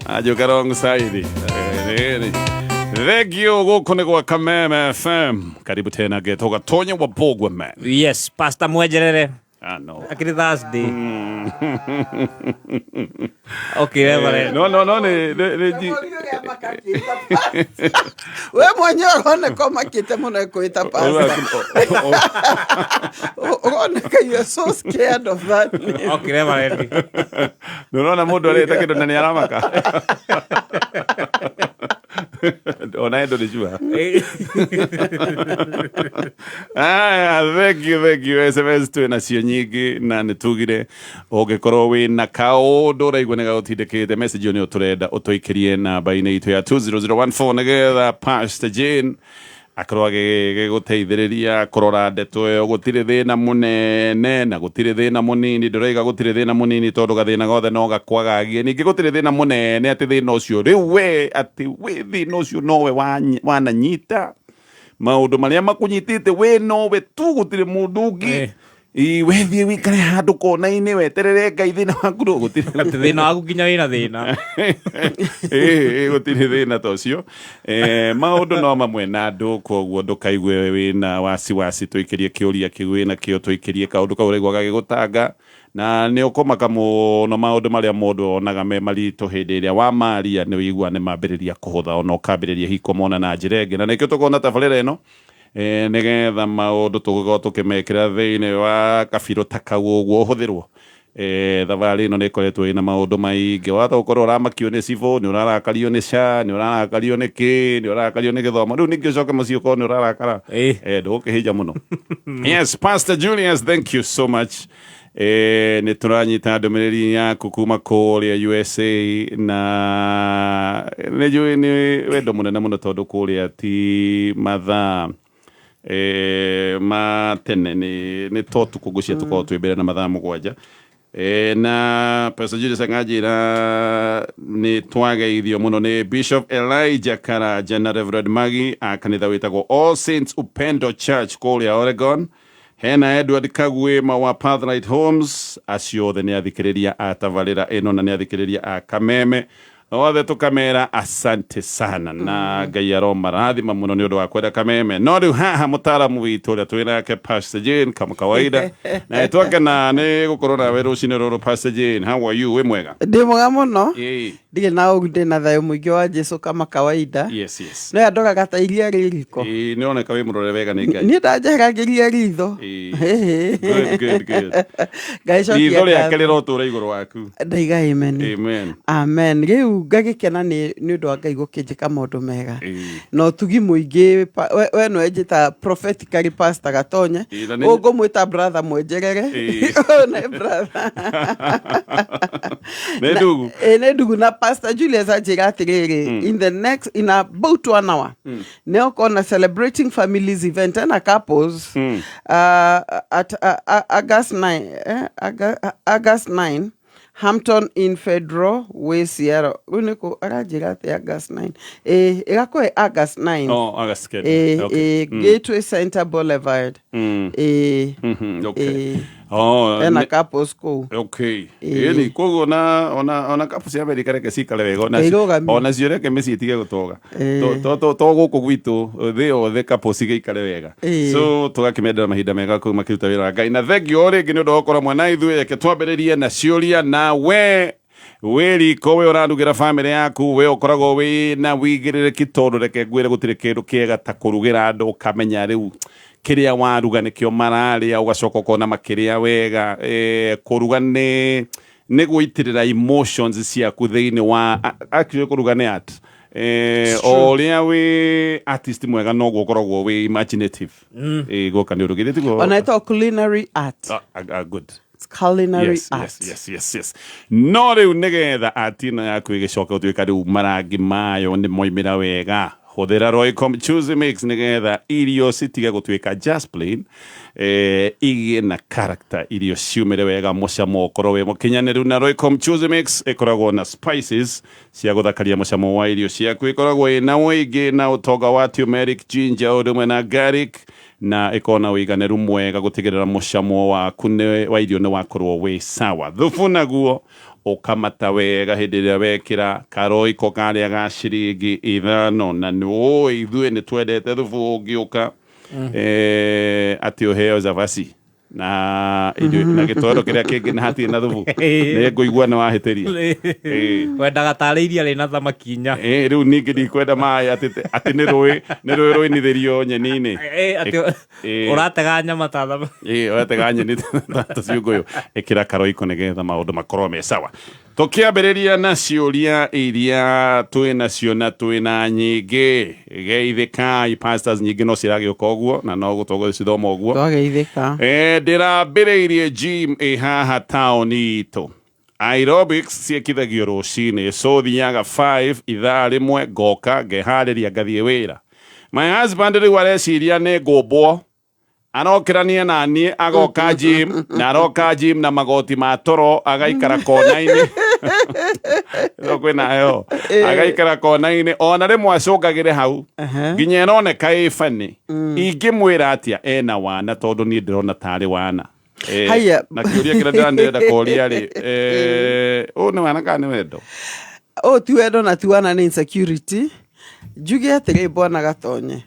Anjũka wrong side. Nini. Thank you gũkũ nĩ gwa Kameme FM. Karibu tena Ghetto Gatonya wa Bogwe man. Yes, Pastor Mwejerere. Ah, no. Akĩrĩ Thursday. Okay, Reverend. No, no, no, nĩ nĩ nĩ nji- We mwenyewe ũroneka ũmakĩte mũno ĩkwĩta pastor. Ũroneka you are so scared of that name. Okay, Reverend. Nĩ ũrona mũndũ areta kĩndũ na nĩ aramaka. Ona endo nĩ cua. Aya, thank you, thank you. SMS twĩ nacio nyingĩ na nĩ tugire ũngĩkorwo wĩ na kaũndũ ũraigua nĩ gagũtindĩkĩte message ĩyo nĩyo tũrenda ũtũikĩrie namba-inĩ itũ ya 20014 nĩgetha Pastor Jane akorwo agĩgũteithĩrĩria kũrora ndeto ĩyo. Gũtirĩ thĩna mũnene na gũtirĩ thĩna mũnini. Ndĩroiga gũtirĩ thĩna mũnini tondũ gathĩna gothe no gakwagagie. Ningĩ gũtirĩ thĩna mũnene atĩ thĩna ũcio rĩu we atĩ wĩ thĩna ũcio nowe wananyita maũndũ marĩa makũnyitĩte we nowe tu, gũtirĩ mũndũ ũngĩ. Ĩ, we thiĩ wĩikare handũ kona-inĩ weterere Ngai thĩna waku no gũtirĩ. Atĩ thĩna waku nginya wĩna thĩna. Ĩ, gũtirĩ thĩna ta ũcio. Maũndũ no mamwe na andũ, koguo ndũkaigue wĩna wasiwasi. Tũikĩrie kĩũria kĩu wĩna kĩo, tũikĩrie kaũndũ kau ũraigua gagĩgũtanga, na nĩ ũkũmaka mũno maũndũ marĩa mũndũ onaga me maritũ hĩndĩ ĩrĩa wamaria nĩ ũiguaga nĩ mambĩrĩria kũhũtha, ona ũkambĩrĩria hihi kũmona na njĩra ĩngĩ. Na nĩkĩo tũkoragwo na tabarĩra ĩno, nĩgetha maũndũ tũgĩkorwo tũkĩmekĩra thĩinĩ wa kabirũ ta kau ũguo ũhũthĩrwo. Thabarĩ ĩno nĩ ĩkoretwo ĩna maũndũ maingĩ. Wahota gũkorwo ũramakio nĩ cibũ, nĩ ũrarakario nĩ SHA, nĩ ũrarakario nĩ kĩ, nĩ ũrarakario nĩ gĩthomo. Rĩu ningĩ ũcoke mũciĩ ũkorwo nĩ ũrarakara. Ndũgũkĩhĩnja mũno. Yes, Pastor Julius, thank you so much. Nĩ tũranyita ndũmĩrĩri yaku kuma kũrĩa USA, na nĩ njũĩ nĩ wendo mũnene mũno tondũ kũrĩa ti mathaa ma tene, nĩ to tukũ ngũcia tũkorwo twĩ mbere na mathaa 7. Na Pastor Julius anganjĩra nĩ twageithio mũno nĩ Bishop Elijah Karanja na Reverend Maggie a kanitha wĩtagwo All Saints Upendo Church kũrĩa Oregon. Hena Edward Kagwima wa Pathlight Homes. Acio othe nĩ athikĩrĩria a tabarĩra ĩno na nĩ athikĩrĩria a Kameme othe, tũkamera asante sana na Ngai aromarathima mũno nĩ ũndũ wa kwenda Kameme. No rĩu haha mũtaaramu witũ ũrĩa twĩ nake Pastor Jane kama kawaida, na twakena nĩ gũkorwo nawe rũcinĩ rũrũ. Pastor Jane, how are you? Wĩ mwega? Ndĩ mwega mũno. Ndirĩ na ũru, ndĩ na thayũ mũingĩ wa Jesu kama kawaida. No yandoraga ta iria rĩ riko. Ĩĩ, nĩ ũroneka wĩ mũrore wega nĩ Ngai. Niĩ ndanjeheragĩria ritho. Good, good, good. Ngai cokia Ritho rĩake ngatho. rĩrotũra igũrũ waku. Ndaiga amen. Amen. Amen. Rĩu ngagĩkena nĩ ũndũ wa Ngai gũkĩnjĩka maũndũ mega na ũtugi mũingĩ. We nĩwe njĩta prophetically Pastor Gatonye. Ĩĩ, na nĩ- Ũngũmwĩta brother Mwenjerere. Ũyũ nĩ brother. Nĩ ndugu. Ĩĩ, nĩ ndugu. Na Pastor Julius anjĩra atĩrĩrĩ, in the next in about one hour nĩ ũkona celebrating families event and couples at August 9, August 9, Hampton in Federal Way, Seattle. Rĩu nĩkũ aranjĩra atĩ August 9? Ĩĩ, ĩgakorwo ĩ August 9. Oh, August kenda. Ĩĩ. Ĩĩ, Gateway Center Boulevard. Ĩĩ. Okay. Ĩĩ. Oh, ena couples kũu. Okay. Ĩĩ. Ĩni koguo ona kapu cia Amerika reke cikare wega ona Irũgamio. Ona cio reke mĩciĩ itige gũtoga. Ĩĩ. To gũkũ gwitũ thĩ yothe kapu cigĩikare wega. Ĩĩ. So tũgakĩmendera mahinda mega kũu makĩruta wĩra wa Ngai. Na thank you o rĩngĩ nĩ ũndũ wa gũkorwo mwena ithuĩ. Reke twambĩrĩrie na ciũria. Na we wĩ riko, we ũrarugĩra bamĩrĩ yaku, we ũkoragwo wĩ na wĩigĩrĩrĩki, tondũ reke ngwĩre gũtirĩ kĩndũ kĩega ta kũrugĩra andũ ũkamenya rĩu kĩrĩa waruga nĩkĩo mararĩa, ũgacoka ũkona makĩrĩa wega. Kũruga nĩ gũitĩrĩra emotions ciaku thĩinĩ wa actually kũruga nĩ art. O ũrĩa wĩ artist mwega noguo ũkoragwo wĩ imaginative. Gũka nĩ ũrugĩte tiguo? Ona ĩtagwo culinary art. Ah, ah, ah, good. It's culinary art. Yes. No rĩu nĩgetha art ĩno yaku ĩgĩcoke gũtuĩka rĩu marangi mayo nĩ moimĩra wega, hũthĩra Royco Mchuzi Mix nĩgetha irio citige gũtuĩka just plain, igĩe na character, irio ciumĩre wega, mũcamo ũkorwo wĩ mũkinyanĩru. Na Royco Mchuzi Mix ĩkoragwo na spices cia gũthakaria mũcamo wa irio ciaku. Ĩkoragwo ĩna ũingĩ na ũtonga wa turmeric, ginger ũndũ ũmwe na garlic, na ĩkorwo na ũiganĩru mwega gũtigĩrĩra mũcamo waku wa irio nĩ wakorwo wĩ sawa. Thubu naguo Ũkamata wega hĩndĩ ĩrĩa wekĩra karoiko karĩa ga ciringi 5, na nĩ ũĩ ithuĩ nĩ twendete thubu ũngĩũka atĩ ũheo cabaci na irio na gĩtoero kĩrĩa kĩngĩ na hatirĩ na thubu, nĩ ngũigua nĩ wahĩtĩria. Wendaga tarĩ iria rĩna thamaki inya. Rĩu ningĩ ndikwenda maĩ atĩ nĩ rũĩ rũinithĩrio nyeni-inĩ. Atĩ ũratega nyama ta thamaki. Ĩ, ũratega nyeni ta tũciũngũyũ. Ĩkĩra karoiko nĩgetha maũndũ makorwo me sawa. Tũkĩambĩrĩria na ciũria iria twĩ nacio, na twĩ na nyingĩ, geithĩkai pastors, nyingĩ no ciragĩũka ũguo na no gũtũgũcithoma ũguo. Twageithĩka. Ndĩrambĩrĩirie gym ĩ haha taũni itũ. Aerobics ciĩkithagio rũcinĩ, so thiaga 5, ithaa rĩmwe, ngoka ngeharĩria ngathiĩ wĩra. My husband rĩu areciria nĩ ngũmbwo, arokĩrania na niĩ agoka gym, na aroka gym na magoti ma toro, agaikara kona-inĩ. No kwĩna heho, agaikara kona-inĩ, ona rĩmwe acũngagĩre hau nginya ĩroneka ĩ bani. Ingĩmwĩra atĩa ena wana, tondũ niĩ ndĩrona tarĩ wana? Haya. Na kĩũria kĩrĩa ndĩrenda kũria rĩ, ũyũ nĩ wana kana nĩ wendo? Ũyũ ti wendo na ti wana, nĩ insecurity. Njuge atĩrĩ, bwana Gatonye,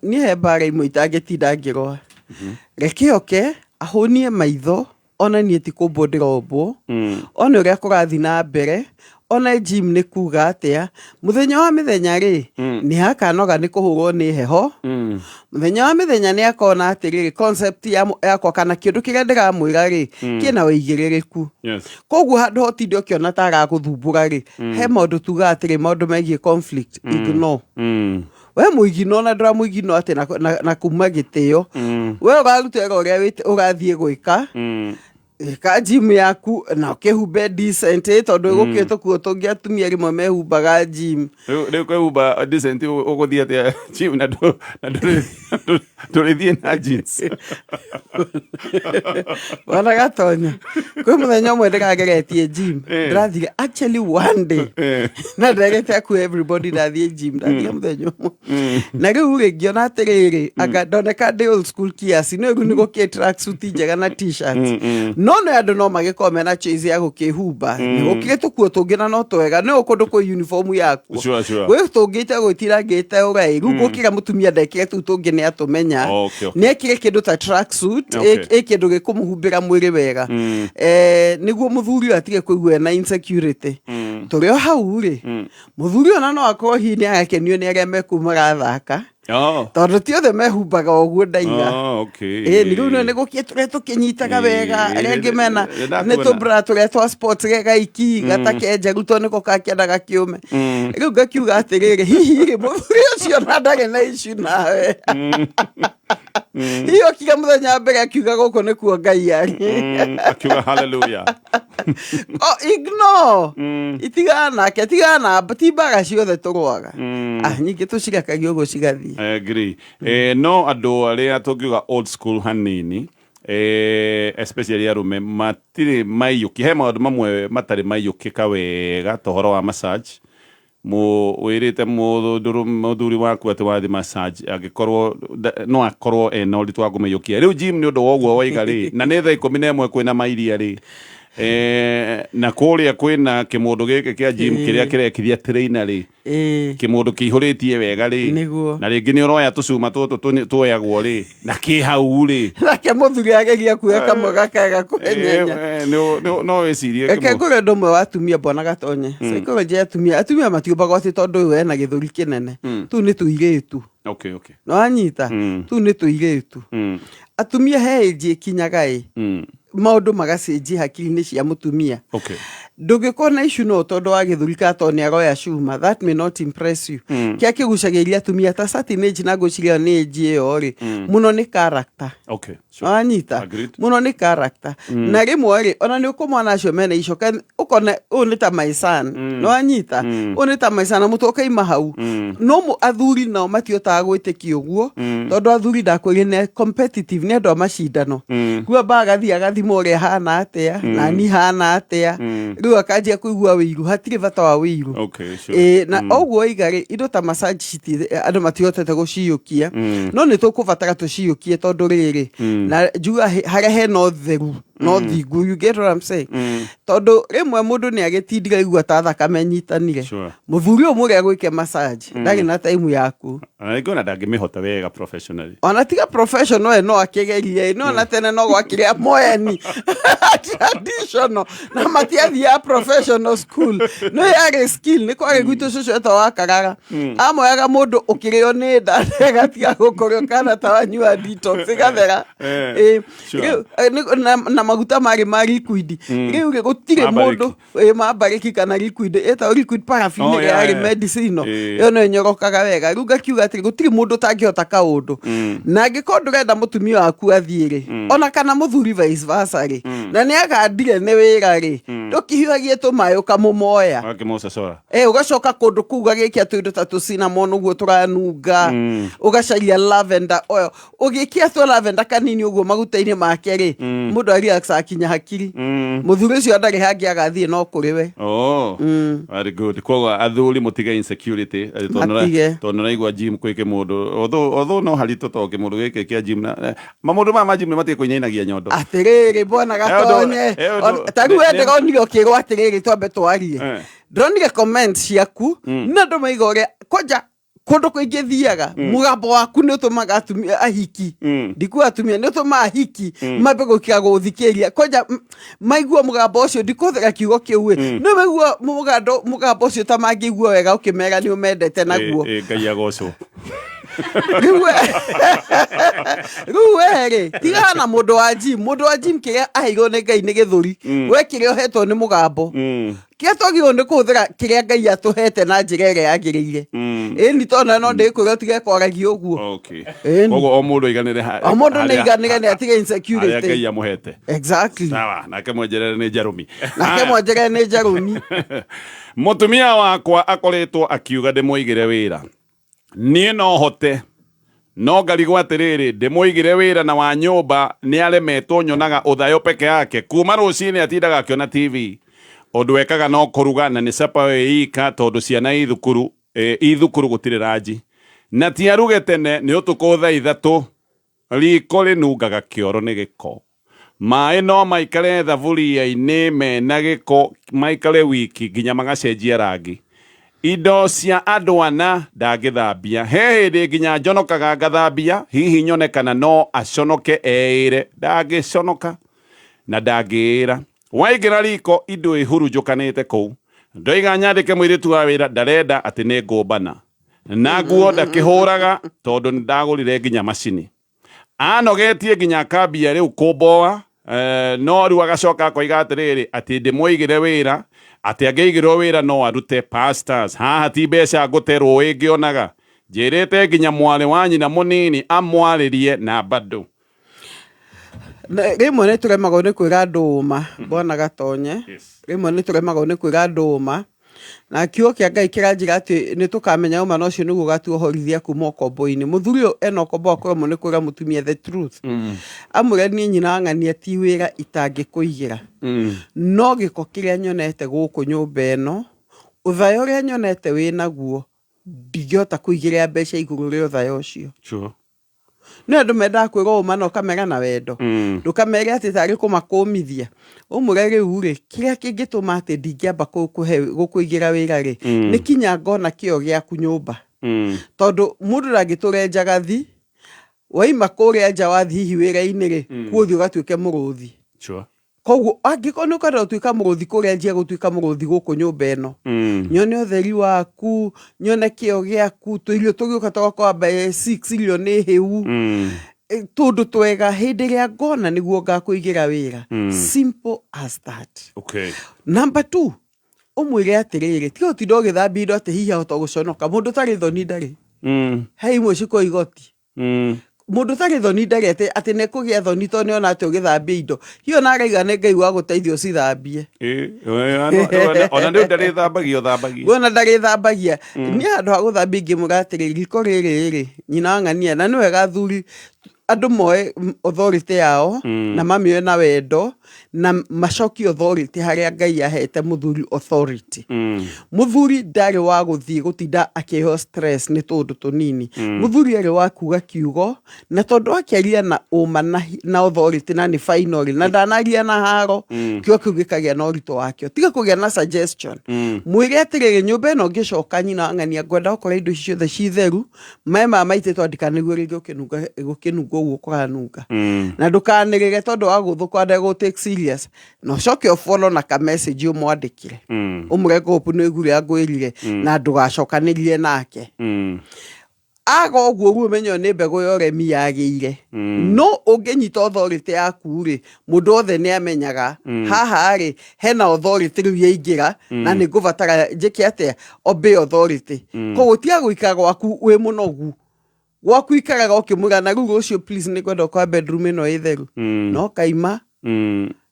niĩ he mbara imwe itangĩtinda ngĩrũa. Reke oke ahũnie maitho, ona niĩ ti kũmbwo ndĩrombwo, one ũrĩa kũrathiĩ na mbere, one gym nĩ kuga atĩa. Mũthenya wa mĩthenya rĩ, nĩ akanoga nĩ kũhũrwo nĩ heho. Mũthenya wa mĩthenya nĩ akona atĩrĩrĩ, concept yakwa kana kĩndũ kĩrĩa ndĩramwĩra rĩ, kĩna ũigĩrĩrĩku. Koguo handũ hotinde ũkĩona ta aragũthumbũra rĩ, he maũndũ tugaga atĩrĩ, maũndũ megiĩ conflict, ignore. We mũigino na ndũramũigino atĩ na kuma gĩtĩo, we ũraruta wĩra ũrĩa ũrathiĩ gwĩka. Ĩka gym yaku na ũkĩhumbe decent, tondũ gũkĩrĩ tũkuo tũngĩ atumia rĩmwe mehumbaga gym. Rĩu kwĩhumba decent, ũgũthiĩ atĩa gym na ndũrĩthiĩ na jeans? Bwana Gatonya, kwĩ mũthenya ũmwe ndĩrageretie gym. Ndĩrathire actually one day na ndagete aku everybody ndathiĩ gym, ndathiĩ mũthenya ũmwe, na rĩu rĩ, ngĩona atĩrĩrĩ, anga ndoneka ndĩ old school kiasi, nĩ rĩu nĩ gũkĩ tracksuit njega na T-shirts, no nĩ andũ no magĩkorwo mena choice ya gũkĩhumba. Nĩ gũkĩrĩ tũkuo tũngĩ na no twega, nĩ kũndũ kwĩ uniform yakuo. Gwĩ tũngĩ itegwĩtirangĩte ũgai, rĩu gũkĩra mũtumia ndekĩre tũu tũngĩ nĩ atũmenya. Nĩ ekĩre kĩndũ ta tracksuit, ĩ kĩndũ gĩkũmũhumbĩra mwĩrĩ wega, nĩguo mũthuri ũyũ atige kũigua ena insecurity. Tũrĩ o hau rĩ, mũthuri ũyũ ona no akorwo hihi nĩ arakenio nĩ arĩa mekuu marathaka, tondũ ti othe mehumbaga ũguo ndaiga. Ĩ nĩ rĩu nĩ gũkĩ tũrĩa tũkĩnyitaga wega, arĩa angĩ mena Ĩ, nĩ ndakuona. tũbra tũrĩa twa sports gegaiki gatakenjaru, tondũ nĩko kakĩendaga kĩũme. Rĩu ngakiuga atĩrĩrĩ, hihi rĩ, mũthuri ũcio na ndarĩ na issue nawe, hihi okire mũthenya wa mbere akiuga gũkũ nĩkuo Ngai arĩ? Akiuga hallelujah. Oh, ignore. Itigana nake, tigana na ti mbara ciothe tũrũaga. Ah, nyingĩ tũcirekagia ũguo cigathiĩ. I agree. No andũ arĩa tũngiuga old school hanini, especially arũme, matirĩ maiyũki, he maũndũ mamwe matarĩ maiyũkĩka wega, ta ũhoro wa massage. Wĩrĩte mũthuri waku atĩ wathiĩ massage, angĩkorwo no akorwo ena ũritũ wa kũmĩiyũkia rĩu gym nĩ ũndũ wa ũguo waiga rĩ, na nĩ thaa 11 kwĩna mairia rĩ, na kũrĩa kwĩna kĩmũndũ gĩkĩ kĩa gym kĩrĩa kĩrekithia trainer rĩ, kĩmũndũ kĩihũrĩtie wega rĩ, na rĩngĩ nĩ ũroya tũcuma tũtũ tuoyagwo rĩ, na kĩ hau rĩ. Nake mũthuri ageria kuoya kamwe gakaga kũhenyenya. No wĩcirie. Reke ngũre ũndũ ũmwe wa atumia, bwana Gatonye. Psychology ya atumia, atumia matiũmbagwo atĩ tondũ ũyũ ena gĩthũri kĩnene. Tũu nĩ tũirĩtu. Nĩwanyita? Tũu nĩ tũirĩtu. Atumia he age ĩkinyaga ĩ, maũndũ magacenjia hakiri-inĩ cia mũtumia. Ndũngĩkorwo na issue no tondũ wa gĩthũri kana tondũ nĩ aroya cuma, that may not impress you. Kĩrĩa kĩgucagĩrĩria atumia ta certain age, na ngwĩciria ĩyo nĩ age ĩyo rĩ, mũno nĩ character. Wanyita? Agreed. Mũno nĩ character. Na rĩmwe rĩ, ona nĩ ũkũmona acio mena icoka, ũkona ũyũ nĩ ta my son. Nĩwanyita? Ũyũ nĩ ta my son, na mũtwe ũkaima hau. No athuri nao matihotaga gwĩtĩkia ũguo, tondũ athuri ndakwĩrire nĩ competitive, nĩ andũ a macindano. Rĩu amba agathiĩ agathima ũrĩa hana atĩa, nani hana atĩa, rĩu akanjia kũigua wĩiru. Hatirĩ bata wa wĩiru. Ĩĩ, na ũguo oiga rĩ, indo ta massage andũ matihotete gũciyũkia, no nĩ tũkũbatara tũciyũkie, tondũ rĩrĩ na njuga harĩa hena ũtheru. No thingu, you get what I'm saying? Tondũ rĩmwe mũndũ nĩ agĩtindire igua ta thakame nyitanire. Mũthuri ũyũ mũrĩa gwĩke massage ndarĩ na time yaku. Ona rĩngĩ ona ndangĩmĩhota wega professionally. Ona tiga professional, we no akĩgerie, no na tene no gwakĩrĩa moeni traditional na matiathiaga professional school, no yarĩ skill. Nĩ kwarĩ gwitũ cũcũ etwo wa Karara, amoyaga mũndũ ũkĩrĩo nĩ nda gatiga gũkũrĩo kana ta wanyua detox ĩgathera. Rĩu, na maguta marĩ ma liquid rĩu rĩ gũtirĩ Ma mũndũ bariki. Ma bariki kana liquid ĩtagwo liquid paraffin, ĩrĩa yarĩ medicine ĩyo no ĩnyorokaga wega. Rĩu ngakiuga atĩrĩ, gũtirĩ mũndũ ũtangĩhota kaũndũ, na angĩkorwo ndũrenda mũtumia waku athiĩ rĩ, ona kana mũthuri vice versa rĩ, na nĩ agandire nĩ wĩra rĩ, ndũkĩhiũhagie tũmaĩ ũkamũmoya. Wakĩmũcocora. Ũgacoka kũndũ kũu ũgagĩkia tũindo ta tũ cinnamon ũguo tũranunga, ũgacaria lavender oil, ũgĩkia tũ lavender kanini ũguo maguta-inĩ make rĩ, mũndũ arelax akinya hakiri. Mũthuri ũcio ndarĩ hangĩ agathiĩ no kũrĩ we. Oh, very good. Koguo athuri mũtige insecurity atĩ tondũ Matige. Tondũ nĩraigua gym kwĩ kĩmũndũ, although no haritũ to kĩmũndũ gĩkĩ kĩa gym na mamũndũ maya ma gym nĩ matige kũinainagia nyondo. Atĩrĩrĩ, bwana Gatonye, ta rĩu we ndĩronire ũkĩrwo atĩrĩrĩ, twambe twarie. Ndĩronire comment ciaku na andũ maiga ũrĩa kwanja kũndũ kũingĩ thiaga, mũgambo waku nĩ ũtũmaga atumia ahiki, ndikuga atumia, nĩ ũtũmaga ahiki mambe gũkira gũthikĩria kwanja maigua mũgambo ũcio, ndikũhũthĩra kiugo kĩu ĩ, no maigua mũgambo ũcio ta mangĩigua wega ũkĩmera nĩ ũmendete naguo. Ngai agocwo. Rĩu we rĩ, tigana na mũndũ wa gym. Mũndũ wa gym kĩrĩa aheirwo nĩ Ngai nĩ gĩthũri, we kĩrĩa ũhetwo nĩ mũgambo. Kĩrĩa twagĩrĩirwo nĩ kũhũthĩra kĩrĩa Ngai atũhete na njĩra ĩrĩa yagĩrĩire. Ĩni tondũ no ndĩkwĩra ũtige kwaragia ũguo. Ĩni. Koguo o mũndũ aiganĩre O mũndũ nĩ aiganĩre, nĩ atige harĩa insecurity. Ngai amũhete. Exactly. Sawa, nake mwenjerere nĩ njarũmi. Nake Haya. mwenjerere nĩ njarũmi. Mũtumia wakwa akoretwo akiuga ndĩmũigĩre wĩra, niĩ no hote, no ngarigwo atĩrĩrĩ, ndĩmũigĩre wĩra na wa nyũmba nĩ aremetwo, nyonaga ũthayo peke yake kuma rũcinĩ, atindaga akĩona TV, ũndũ ekaga no kũruga na nĩ capa ĩ ika, tondũ ciana i thukuru, i thukuru gũtirĩ ranji, na ti aruge tene nĩ ũtukũ thaa 3, riko rĩnungaga kĩoro nĩ gĩko, maĩ no maikare thaburia-inĩ mena gĩko, maikare wiki nginya magacenjia rangi, indo cia andũ ana ndangĩthambia, he hĩndĩ nginya njonokaga ngathambia hihi nyone kana no aconoke eĩre, ndangĩconoka na ndangĩĩra. Waingĩra riko indo ihurunjũkanĩte kũu, ndoiga nyandĩke mũirĩtu wa wĩra, ndarenda atĩ nĩ ngũmbana na nguo ndakĩhũraga tondũ nĩ ndagũrire nginya macini, anogetie nginya akambia rĩu kũmboa, no rĩu agacoka akoiga atĩrĩrĩ, atĩ ndĩmũigĩre wĩra, atĩ angĩigĩrwo wĩra no arute pastors haha, ti mbeca ngũte rũĩ ngĩonaga, njĩrĩte nginya mwarĩ wa nyina mũnini amwarĩrie na bado. Rĩmwe nĩ tũremagwo nĩ kwĩra andũ ũma, bwana Gatonye. Rĩmwe nĩ tũremagwo nĩ kwĩra andũ ũma, na kiugo kĩa Ngai kĩranjĩra atĩ nĩ tũkamenya ũma na ũcio nĩguo ũgatuohorithia kuma ũkombo-inĩ. Mũthuri ũyũ ena ũkombo wa kũremwo nĩ kwĩra mũtumia the truth. Amwĩre niĩ nyina wa ng'ania ti wĩra itangĩkũigĩra, no gĩko kĩrĩa nyonete gũkũ nyũmba ĩno, ũthaya ũrĩa nyonete wĩ naguo, ndingĩhota kũigĩrĩra mbeca igũrũ rĩa ũthaya ũcio. Nĩ andũ mendaga kwĩrwo ũma na ũkamera na wendo, ndũkamere atĩ tarĩ kũmakũmithia. Ũmwĩre rĩu rĩ, kĩrĩa kĩngĩtũma atĩ ndingĩamba gũkũigĩra wĩra rĩ, nĩ kinya ngona kĩo gĩaku nyũmba, tondũ mũndũ ndangĩtũre njagathi, waima kũrĩa nja wathi hihi wĩra-inĩ rĩ, kuo ũthiĩ ũgatuĩke mũrũthi. Koguo angĩkorwo nĩ ũkwenda gũtuĩka mũrũthi kũrĩa njia, gũtuĩka mũrũthi gũkũ nyũmba ĩno, nyone ũtheri waku, nyone kĩo gĩaku, tũirio tũgĩũka tũgakorwo by 6 irio nĩ hĩu, tũndũ twega, hĩndĩ ĩrĩa ngona nĩguo ngakũigĩra wĩra. Simple as that. Number two, ũmwĩre atĩrĩrĩ, tiga ũtinda ũgĩthambia indo atĩ hihi ahota gũconoka. Mũndũ ũtarĩ thoni ndarĩ he imwe cikoo igoti. Mũndũ ũtarĩ thoni ndarĩ atĩ nĩ kũgĩa thoni tondũ nĩona atĩ ũgĩthambia indo hiyo na araiga nĩ Ngai wa gũteithia ũcithambie. Ona nĩ ndarĩthambagia ũthambagia. Guona ndarĩthambagia, niĩ handũ ha gũthambia ingĩmwĩra atĩrĩ, riko rĩrĩ rĩ, nyina wa ng'ania, na nĩ wega athuri. Andũ moe authority yao na mamĩoe na wendo na macokie authority harĩa Ngai ahete mũthuri authority. Mũthuri ndarĩ wa gũthiĩ gũtinda akĩheo stress nĩ tũũndũ tũnini. Mũthuri arĩ wa kuga kiugo, na tondũ akĩaria na ũma na authority na nĩ final na ndanaria na haro, kiugo kĩu gĩkagĩa na ũritũ wakĩo. Tiga kũgĩa na suggestion. Mwĩre atĩrĩrĩ, nyũmba ĩno ngĩcoka, nyina wa ng'ania, ngwenda gũkora indo ici ciothe ci theru, maĩ maya maitĩtwo ndikanĩgue rĩngĩ ũkĩnunga gũkĩnunga ũguo kũranunga, na ndũkanĩrĩre tondũ wa gũthũka ndegũ take serious, na ũcoke ũfollow na ka message ũmwandĩkĩre, ũmũre ngũpu nĩ ũiguire ngwĩrire na ndũgacokanĩrie nake. Aga ũguo rĩu ũmenye ĩyo nĩ mbegũ ya ũremi yagĩire. No ũngĩnyita authority yaku rĩ, mũndũ wothe nĩ amenyaga haha rĩ hena authority rĩu yaingĩra na nĩ ngũbatara njĩke atĩa, obey authority. Koguo tiga gũikara gwaku wĩ mũnogu, gwaku ikaraga ũkĩmwĩra, na rĩu rũciũ please nĩ ngwenda ũkora bedroom ĩno ĩ theru, no kaima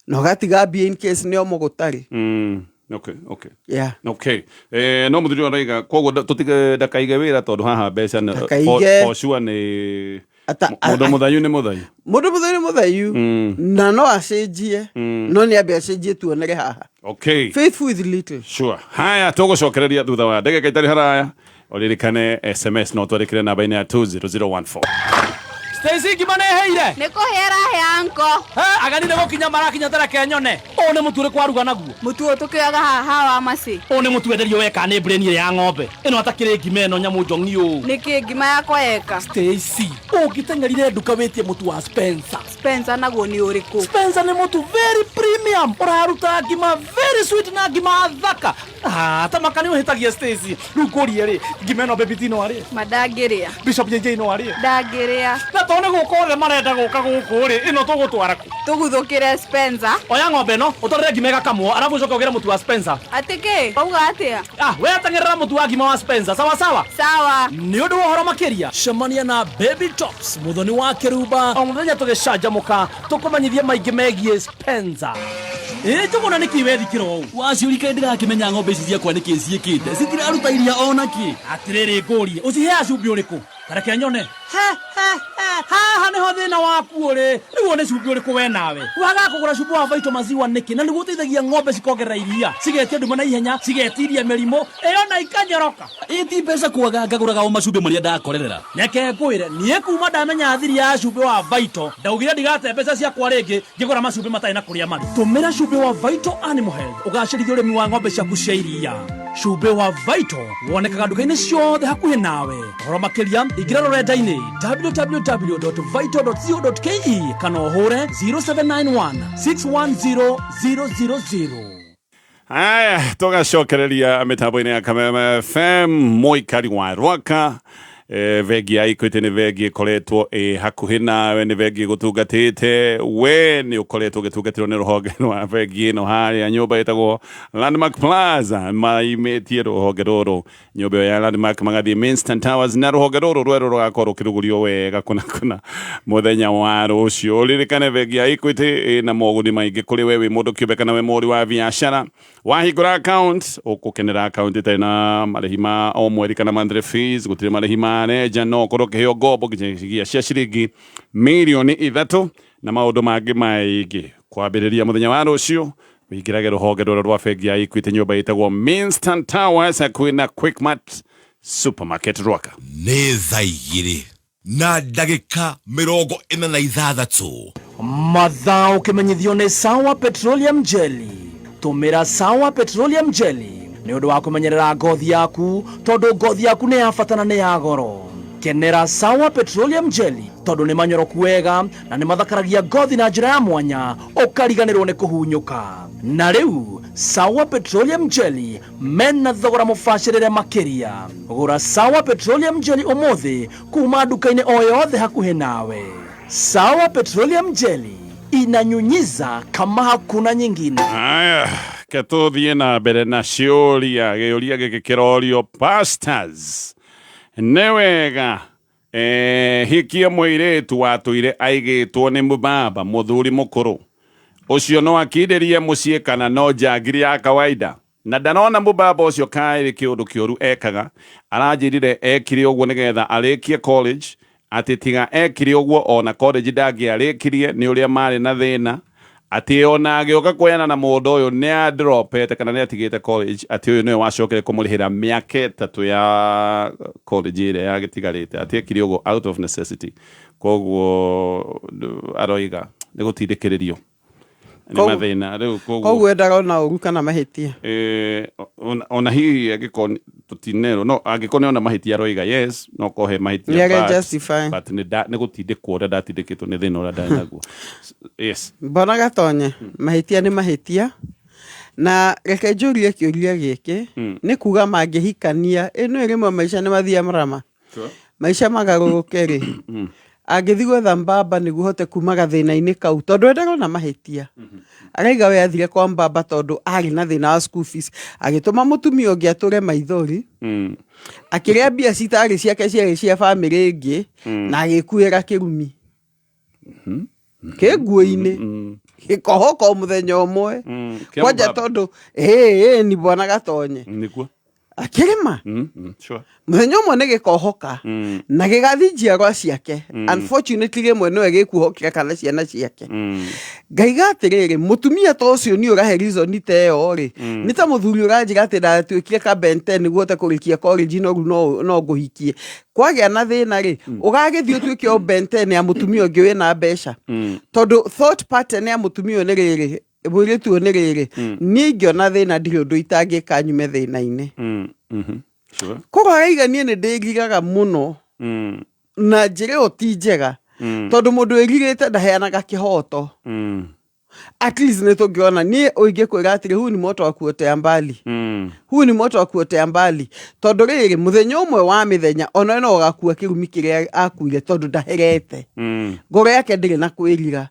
na ũgatiga mbia in case nĩ omo gũtarĩ. Okay. Yeah. Okay. No muthuri araiga koguo tutige ndakaige wira tondu haha mbeca Ndakaige. For sure nĩ Ata mundu muthayu nĩ muthayu. Mũndũ mũthayu nĩ mũthayu na no acenjie, no nĩ ambe acenjie tuonere haha. Faithful with little. Sure. Haya, tũgũcokereria thutha wa ndagĩka itarĩ haraya. Ũririkane SMS no twandĩkĩre namba-inĩ ya 20014. Stacy, ngima nĩhĩire? Nĩ kũhĩa ĩrahĩa, anko. Ageni nĩ gũkinya marakinya, tereke nyone. Ũũ nĩ mũtu ũrĩkũ waruga naguo? Mũtu ũyũ tũkĩoyaga haha wa macĩ. Ũũ nĩ mũtu wenderio weka nĩ brain ĩrĩa ya ng'ombe ĩno atakĩrĩ ngima ĩno nyamũ njong'i ũũ. Nĩkĩ ngima yakwa yeka? Stacy, ũngĩteng'erire nduka wĩtie mũtu wa Spencer. Spencer naguo nĩ ũrĩkũ? Spencer nĩ mũtu very premium, ũraruta ngima very sweet na ngima thaka. Ah, ta maka nĩ ũhĩtagia, Stacy. Rĩu ngũrie rĩ, ngima ĩno Baby T no arĩe? Ma ndangĩrĩa. Bishop JJ no arĩe? Ndangĩrĩa. Na tondũ nĩ gũka othe marenda gũka gũkũ rĩ, ĩno tũgũtwara kũ? Tũguthũkĩre Spencer. Oya ng'ombe ĩno ũtwarĩre ngima ĩgakamwo, arabu ũcoke ũgĩre mũtu wa Spencer. Atĩ kĩ wauga atĩa? Ah, we teng'erera mũtu wa ngima wa Spencer, sawa sawa. Sawa. Nĩ ũndũ wa ũhoro makĩria, cemania na Baby Tops, mũthoni wa kĩrumba, o mũthenya tũgĩcanjamũka tũkũmenyithie maingĩ megiĩ Spencer. Ĩ njũgũna, nĩkĩ wethikĩra ũũ? Waciũrika, ndĩrakĩmenya ng'ombe ici ciakwa nĩkĩ ciĩkĩte, citiraruta iria ona kĩ. Atĩrĩrĩ, ngũrie, ũciheaga cumbĩ ũrĩkũ? Tareke nyone. He, he, he, haha nĩho thĩna waku ũrĩ. Rĩu ũyũ nĩ cumbĩ ũrĩkũ we nawe wagaga kũgũra cumbĩ wa Vital Maziwa nĩkĩ? Na nĩguo ũteithagia ng'ombe cikongerera iria, cigetia nduma na ihenya, cigetiria mĩrimũ ĩyo na ikanyoroka. Ĩ ti mbeca kwaga, ngagũraga o macumbĩ marĩa ndakorerera. Reke ngwĩre, niĩ kuma ndamenya thiri ya cumbĩ wa Vital, ndaugire ndigate mbeca ciakwa rĩngĩ ngĩgũra macumbĩ matarĩ na kũrĩa marĩ. Tũmĩra cumbĩ wa Vital Animal Health ũgacĩrithia ũrĩmi wa ng'ombe ciaku cia iria. Cumbĩ wa Vital wonekaga nduka-inĩ ciothe hakuhĩ nawe. Ũhoro makĩria, ingĩra rũrenda-inĩ www.vital.co.ke kana ũhũre 0791 610 000. Haya, tũgacokereria mĩtambo-inĩ ya Kameme FM. Mũikari wa Rwaka, bengi ya Equity nĩ bengi ĩkoretwo ĩ hakuhĩ nawe, nĩ bengi ĩgũtungatĩte. We nĩ ũkoretwo ũgĩtungatĩrwo nĩ rũhonge rwa bengi ĩno harĩa nyũmba ĩtagwo Landmark Plaza. Maimĩtie rũhonge rũrũ nyũmba ĩyo ya Landmark magathiĩ Minston Towers, na rũhonge rũrũ rwerũ rũgakorwo rũkĩrugũrio wega kũna kũna mũthenya wa rũciũ. Ũririkane bengi ya Equity ĩna moguni maingĩ kũrĩ we wĩ mũndũ kĩũmbe kana we mũhũri wa biacara. Wahingũra account, ũgũkenera account ĩtarĩ na marĩhi ma o mweri kana monthly fees. Gũtirĩ marĩhi ma renja, no ũkorwo ũkĩheo ngombo nginyagia cia ciringi 3 mirioni na maũndũ mangĩ maingĩ. Kwambĩrĩria mũthenya wa rũciũ, wĩingĩrage rũhonge rũrũ rwa bengi ya Equity, nyũmba ĩtagwo Minston Towers, hakuhĩ na Quickmart Supermarket, Rwaka. Nĩ thaa 2:46. Mathaa ũkĩmenyithio nĩ Sawa Petroleum Jelly. Tũmĩra Sawa Petroleum Jelly nĩ ũndũ wa kũmenyerera ngothi yaku, tondũ ngothi yaku nĩ ya bata na nĩ ya goro. Kenera Sawa Petroleum Jelly tondũ nĩ manyoroku wega na nĩ mathakaragia ngothi na njĩra ya mwanya, ũkariganĩrwo nĩ kũhunyũka. Na rĩu Sawa Petroleum Jelly mena thogora mũbacĩrĩre makĩria. Gũra Sawa Petroleum Jelly ũmũthĩ kuma nduka-inĩ o yothe hakuhĩ nawe. Sawa Petroleum Jelly inanyunyiza kama hakuna nyingine. Aya, ke tũthiĩ na mbere na ciũria. Gĩũria gĩkĩ kĩrorio pastors: nĩ wega hikie mũirĩtu watũire aigĩtwo nĩ mũbaba, mũthuri mũkũrũ ũcio no akindĩrie mũciĩ, kana no njangiri ya kawaida? Na ndarona mũbaba ũcio kaĩrĩ kĩũndũ kĩũru ekaga, aranjĩrire ekire ũguo nĩgetha arĩkie college. Atĩ tiga ekire ũguo ona college ndangĩarĩkirie nĩ ũrĩa marĩ na thĩna. Atĩ ona agĩũka kuoyana na mũndũ ũyũ nĩ adropete kana nĩ atigĩte college, atĩ ũyũ nĩwe wacokire kũmũrĩhĩra mĩaka 3 ya college ĩrĩa yagĩtigarĩte. Atĩ ekire ũguo out of necessity. Koguo aroiga nĩ gũtindĩkĩrĩrio nĩ mathĩna rĩu. Koguo Koguo ndarona ũru kana mahĩtia. Ona hihi angĩkorwo tũtinerwo, no angĩkorwo nĩ ona mahĩtia, aroiga yes, no kohe mahĩtia. Nĩ are justify. But nĩ gũtindĩkwo ũrĩa ndatindĩkĩtwo nĩ thĩna ũrĩa ndarĩ naguo, yes. Mbona Gatonye, mahĩtia nĩ mahĩtia, na reke njũrie kĩũria gĩkĩ. Nĩ kuga mangĩhikania ĩno rĩmwe maica nĩ mathiaga mrama, maica magarũrũke rĩ, angĩthiĩ gwetha mbamba nĩguo hote kuma gathĩna-inĩ kau, tondũ we ndarona mahĩtia. Araiga we athire kwa mbamba tondũ arĩ na thĩna wa school fees, agĩtũma mũtumia ũngĩ atũre maithori, akĩrĩa mbia citarĩ ciake, ciarĩ cia bamĩrĩ ĩngĩ, na agĩkuĩra kĩrumi kĩnguo-inĩ gĩkohoka o mũthenya ũmwe. Kĩa Kwanja mũbaba. Tondũ ĩĩ ni bwana Gatonye Nĩguo. Akĩrĩma mũthenya ũmwe nĩ gĩkohoka na gĩgathi njiarwa ciake. Unfortunately, rĩmwe nĩwe gĩkuhokera kana ciana ciake. Ngaiga atĩrĩrĩ, mũtumia ta ũcio nĩ ũrahe reason ta ĩyo rĩ, nĩ ta mũthuri ũranjĩra atĩ ndatuĩkire ka Ben 10 nĩguo hote kũrĩkia college, no rĩu no ngũhikie. Kwagĩa na thĩna rĩ, ũgagĩthiĩ ũtuĩke o Ben 10 ya mũtumia ũngĩ wĩna mbeca, tondũ thought pattern ya mũtumia ũyũ nĩ rĩrĩ, mũirĩtu ũyũ nĩ rĩrĩ, niĩ ingĩona thĩna ndirĩ ũndũ itangĩka nyume thĩna-inĩ. Koguo araiga niĩ nĩ ndĩriraga mũno na njĩra ĩyo ti njega, tondũ mũndũ wĩrirĩte ndaheanaga kĩhoto. At least nĩ tũngĩona niĩ ũingĩkwĩra atĩrĩ, huu ni moto wa kuotea mbali. Huu ni moto wa kuotea mbali, tondũ rĩrĩ, mũthenya ũmwe wa mĩthenya ona no ũgakua kĩrumi kĩrĩa akuire, tondũ ndaherete, ngoro yake ndĩrĩ na kwĩrira.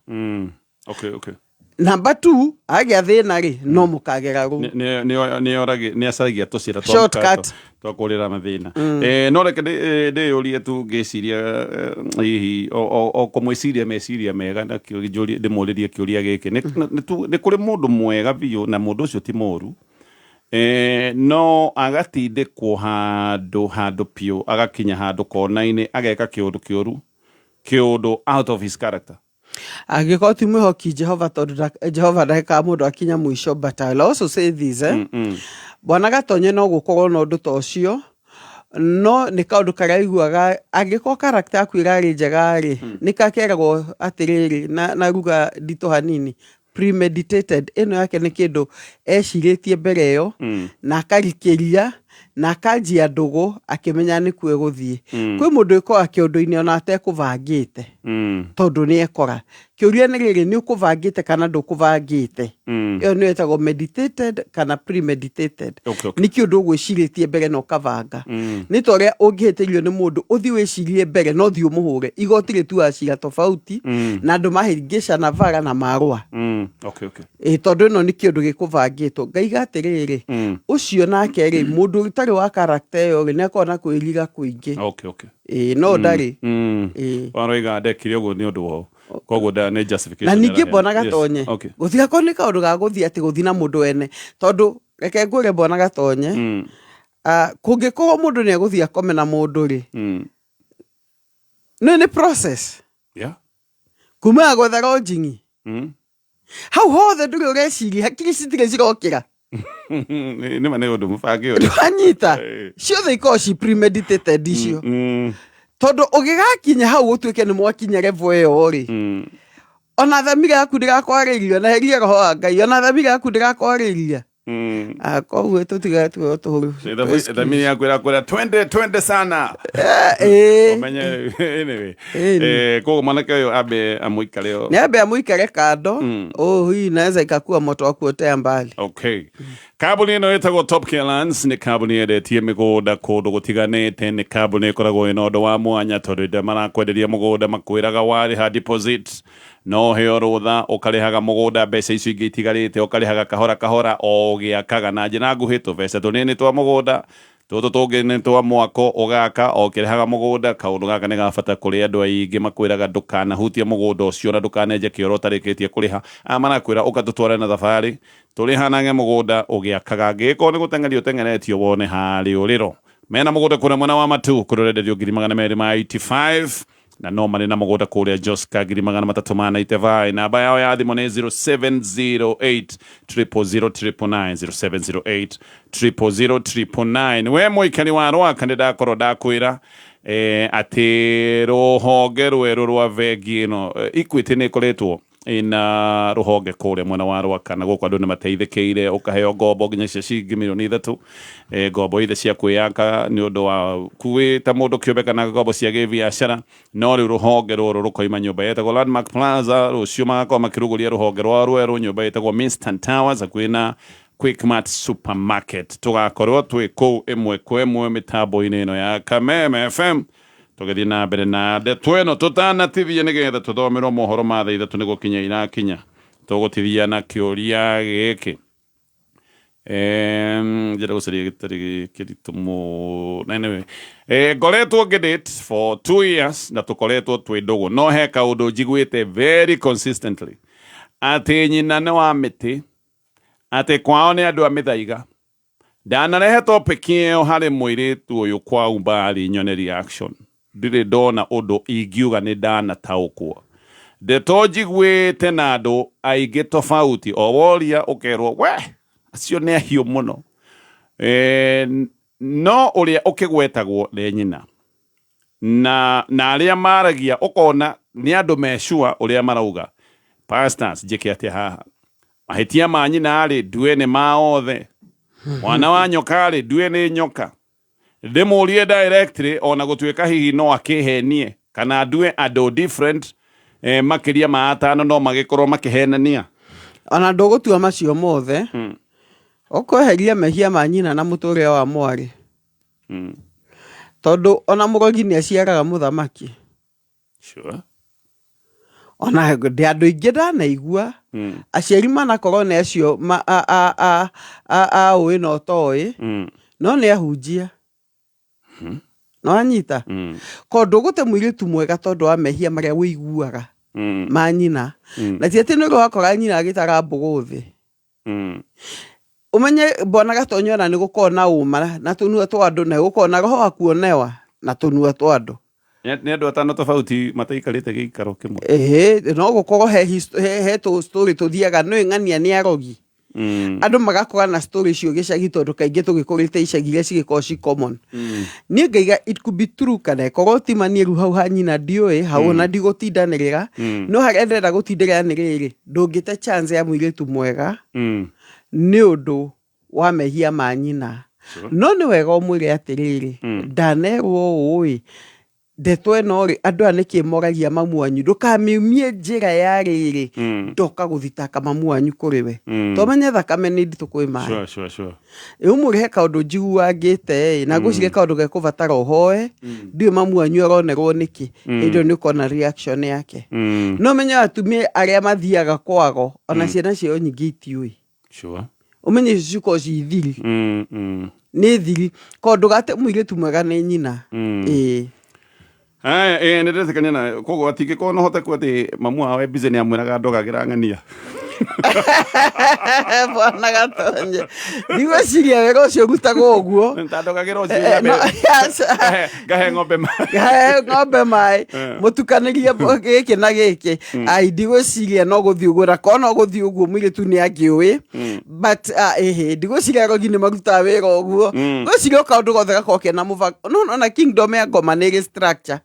Number two, agĩa thĩna rĩ, no mũkagera rũ. Nĩ acaragia tũcĩra twa Shortcut. mũkato twa kũrĩra mathĩna. No reke ndĩyũrie tu ngĩciria, hihi o kũmwĩciria meciria mega na ndĩmũrĩrie kĩũria gĩkĩ. Nĩ kũrĩ mũndũ mwega biũ na mũndũ ũcio ti mũru, no agatindĩkwo handũ biũ, agakinya handũ kona-inĩ, ageka kĩũndũ kĩũru, kĩũndũ out of his character. Angĩkorwo ti mwĩhoki Jehova, tondũ Jehova ndahekaga mũndũ akinya mũico. But I'll also say this, eh? Bwana Gatonye, no gũkorwo na ũndũ ta ũcio, no nĩ kaũndũ karĩa aiguaga angĩkorwo character yaku ĩrarĩ njega rĩ, nĩ kakeragwo atĩrĩrĩ na ruga nditũ hanini, premeditated. Ĩno yake nĩ kĩndũ ecirĩtie mbere ĩyo na akarikĩria na akanjia ndũgũ akĩmenya nĩkuo ĩgũthiĩ. Kwĩ mũndũ ĩkoraga kĩũndũ-inĩ ona atekũbangĩte, tondũ nĩ ekora. Kĩũria nĩ rĩrĩ, nĩ ũkũbangĩte kana ndũkũbangĩte? Ĩyo nĩyo ĩtagwo meditated kana premeditated. Nĩ kĩũndũ ũgwĩcirĩtie mbere na ũkabanga. Nĩ ta ũrĩa ũngĩhĩtĩrio nĩ mũndũ, ũthiĩ wĩcirie mbere no thiĩ ũmũhũre, igoti rĩtuaga cira tofauti na andũ mahĩngĩcana bara na marũa. Ĩ tondũ ĩno nĩ kĩũndũ gĩkũbangĩtwo. Ngaiga atĩrĩrĩ, ũcio nake rĩ, mũndũ ũtarĩ wa character ĩyo rĩ, nĩ akoragwo na kwĩrira kũingĩ. Ĩ no ndarĩ. Ĩ. Waroiga ndekire ũguo nĩ ũndũ wao, koguo nĩ justification Na ningĩ araheana. mbona Gatonye, gũtigakorwo nĩ kaũndũ ga gũthiĩ atĩ gũthiĩ na mũndũ wene, tondũ reke ngwĩre, mbona Gatonye, kũngĩkorwo mũndũ nĩ egũthiĩ akome na mũndũ rĩ, nĩ process kuma gwetha lodging hau hothe, ndũrĩ ũreciria, hakiri citirĩ cirokĩra. Nĩ ma nĩ ũndũ mũbange ũyũ. Ndwanyita? Ciothe ikorwo ci premeditated icio, tondũ ũgĩgakinya hau ũtuĩke nĩ mwakinya level ĩyo rĩ, ona thamira yaku ndĩgakwarĩria, na heria roho wa Ngai, ona thamira yaku ndĩgakwarĩria. Ah, koguo tũtigae tuoyo tũhũrũ. Thamiri yaku ĩrakwĩra twende twende sana. Ĩĩ. Ũmenye anyway. Ĩni. Koguo mwanake ũyũ ambe amũikare o. Nĩ ambe amũikare kando. Oh, hii inaweza ikakuwa moto wa kuotea mbali. Okay. Kambuni ĩno ĩtagwo Top Care Lands nĩ kambuni yendetie mĩgũnda kũndũ gũtiganĩte. Nĩ kambuni ĩkoragwo ĩna ũndũ wa mwanya, tondũ hĩndĩ ĩrĩa marakwenderia mũgũnda makwĩraga warĩha deposit no ũheo rũtha ũkarĩhaga mũgũnda, mbeca icio ingĩ itigarĩte ũkarĩhaga kahora kahora o ũgĩakaga. Na njĩra nguhĩ, tũbeca tũnini twa mũgũnda, tũtũ tũngĩ nĩ twa mwako, ũgaka o ũkĩrĩhaga mũgũnda. Kaũndũ gaka nĩ ga bata kũrĩ andũ aingĩ. Makwĩraga ndũkanahutie mũgũnda ũcio na ndũkanenje kĩoro ũtarĩkĩtie kũrĩha. Aya marakwĩra ũka tũtware na thabarĩ, tũrĩhanage mũgũnda ũgĩakaga. Angĩgĩkorwo nĩ gũteng'erio ũteng'eretio, wone harĩ ũrĩro. Mena mũgũnda kũrĩa mwena wa Matu, kũrĩa ũrenderio 285,000. Na no marĩ na mũgũnda kũrĩa Joska 395. Namba yao ya thimũ nĩ 0708 000 999, 0708 000 999. We mũikari wa Rwaka, nĩ ndakorwo ndakwĩra atĩ rũhonge rwerũ rwa bengi ĩno Equity nĩ ĩkoretwo ina rũhonge kũrĩa mwena wa Rwaka, na gũkũ andũ nĩ mateithĩkĩire, ũkaheo ngombo nginya cia ciringi 3 mirioni, ngombo ithe cia kwĩyaka nĩ ũndũ wa kuĩ ta mũndũ kĩũmbe kana ngombo cia gĩbiacara. No rĩu rũhonge rũrũ rũkoima nyũmba yetagwo Landmark Plaza. Rũciũ magakorwo makĩrugũria rũhonge rwa rwerũ nyũmba ĩtagwo Minstan Towers, hakuhĩ na Quickmart Supermarket. Tũgakorwo twĩ kũu ĩmwe kwa ĩmwe mĩtambo-inĩ ĩno ya Kameme FM, tũgĩthiĩ na mbere na ndeto ĩno. Tũtanatithie, nĩgetha tũthomerwo mohoro ma thaa 3 nĩ gũkinya irakinya, tũgũtithia na kĩũria gĩkĩ. Njĩra gũcaria gĩtarĩ kĩritũ mũno. Anyway, ngoretwo ngĩdate for 2 years na tũkoretwo twĩ ndũgũ, no he kaũndũ njiguĩte very consistently, atĩ nyina nĩ wa mĩtĩ, atĩ kwao nĩ andũ a mĩthaiga. Ndanarehe topic ĩyo harĩ mũirĩtu ũyũ kwa umbali nyone reaction. Ndirĩ ndona ũndũ ingiuga nĩ ndanataũkwo. Ndeto njiguĩte na andũ aingĩ tofauti, o woria ũkerwo we acio nĩ ahiũ mũno. No ũrĩa ũkĩgwetagwo nĩ nyina na arĩa maragia ũkona nĩ andũ mecua ũrĩa marauga. Pastors, njĩke atĩa haha? Mahĩtia ma nyina rĩ, ndue nĩ ma othe? Mwana wa nyoka rĩ, ndue nĩ nyoka? Ndĩmũrie directly, ona gũtuĩka hihi no akĩhenie, kana ndue andũ different, makĩria ma atano no magĩkorwo makĩhenania? Ona ndũgũtua macio mothe. Ũkweheria mehia ma nyina na mũtũrĩre wa mwarĩ, tondũ ona mũrogi nĩ aciaraga mũthamaki. Ona ndĩ andũ aingĩ ndanaigua aciari manakorwo nĩ acio a ũĩ na ũtoĩ, no nĩ ahunjia. No anyita ko ndũgũte mũirĩtu mwega tondũ wa mehia marĩa wĩiguaga ma nyina. Na ti atĩ nĩ ũrĩ wakora nyina agĩtara mbũgũ thĩ. Ũmenye mbona Gatonyo, ona nĩ gũkorwo na ũma na tũnua twa andũ, na gũkorwo na roho wa kuonewa na tũnua twa andũ. Nĩ andũ atano tofauti mataikarĩte gĩikaro kĩmwe. Ĩhĩ, no gũkorwo he tũ story tũthiaga nĩ ng'ania nĩ arogi. Andũ magakora na story icio gĩcagi, tondũ kaingĩ tũgĩkũrĩte icagi iria cigĩkorwo ci common. Niĩ ngaiga it could be true kana ĩkorwo ti ma. Niĩ rĩu hau ha nyina ndiũĩ hau, ona ndigũtindanĩrĩra. No harĩa ndĩrenda gũtindĩrĩra nĩ rĩrĩ, ndũngĩte chance ya mũirĩtu mwega nĩ ũndũ wa mehia ma nyina. No nĩ wega ũmwĩre atĩrĩrĩ, ndanerwo ũũ ĩ, ndeto ĩno rĩ, andũ aya nĩkĩ moragia mamu wanyu? Ndũkamiumie njĩra ya rĩrĩ. Ndoka gũthitanga mamu wanyu kũrĩ we. Tomenye thakame nĩ nditũ kwĩ maĩ. Sure, sure, sure. Ũmũrĩhe kaũndũ njiguangĩte ĩ, na ngwĩciria kaũndũ gekũbatara ũhoe. Ndiũĩ mamu wanyu aronerwo nĩkĩ. Hĩndĩ ĩyo nĩ ũkona reaction yake. No menye atumia arĩa mathiaga kwago, ona ciana ciao nyingĩ itiũĩ. Ũmenye icio cikorwo ci thiri. Nĩ thiri ko ndũgate mũirĩtu mwega nĩ nyina. Ĩĩ. Haya, nĩ ndĩretĩkania nawe. Koguo atingĩkorwo no hote kuo atĩ mamu wao e busy nĩ amwĩraga ndogagĩra ng'ania. Bwana Gatonye, ndigwĩciria wĩra ũcio ũrutagwo ũguo. Ta ndogagĩra ũcio. No, aca. Ngahe ng'ombe maĩ. Ngahe ng'ombe maĩ. Mũtukanĩrie gĩkĩ na gĩkĩ. Ai, ndigwĩciria no gũthiĩ ũguo, na korwo no gũthiĩ ũguo mũirĩtu nĩ angĩũĩ. But ĩhĩ, ndigwĩciria arogi nĩ marutaga wĩra ũguo. Ngwĩciria o kaũndũ gothe gakorwo kena mũbango. No nona kingdom ya ngoma nĩ ĩrĩ structure.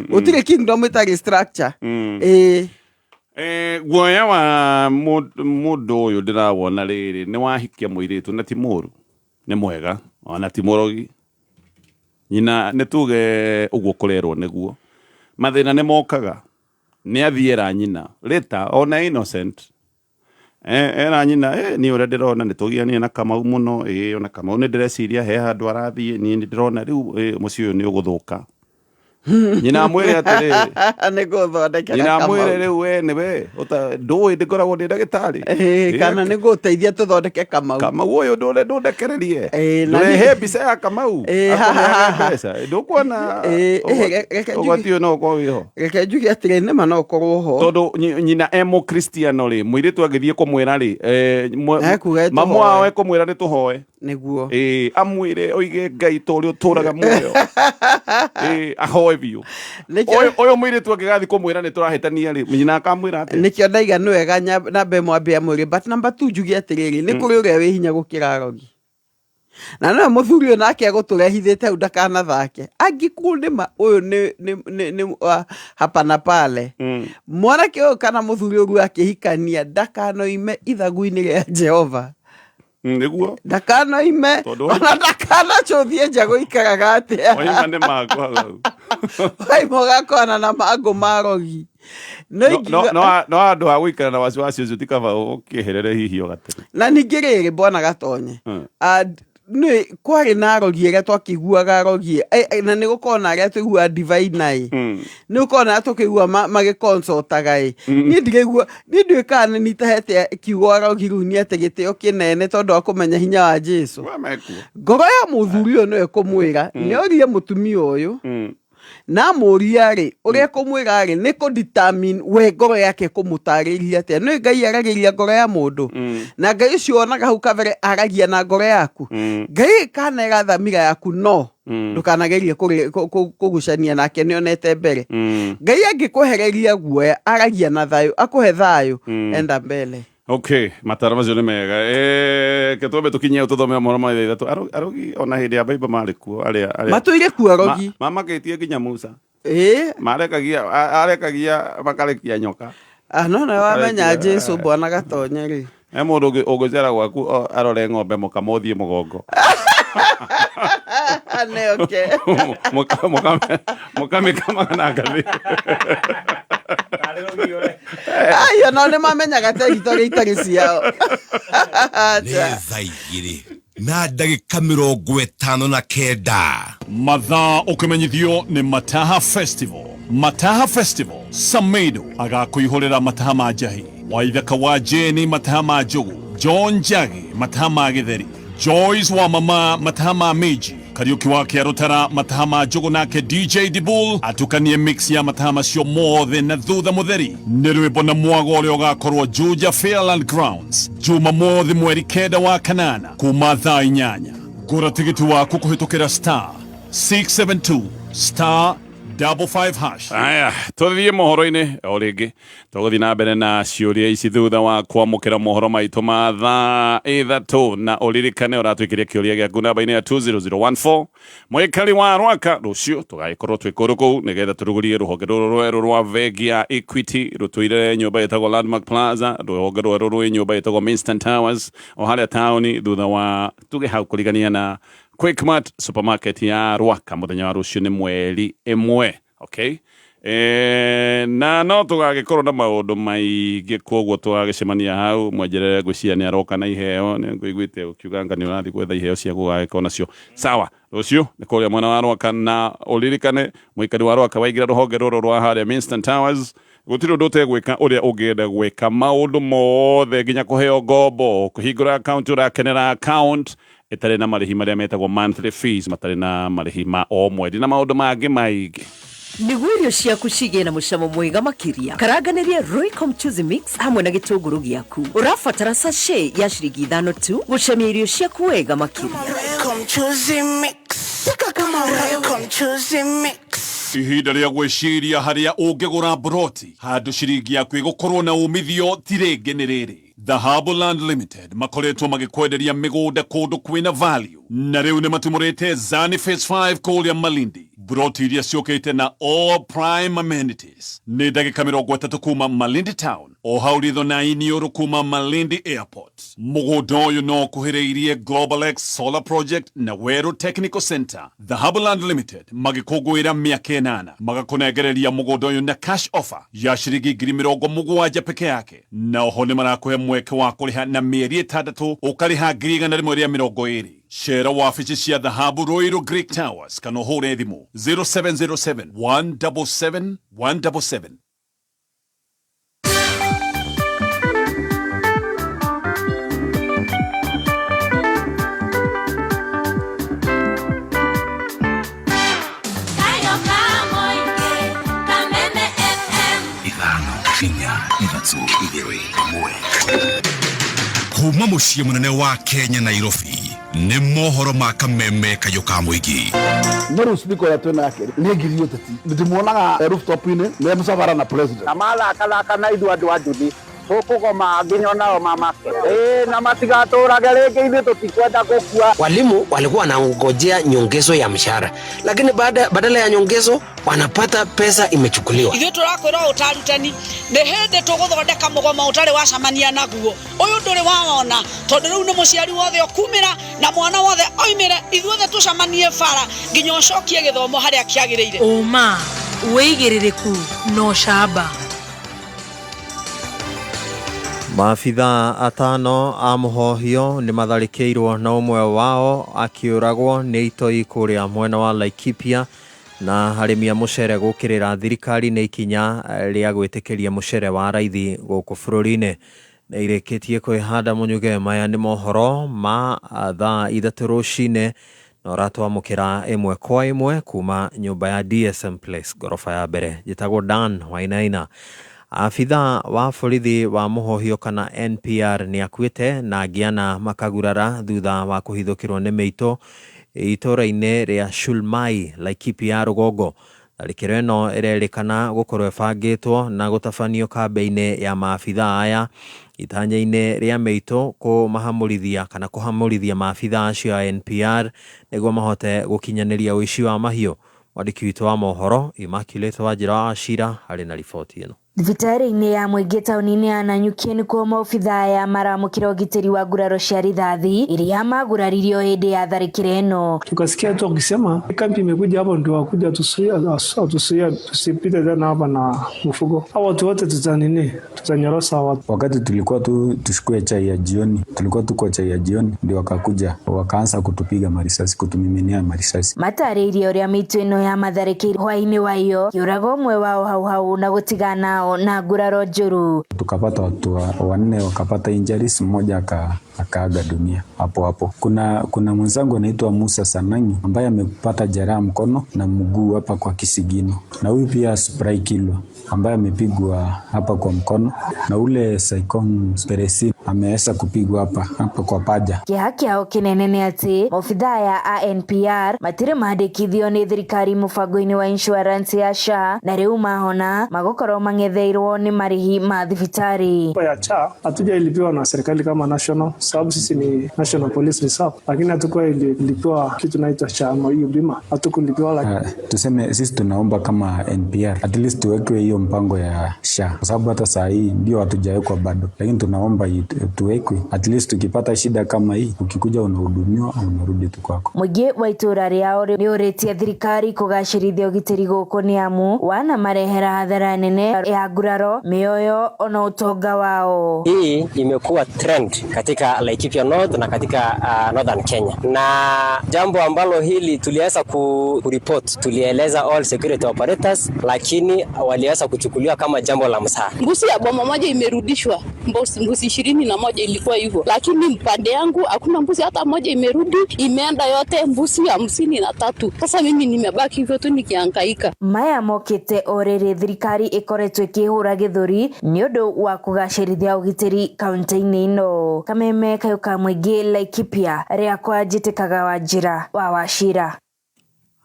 Gũtirĩ kingdom ĩtarĩ structure. Ĩĩ. Guoya wa mũndũ ũyũ ndĩrawona rĩrĩ nĩ wahikia mũirĩtu na ti mũru, nĩ mwega, ona ti mũrogi nyina, nĩ tuge ũguo kũrerwo nĩguo mathĩna nĩ mokaga. Nĩ athiĩra nyina rĩta ona innocent, era nyina, niĩ ũrĩa ndĩrona nĩ tũgianire na Kamau mũno, ona Kamau nĩ ndĩreciria he handũ arathiĩ. Niĩ nĩ ndĩrona rĩu, mũciĩ ũyũ nĩ ũgũthũka. Nyina amwĩre atĩrĩrĩ, nĩ gũthondekera nyina Kamau. Amwĩre rĩu we nĩwe ndũĩ ndĩkoragwo ndĩ ndagĩtarĩ. Kana nĩ gũteithia tũthondeke Kamau. Kamau ũyũ ndũre ndũndekererie. Na ndũrehe mbica ya Kamau ha, ha, akũheage ha. mbeca ndũkuona. Reke Ũgwati ũyũ no ũkorwo wĩho. Reke njuge atĩrĩ, nĩma no ũkorwo ho. Tondũ nyina e mũkristiano rĩ, mũirĩtu agĩthiĩ kũmwĩra rĩ, Ekuga mamu tũhoe. wao ekũmwĩra nĩ tũhoe. Nĩguo. Amwĩre oige Ngai ta ũrĩa ũtũraga muoyo. Ahoe biũ. Nĩkĩo- Ũyũ mũirĩtu angĩgathiĩ kũmwĩra nĩ tũrahĩtania rĩ, nyina akamwĩra atĩa? Nĩkĩo ndaiga nĩ wega namba ĩmwe ambia mwĩrĩ, but namba tu njuge atĩrĩrĩ, nĩ kũrĩ ũrĩa wĩ hinya gũkĩra arogi, na nowe mũthuri ũyũ nake egũtũrehithĩte hau ndakanathake angĩkorwo nĩma ũyũ nĩ wa hapa na pale. Mwanake ũyũ kana mũthuri ũyũ akĩhikania ndakanoime ithagu-inĩ rĩa Jehova. Nĩguo. Ndakanoime. Tondũ ona ndakanacũthie nja gũikaraga atĩa. Oima nĩ mangũ hau. Waima ũgakona na mangũ marogi no No no handũ ha gũikara na wasiwasi ũcio ti kaba ũkĩeherere hihi o gatene. Na ningĩ rĩrĩ, bwana Gatonye, nĩ kwarĩ na arogi arĩa twakĩiguaga arogi na nĩ gũkorwo na arĩa tũiguaga divina ĩ, nĩ gũkorwo na arĩa tũkĩigua magĩconsultaga ĩ. Niĩ ndiraigua, niĩ ndiũĩ kana nĩ nitahete kiugo arogi rĩu nĩ atĩ gĩtĩo kĩnene tondũ wa kũmenya hinya wa Jesu. We mekuo. Ngoro ya mũthuri ũyũ nĩwe kũmwĩra nĩ orie mũtumia ũyũ na amũria rĩ, ũrĩa kũmwĩra rĩ, nĩ kũ determine we ngoro yake kũmũtarĩria atĩa. Nĩ Ngai aragĩria ngoro ya mũndũ, na Ngai ũcio wonaga hau kabere aragia na ngoro yaku. Ngai kana ĩra thamira yaku no ndũkanagerie kũgucania nake nĩonete mbere. Ngai angĩkwehereria guoya, aragia na thayũ, akũhe thayũ, enda mbele. Okay, mataro macio nĩ mega. Ke twambe tũkinyie tũthome mohoro ma 3:00. Arogi ona hĩndĩ ya Bible marĩ kuo arĩa matũire kuo arogi. Mamakĩtie nginya Musa. Ĩĩ. Marekagia arekagia makarekia nyoka. Ah, no na wamenya Makarekia- Jesu, bwana Gatonye rĩ. He mũndũ ũngĩcera gwaku arore ng'ombe mũkama ũthiĩ mũgongo. Nĩ okay. Mũkamĩkamaga na ngathĩ. Ayo no nĩ mamenyaga territory itarĩ ciao. Nĩ 2:59. Mathaa ũkĩmenyithio nĩ Mataha Festival. Mataha Festival, Samedo agakũihũrĩra mataha ma njahi, Waithaka wa Jeni mataha ma njugu, John Njagi mataha ma gĩtheri, Joyce wa mama mataha ma mĩnji, Kariũki wa Kĩarũtara mataha ma njugu, nake DJ Dibul atukanie mix ya mataha macio mothe, na thutha mũtheri nĩ rwĩmbo na mwago ũrĩa ũgakorwo Juja Fairland Grounds Jumamothi 9 wa 8 kuma thaa 8. Gũra tigiti waku kũhĩtũkĩra *672*55#. Aya, tũthiĩ mohoro-inĩ o rĩngĩ, tũgũthiĩ na mbere na ciũria ici thutha wa kwamũkĩra mohoro maitũ ma 3:00, na ũririkane ũratwĩkĩria kĩũria gĩaku namba-inĩ ya 20014. Mwĩkari wa Rwaka, rũciũ tũgagĩkorwo twĩ kũndũ kũu nĩgetha tũrugũrie rũhonge rũrũ rwerũ rwa bengi ya Equity rũtũire nyũmba ĩtagwo Landmark Plaza, rũhonge rwerũ rwĩ nyũmba ĩtagwo Minston Towers o harĩa taũni, thutha wa tuge hau kũrigania na Quickmart supermarket ya Rwaka. Mũthenya wa rũciũ nĩ 1. Okay, na no tũgagĩkorwo na maũndũ maingĩ, koguo tũgagĩcemania hau. Mwenjerere, ngwĩciria nĩ aroka na iheo, nĩ ngũiguĩte ũkiuga anga nĩ ũrathiĩ gwetha iheo cia gũgagĩkorwo nacio. Sawa, rũciũ nĩ kũrĩa mwena wa Rwaka, na ũririkane mũikari wa Rwaka, waingĩra rũhonge rũrũ rwa harĩa Minston Towers, gũtirĩ ũndũ ũtegwĩka ũrĩa ũngĩenda gwĩka, maũndũ mothe nginya kũheo ngombo, kũhingũra account, ũrakenera account ĩtarĩ na marĩhi marĩa metagwo monthly fees, matarĩ na marĩhi ma o mweri na maũndũ mangĩ maingĩ. Nĩguo irio ciaku cigĩe na mũcamo mwega makĩria, karanganĩria Royco Mchuzi Mix hamwe na gĩtũngũrũ gĩaku. Ũrabatara sachet ya ciringi 5 tu gũcamia irio ciaku wega makĩria. Ihinda rĩa gwĩciria harĩa ũngĩgũra broti handũ ciringi yaku ĩgũkorwo na umithio ti rĩngĩ nĩ rĩrĩ. Dhahabu Land Limited makoretwo magĩkwenderia mĩgũnda kũndũ kwĩna value, na rĩu nĩ matumũrĩte Zani Phase 5 kũrĩa Malindi, broti iria ciũkĩte na all prime amenities. Nĩ ndagĩka 30 kuma Malindi Town, o hau ritho na iniũrũ kuma Malindi Airport. Mũgũnda ũyũ no ũkuhĩrĩirie Global X Solar Project na Weru Technical Center. Dhahabu Land Limited magĩkũngũĩra mĩaka 8, magakũnengereria mũgũnda ũyũ na cash offer ya ciringi 70,000 peke yake, na oho nĩ marakũhe mweke wa kũrĩha na mĩeri 6, ũkarĩha 120,000. Cera wabici cia Dhahabu Ruiru Greek Towers kana ũhũre thimũ 0707 177 177. Kayo kamoike, Kameme FM. 5 4 3 2 1. Kuma mũciĩ mũnene wa Kenya, Nairobi. Nĩ mohoro ma kameme kayũ ka mũingĩ. No rĩu speaker ũrĩa twĩ nake nĩ ngiri ũteti ndĩmuonaga rooftop-inĩ nĩ mũcabara na president. Na mathakathaka na ithuĩ andũ a nduthi tũkũgoma nginya onao mamake ĩĩ na matigatũrage rĩngĩ ithuĩ tũtikwenda gũkua. Walimu walikuwa wanangojea nyongezo ya mshahara, lakini badala ya nyongezo wanapata pesa imechukuliwa. Ithuĩ tũrakwĩra ũũ ta arutani nĩ hĩndĩ tũgũthondeka mũgomo ũtarĩ wacemania naguo ũyũ ndũrĩ wawona tondũ rĩu nĩ mũciari wothe ũkumĩra na mwana wothe oimĩre ithuothe tũcemanie bara nginya ũcokie gĩthomo harĩa kĩagĩrĩire. Ũma, wĩigĩrĩrĩku na ũcamba. Maabithaa atano a mũhohio nĩ matharĩkĩirwo na ũmwe wao akĩũragwo nĩ itoi kũrĩa mwena wa Laikipia na arĩmi a mũcere gũkĩrĩra thirikari nĩ ikinya rĩa gwĩtĩkĩria mũcere wa raithi gũkũ bũrũri-inĩ. Nĩ irĩkĩtie kwĩhanda mũnyuge. Maya nĩ mohoro ma thaa 3 rũcinĩ na ũratwamũkĩra ĩmwe kwa ĩmwe kuma nyũmba ya DSM Place ngoroba ya mbere. Njĩtagwo Dan Wainaina. Abithaa wa borithi wa mũhohio kana NPR nĩ akuĩte na angĩ ana makagurara thutha wa kũhithũkĩrwo nĩ mĩitũ itũũra-inĩ rĩa Shulmai, Laikipia rũgongo. Tharĩkĩro ĩno ĩrerĩkana gũkorwo ĩbangĩtwo na gũtabanio kambĩ-inĩ ya maabithaa aya itanya-inĩ rĩa mĩitũ kũmahamũrithia kana kũhamũrithia maabithaa acio a NPR nĩguo mahote gũkinyanĩria ũici wa mahiũ. Mwandĩki witũ wa mohoro Immaculate Wanjĩra wa Wachira arĩ na riboti ĩno. Thibitarĩ-inĩ ya mũingĩ taũni-inĩ ya Nanyuki nĩkuo maobithaa aya maramũkĩra ũgitĩri wa nguraro cia rithathi iria maguraririo hĩndĩ ya tharĩkĩro ĩno. Tukasikia tu wakisema kambi imekuja hapo, ndio wakuja atusuia tusipite tena hapa na mfugo. Hao watu wote tutanini tutanyorosa watu. Wakati tulikuwa tu tushukue chai ya jioni, tulikuwa tuko chai ya jioni, ndio wakakuja wakaanza kutupiga marisasi, kutumiminia marisasi. Matarĩirie ũrĩa mĩitũ ĩno ya matharĩkĩire hwaĩ-inĩ wa iyo kĩũraga ũmwe wao hau hau na gũtigana nao na nguraro njũru. Tukapata watu wanne wakapata injuries, mmoja akaaga dunia hapo hapo. Kuna mwenzangu anaitwa Musa Sanangi ambaye amepata jeraha mkono na mguu hapa kwa kisigino, na huyu pia Spray Kilwa ambaye amepigwa hapa kwa mkono, na ule Saikon Peresi ameweza kupigwa hapa hapa kwa paja. Kĩeha kĩao kĩnene nĩ atĩ maobithaa ya ANPR matirĩ mandĩkithio nĩ thirikari mũbango-inĩ wa insurance ya SHA na rĩu mahona magũkorwo mang'etheirwo nĩ marĩhi ma thibitarĩ. Ya CHA hatujailipiwa na serikali kama national, sababu sisi ni National Police Reserve, lakini hatukuwa ilipiwa kitu naitwa CHA ama hiyo bima hatukulipiwa. Tuseme sisi tunaomba kama NPR at least tuwekwe hiyo mpango ya SHA, kwa sababu hata saa hii ndio hatujawekwa bado, lakini tunaomba tuwekwe at least tukipata shida kama hii, ukikuja unahudumiwa unarudi tu kwako. Mũingĩ wa itũũra rĩao nĩ ũrĩtie thirikari kũgacĩrithia ũgitĩri gũkũ nĩ amu wana marehera hathara nene ya nguraro mĩoyo ona ũtonga wao. Hii imekuwa trend katika Laikipia North na katika Northern Kenya, na jambo ambalo hili tuliweza kuripot, tulieleza all security operators, lakini waliweza kuchukuliwa kama jambo la msaha. Mbuzi ya boma moja imerudishwa, mbuzi 21 ilikuwa hivyo, lakini mpande yangu hakuna mbuzi hata moja imerudi, imeenda yote mbuzi 53. Sasa mimi nimebaki hivyo tu nikihangaika. Maya mokĩte o rĩrĩ thirikari ĩkoretwo ĩkĩhũra gĩthũri nĩ ũndũ wa kũgacĩrithia ũgitĩri kaunti-inĩ ĩno. Kameme kayũ ka mũingĩ Laikipia rĩakwa njĩtĩkaga Wanjĩra wa Wachira.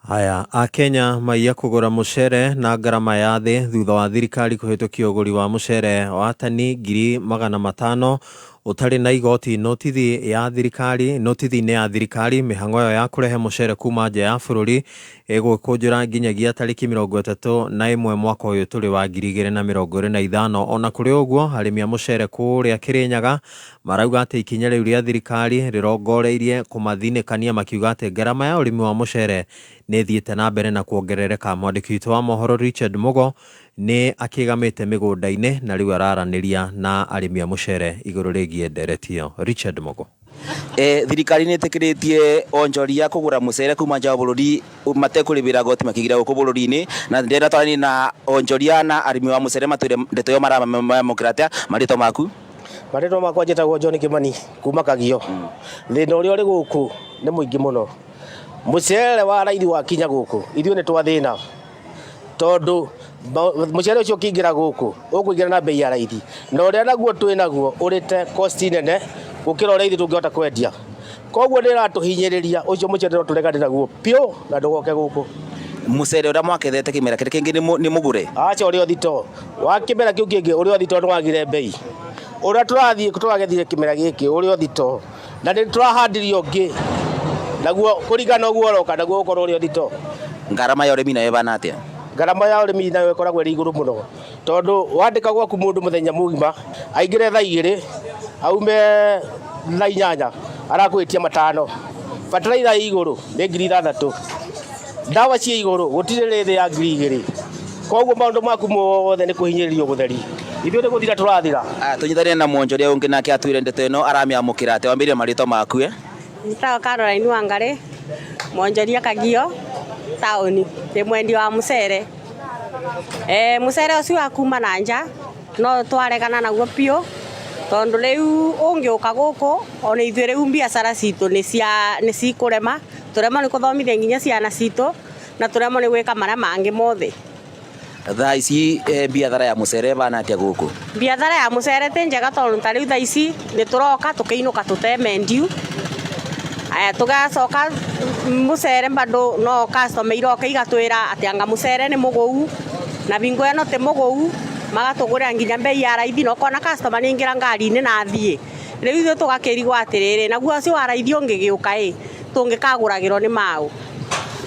Haya, Akenya maiya kũgũra mũcere na ngarama ya thĩ thutha wa thirikari kũhĩtũkia ũgũri wa mũcere wa tani 500,000 ũtarĩ na igoti. Notithi ya thirikari notithi-inĩ ya thirikari mĩhang'o ĩyo ya kũrehe mũcere kuma nja ya bũrũri ĩgũkũnjũra nginyagia tarĩki 31 mwaka ũyũ tũrĩ wa 2025. Ona kũrĩ ũguo arĩmi a mũcere kũrĩa Kĩrĩnyaga marauga atĩ ikinya rĩu rĩa thirikari rĩrongoreirie kũmathinĩkania, makiuga atĩ ngarama ya ũrĩmi wa mũcere nĩ ĩthiĩte na mbere na kuongerereka. Mwandĩki witũ wa mohoro Richard Mugo nĩ akĩgamĩte mĩgũnda-inĩ na rĩu araranĩria na arĩmi a mũcere igũrũ rĩgiĩ ndereti ĩyo. Richard Mugo. Thirikari nä ĩtĩkĩrĩtie onjoria kũgũra mũcere kuma nja wa bũrũri matekũrĩbĩra goti makĩingĩra gũkũ bũrũri-inĩ, na ndĩrenda twaranie na onjoria na arĩmi wa mũcere matwĩre ndeto ĩyo maramamũkĩra atĩa. Marĩtwa maku? Marĩtwa makwa njĩtagwo John Kimani kuma Kagio. Thĩna ũrĩa ũrĩ gũkũ nĩ mũingĩ mũno. Mũcere wa raithi wakinya gũkũ ithuĩ nĩ twathĩna, tondũ mũcere ũcio ũkĩingĩra gũkũ ũkũingĩra na bei ya raithi, na ũrĩa naguo twĩ naguo ũrĩte cost nene gũkĩra ũrĩa ithuĩ tũngĩhota kwendia. Koguo nĩ ĩratũhinyĩrĩria ũcio mũcere no tũregane naguo piũ na ndũgoke gũkũ. Mũcere ũrĩa mwakethete kĩmera kĩrĩa kĩngĩ nĩ mũgũre? Aca, ũrĩ o thito wa kĩmera kĩu kĩngĩ, ũrĩ o thito, nĩwagire mbei. Ũrĩa tũrathiĩ tũragethire kĩmera gĩkĩ ũrĩ o thito, na nĩ tũrahandirie ũngĩ naguo kũringana ũguo ũroka naguo ũkorwo ũrĩ o thito. Ngarama ya ũrĩmi nayo ĩbana atĩa? Ngarama ya ũrĩmi nayo ĩkoragwo ĩrĩ igũrũ mũno, tondũ wandĩka gwaku mũndũ mũthenya mũgima aingĩre thaa 2 aume thaa 8 arakwĩtia 5. Bataraitha ĩ igũrũ, nĩ 6,000. Ndawa ciĩ igũrũ, gũtirĩ rĩthĩ ya 2,000. Koguo maũndũ maku mothe nĩ kũhinyĩrĩrio gũtheri, ithuĩ nĩ gũthira tũrathira. Aya, tũnyitanĩre na mwonjoria ũngĩ nake atwĩre ndeto ĩno aramĩamũkĩra atĩa. Wambĩrĩrie marĩtwa maku. Njĩtagwo Caroline Wangari, mwonjoria Kagio taũni, ndĩ mwendia wa mũcere. Mũcere ũcio wa kuma na nja no twaregana naguo biũ, tondũ rĩu ũngĩũka gũkũ ona ithuĩ rĩu biacara citũ nĩ cikũrema, tũremwo nĩ kũthomithia nginya ciana citũ na tũremwo nĩ gwĩka marĩa mangĩ mothe. Thaa ici biathara ya mũcere ĩbana atĩa gũkũ? Biathara ya mũcere ti njega, tondũ ta rĩu thaa ici nĩ tũroka tũkĩinũka tũtemendiu. Aya, tũgacoka mũcere bado no customer iroka igatwĩra atĩ anga mũcere nĩ mũgũu na bingo ĩno ti mũgũu, magatũgũrĩra nginya mbei ya raithi, na ũkona customer nĩ aingĩra ngari-inĩ na athiĩ. Rĩu ithuĩ tũgakĩrigwo atĩrĩrĩ, naguo ũcio wa raithi ũngĩgĩũka ĩ, tũngĩkagũragĩrwo nĩ maũ?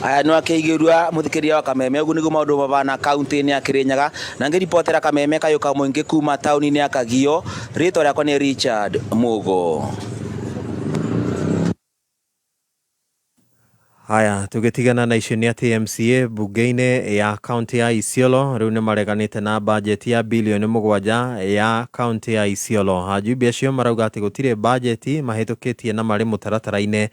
Aya, nĩ wakĩigĩrua mũthikĩria wa Kameme, ũguo nĩguo maũndũ mabana kaunti-inĩ ya Kirinyaga, na ngĩribotera Kameme kayũ ka mũingĩ kuma taũni-inĩ ya Kagio, rĩtwa rĩakwa nĩ Richard Mugo. Haya, tũgĩtigana na icio nĩ atĩ MCA mbunge-inĩ ya kaunti ya Isiolo rĩu nĩ mareganĩte na bajeti ya bilioni 7 ya kaunti ya Isiolo. Ajumbe acio marauga atĩ gũtirĩ bajeti mahĩtũkĩtie na marĩ mũtaratara-inĩ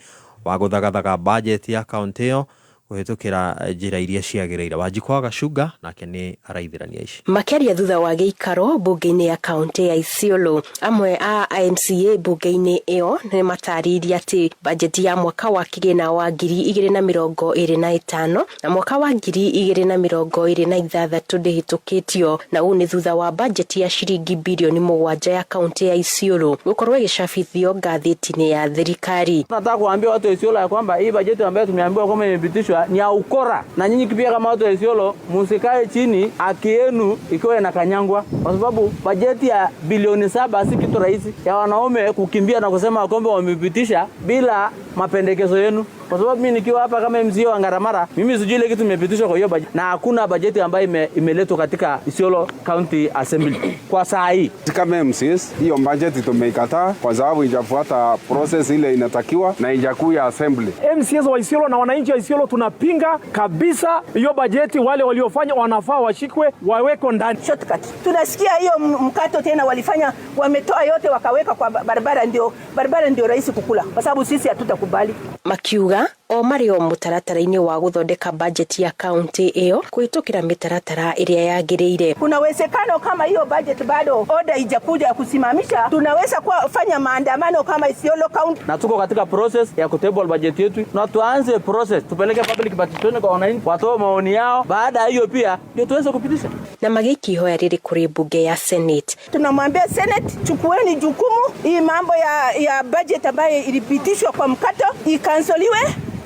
wa gũthagathaga bajeti ya kaunti ĩyo kũhĩtũkĩra njĩra iria ciagĩrĩire. Wanjikũ wa Gacunga nake nĩ araithĩrania ici. Makĩaria thutha wa gĩikaro mbunge-inĩ ya kaunti ya Isiolo, amwe a MCA mbunge-inĩ ĩyo nĩ matarĩirie atĩ bajeti ya mwaka wa kĩgĩna wa 2025 na mwaka wa 2026 ndĩhĩtũkĩtio, na ũũ nĩ thutha wa bajeti ya ciringi bilioni 7 ya kaunti ya Isiolo gũkorwo ĩgĩcabithio ngathĩti-inĩ ya thirikari. Nataka kuambia watu wa Isiolo ya kwamba hii bajeti ambayo tumeambiwa kwamba imepitishwa ni ya ukora, na nyinyi pia kama watu wa Isiolo msikae chini haki yenu ikiwa inakanyangwa, kwa sababu bajeti ya bilioni 7 si kitu rahisi ya wanaume kukimbia na kusema kwamba wamepitisha bila mapendekezo yenu. Kwa sababu mimi nikiwa hapa kama MCA wa Ngaramara, mimi sijui ile kitu imepitishwa kwa hiyo bajeti, na hakuna bajeti ambayo imeletwa katika Isiolo County Assembly kwa saa hii. Kama MCAs, hiyo bajeti tumeikataa kwa sababu haijafuata process ile inatakiwa na haijakuja assembly. MCAs wa Isiolo na wananchi wa Isiolo tunapinga kabisa hiyo bajeti. Wale waliofanya wanafaa washikwe, wawekwe ndani. Shortcut. Tunasikia hiyo mkato tena walifanya, wametoa yote wakaweka kwa barabara, ndio barabara ndio rahisi kukula, kwa sababu sisi hatutakubali. Makiuga o marĩ o mũtaratara-inĩ wa gũthondeka bajeti ya kaunti ĩyo kũhĩtũkĩra mĩtaratara ĩrĩa yagĩrĩire. Kuna uwezekano kama hiyo budget bado order ijakuja ya kusimamisha, tunaweza kufanya maandamano kama Isiolo County. Na tuko katika process ya kutable budget yetu, na tuanze process, tupeleke public participation kwa wananchi, watoe maoni yao. Baada ya hiyo pia ndio tuweze kupitisha. Na magĩikia ihoya rĩrĩ kũrĩ mbunge ya Senate. Tunamwambia Senate, chukueni jukumu hii mambo ya budget ambayo ilipitishwa kwa mkato ikansoliwe,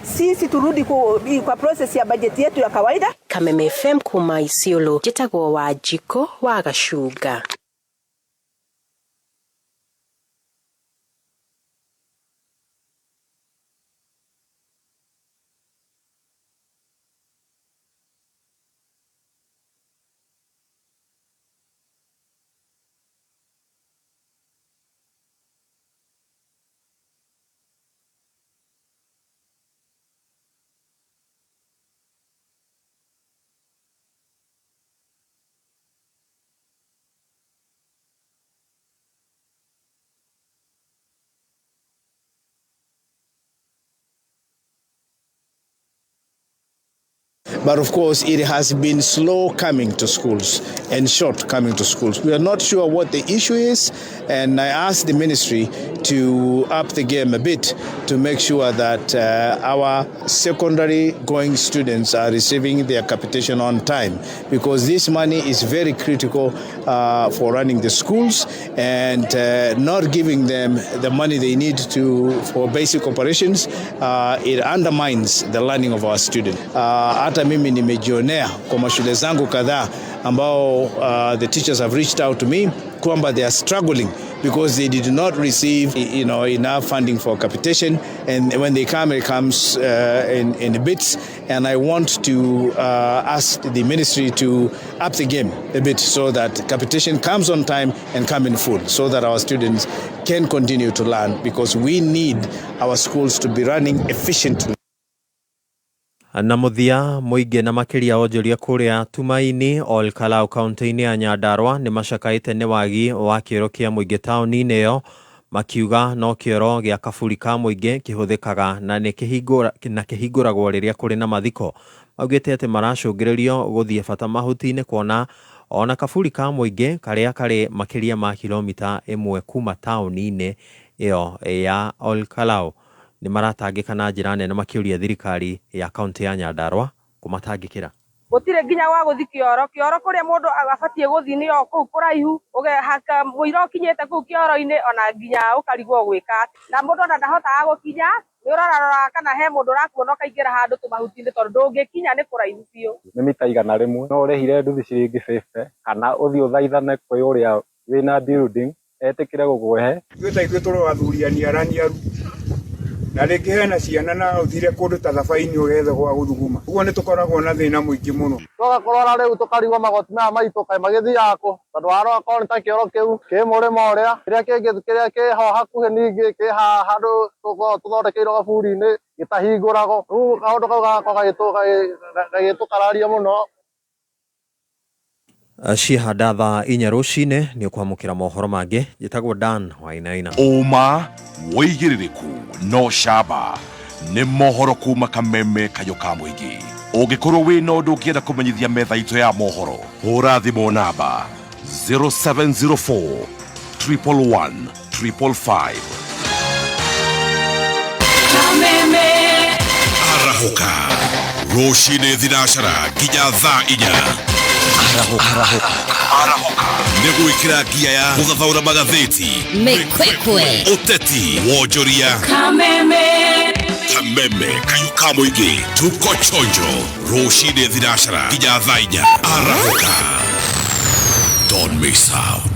sisi turudi kwa process ya budget yetu ya kawaida. Kameme FM kuma Isiolo, njĩtagwo Wanjikũ wa Gacunga. But of course, it has been slow coming to schools and short coming to schools. We are not sure what the issue is, and I asked the ministry to up the game a bit to make sure that our secondary going students are receiving their capitation on time, because this money is very critical for running the schools, and not giving them the money they need to for basic operations, it undermines the learning of our students. Hata mimi nimejionea kwa mashule zangu kadhaa ambao the teachers have reached out to me kwamba they are struggling because they did not receive enough funding for capitation, and when they come, it comes in bits. And I want to ask the ministry to up the game a bit so that capitation comes on time and come in full, so that our students can continue to learn, because we need our schools to be running efficiently. Na mũthia mũingĩ na makĩria onjoria kũrĩa Tumaini Ol Kalou kaunti-inĩ ya Nyandarua nĩ macakaĩte nĩ wagi wa kĩoro kĩa mũingĩ taũni-inĩ ĩyo, makiuga no kĩoro gĩa kaburi ka mũingĩ kĩhũthĩkaga na nĩ na kĩhingũragwo rĩrĩa kũrĩ na mathiko. Maugĩte atĩ maracũngĩrĩrio gũthiĩ bata mahuti-inĩ kuona ona kaburi ka mũingĩ karĩa karĩ makĩria ma kilomita 1 kuma taũni-inĩ ĩyo ya Ol Kalou nĩ maratangĩka na njĩra nene, makĩũria thirikari ya kaunti ya Nyandarua kũmatangĩkĩra. Gũtirĩ nginya gwa gũthi kĩoro kĩoro kũrĩa mũndũ abatiĩ gũthi nĩ o kũu kũraihu, ũgehaka mũira ũkinyĩte kũu kĩoro-inĩ, ona nginya ũkarigwo gwĩka atĩa. Na mũndũ ona ndahotaga gũkinya, nĩ ũrorarora kana he mũndũ ũrakuona ũkaingĩra handũ tũmahuti-inĩ, tondũ ndũngĩkinya nĩ kũraihu biũ. Nĩ mita 100, no ũrĩhire nduthi ciringi 50 kana ũthiĩ ũthaithane kwĩ ũrĩa wĩna building etĩkĩre gũkũhe. Ithuĩ ta ithuĩ tũrĩ athuri aniaraniaru, na rĩngĩ hena ciana na ũthire kũndũ ta thabaini ũgethe gwa gũthuguma, ũguo nĩ tũkoragwo na thĩna mũingĩ mũno. Twoka kũrora rĩu tũkarigwo magoti maya maitũ kaĩ magĩthiaga kũ, tondũ warora korwo nĩ ta kĩoro kĩu kĩ mũrĩmo ũrĩa, kĩrĩa kĩngĩ kĩrĩa kĩho hakuhĩ ningĩ kĩ haha handũ tũthondekeirwo gaburi-inĩ gĩtahingũragwo, rĩu kaũndũ kau gagakorwo gagĩtũkararia mũno. Cihanda thaa 4 rũcinĩ nĩ ũkwamũkĩra mohoro mangĩ. Njĩtagwo Dan Wainaina. Ũma wĩigĩrĩrĩku no camba nĩ mohoro kuma Kameme kayũ ka mũingĩ. Ũngĩkorwo wĩna ũndũ ũngĩenda kũmenyithia metha itũ ya mohoro, hũra thimũ namba 0704 111 555. Kameme. Arahũka rũcinĩ thinacara nginya thaa 4. Arahũka nĩ gwĩkĩra ngia ya gũthathaũra magathĩti, Mĩkwekwe, ũteti, wonjoria. Kameme. Kameme kayũ ka mũingĩ, tuko chonjo rũcinĩ thinacara nginya thaa 4. Arahũka, don't miss out.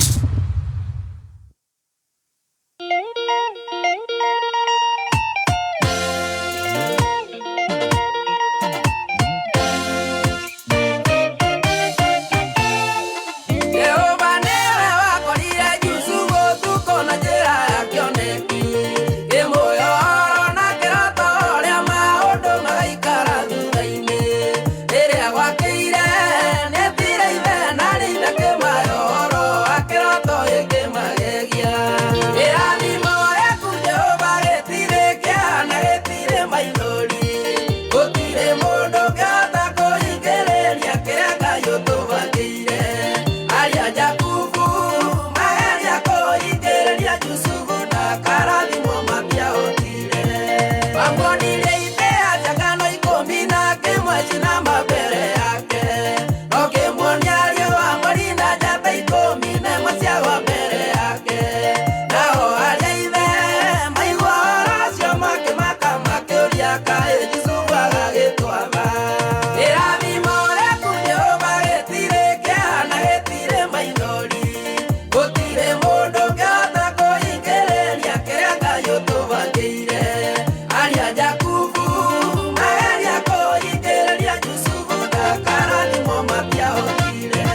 Jehova nĩwe wakorire Jusufu ũtukũ na njĩra ya kĩoneki, kĩmũhe ũhoro na kĩroto ũrĩa maũndũ magaikara thutha-inĩ. Rĩrĩa gwakĩire nĩetire ithe na ithe akĩmahe ũhoro wa kĩroto gĩkĩmagegia. Kĩrathimo gĩaku Jehova gĩtirĩ kĩeha na gĩtirĩ maithori, gũtirĩ mũndũ ũngĩhota kũhingĩrĩria kĩrĩa Ngai ũtũbangĩire. Aria Jakubu mageria kũhingĩrĩria Jusufu ndakarathimwo matiahotire. Mamuonirie itĩĩa cia ngano 11 cinama mbere yake, no kĩmuonia riũa mweri na njata 11 ciagwa mbere yake. Nao aria ithe maigua ũhoro ũcio makĩmaka makĩũria kaĩ Jusufu agagĩtwatha. Kĩrathimo gĩaku Jehova gĩtirĩ kĩeha na gĩtirĩ maithori, gũtirĩ mũndũ ũngĩhota kũhingĩrĩria kĩrĩa Ngai ũtũbangĩire. Aria Jakubu mageria kũhingĩrĩria Jusufu ndakarathimwo matiahotire.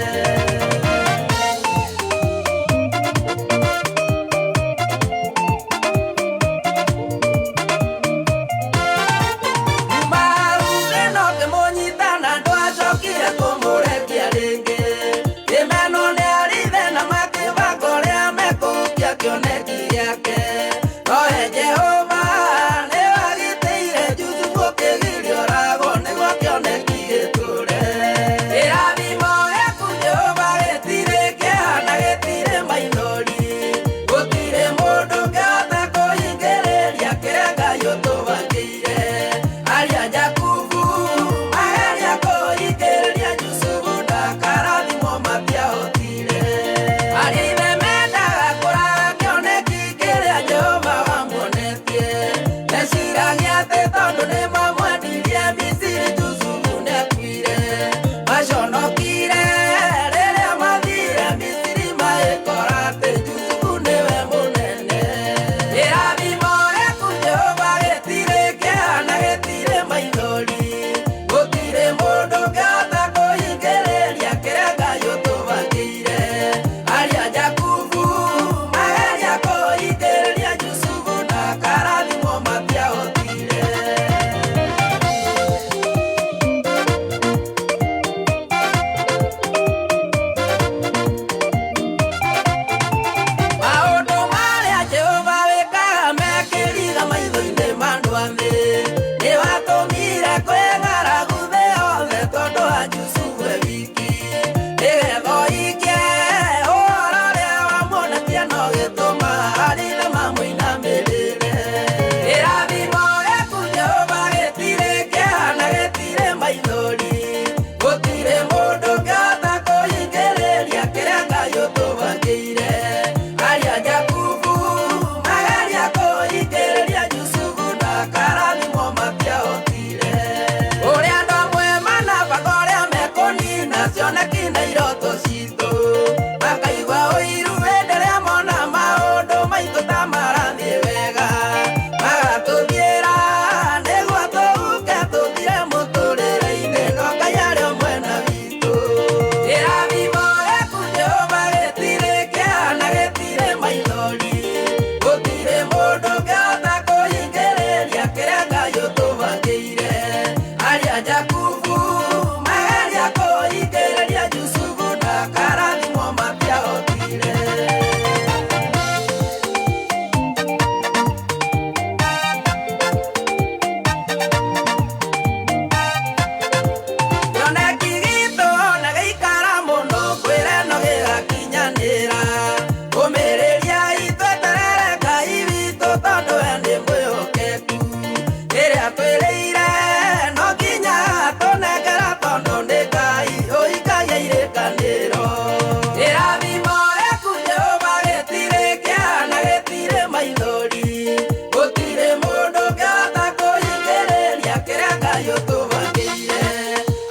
Ngai ũtũbangĩire.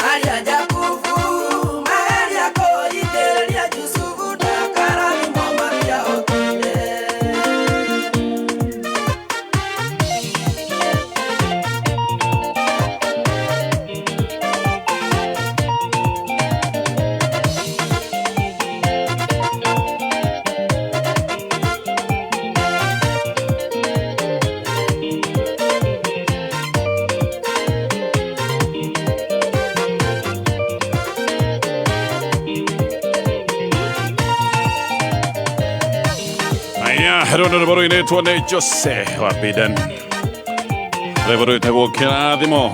Aria Jakubu mageria kũringĩrĩria Jusufu ndakarathimwo matiahotire. Aya, rũno rwĩmbo rũinĩtwo nĩ Jose wa Biden. Rwĩmbo rwĩtagwo kĩrathimo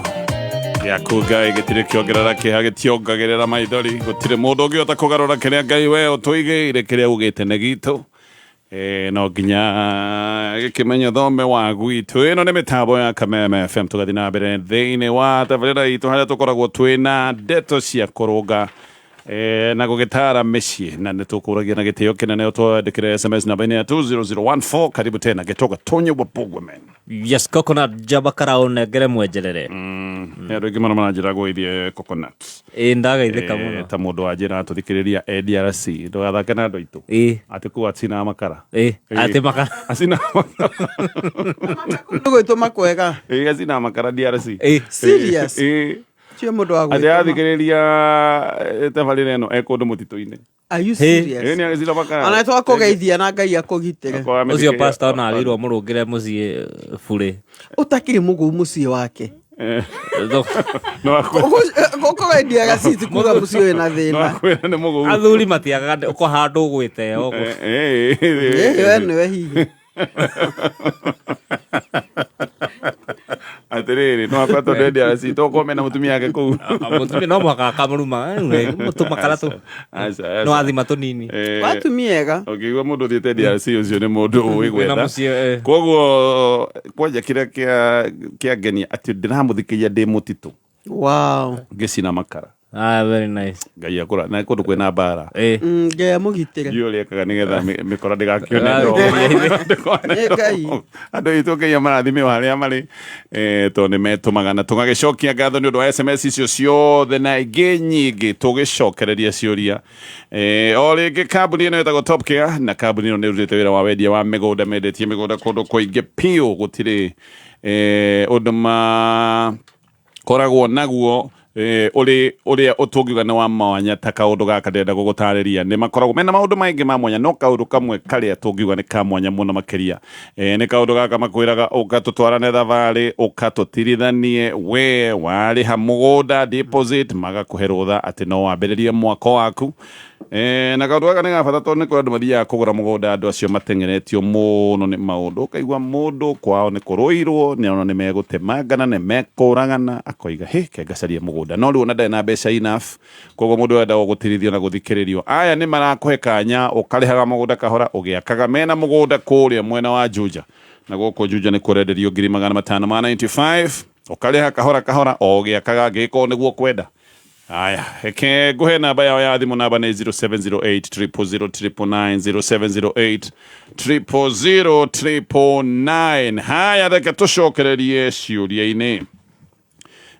gĩaku Ngai gĩtirĩ kĩongerera kĩeha gĩtiongagĩrĩra maithori gũtirĩ mũndũ ũngĩhota kũgarũra kĩrĩa Ngai we ũtũigĩire kĩrĩa ugĩte nĩ gitũ. No nginya gĩkĩmenyo thome wa gwitũ. Ĩno nĩ mĩtambo ya Kameme FM tũgathiĩ na mbere thĩinĩ wa tabarĩra itũ harĩa tũkoragwo twĩna ndeto cia kũrũnga na gũgĩtara mĩciĩ na nĩ tũkũragia na gĩtĩo kĩnene ũtwandĩkĩre SMS namba-inĩ ya 20014. Karibu tena Gĩtoga Tonye wa Bugwemen. Yes, coconut jaba karao nengere mwenjerere. Nĩ andũ aingĩ mũno maranjĩra gũithie coconut. Ĩ ndagaithĩka mũno. Ta mũndũ wanjĩra tũthikĩrĩria ADRC ndũgathake na andũ aitũ. Atĩ kũu acinaga makara. Atĩ makara. Acinaga makara. Gwĩtũma kwega. Acinaga makara DRC. Serious? Cio mũndũ wa Atĩ gwĩtũma. athikĩrĩria tabarĩra ĩno e kũndũ mũtitũ-inĩ. Are you serious? Nĩ agĩcina makara. Ona twakũgeithia na Ngai akũgitĩre. Ũcio pastor ona agĩrĩirwo mũrũngĩre mũciĩ burĩ. Ũtakĩrĩ mũgũu mũciĩ wake. No Gũkũgendia gaciti kuga mũciĩ wĩna thĩna. akwĩra nĩ mũgũu. Athuri matiagaga ũko handũ ũgwĩte ũguo. We nĩwe hihi. Atĩrĩrĩ, no akwa tondũ NDRC tokorwo mena mũtumia wake kũu. Mũtumia no mũhaka akamũruma, tũmakara tũ. Aca, aca. No athima tũnini. Watumia ega. Ũngĩigua mũndũ ũthiĩte DRC ũcio nĩ mũndũ ũĩ Wĩna gwetha. mũciĩ. Koguo kwanja kĩrĩa kĩangenia atĩ ndĩramũthikĩria ndĩ mũtitũ. Wow. Ngĩcina makara. Ah, very nice. Ngai akũra na kũndũ kwĩna mbara. Ngai amũgitĩre. Ndiũĩ ũrĩa ekaga nĩgetha mĩkora ndĩgakĩone Ah, ndogo. Nĩ Ngai. Andũ aitũ Ngai amarathime o harĩa marĩ tondũ nĩ metũmaga na tũgagĩcokia ngatho nĩ ũndũ wa SMS icio ciothe na ingĩ nyingĩ tũgĩcokereria ciũria. O rĩngĩ kambuni ĩno ĩtagwo Top Care na kambuni ĩno nĩ ĩrutĩte wĩra wa wendia wa mĩgũnda, mendetie mĩgũnda kũndũ kũingĩ piũ, gũtirĩ ũndũ makoragwo naguo ũrĩ ũrĩa ũtũngiuga nĩ wa mwanya ta kaũndũ gaka ndĩrenda gũgũtarĩria. Nĩ makoragwo mena maũndũ maingĩ ma mwanya no kaũndũ kamwe karĩa tũngiuga nĩ ka mwanya mũno makĩria nĩ kaũndũ gaka makwĩraga ũka tũtwarane thabarĩ, ũka tũtirithanie, we warĩha mũgũnda deposit magakũhe rũtha atĩ no wambĩrĩrie mwako waku. Na kaũndũ gaka nĩ ga bata tondũ nĩ kũrĩ andũ mathiaga kũgũra mũgũnda, andũ acio mateng'eretio mũno nĩ maũndũ, ũkaigua mũndũ kwao nĩ kũrũirwo, nĩ ona nĩ megũtemangana, nĩ mekũragana, akoiga hĩ ke ngacarie mũgũnda, no rĩu ona ndarĩ na mbeca enough, koguo mũndũ endaga gũtirithio na gũthikĩrĩrio. Aya nĩ marakũhe kanya ũkarĩhaga mũgũnda kahora ũgĩakaga. Mena mũgũnda kũrĩa mwena wa Juja, na gũkũ Juja nĩ kũrenderio ngiri magana matano ma 95, ũkarĩha kahora kahora o ũgĩakaga angĩgĩkorwo nĩguo kwenda. Aya, reke nguhe namba yao ya thimũ, namba nĩ 0708 000 999, 0708 000 999. Haya, reke tũcokererie ciũria-inĩ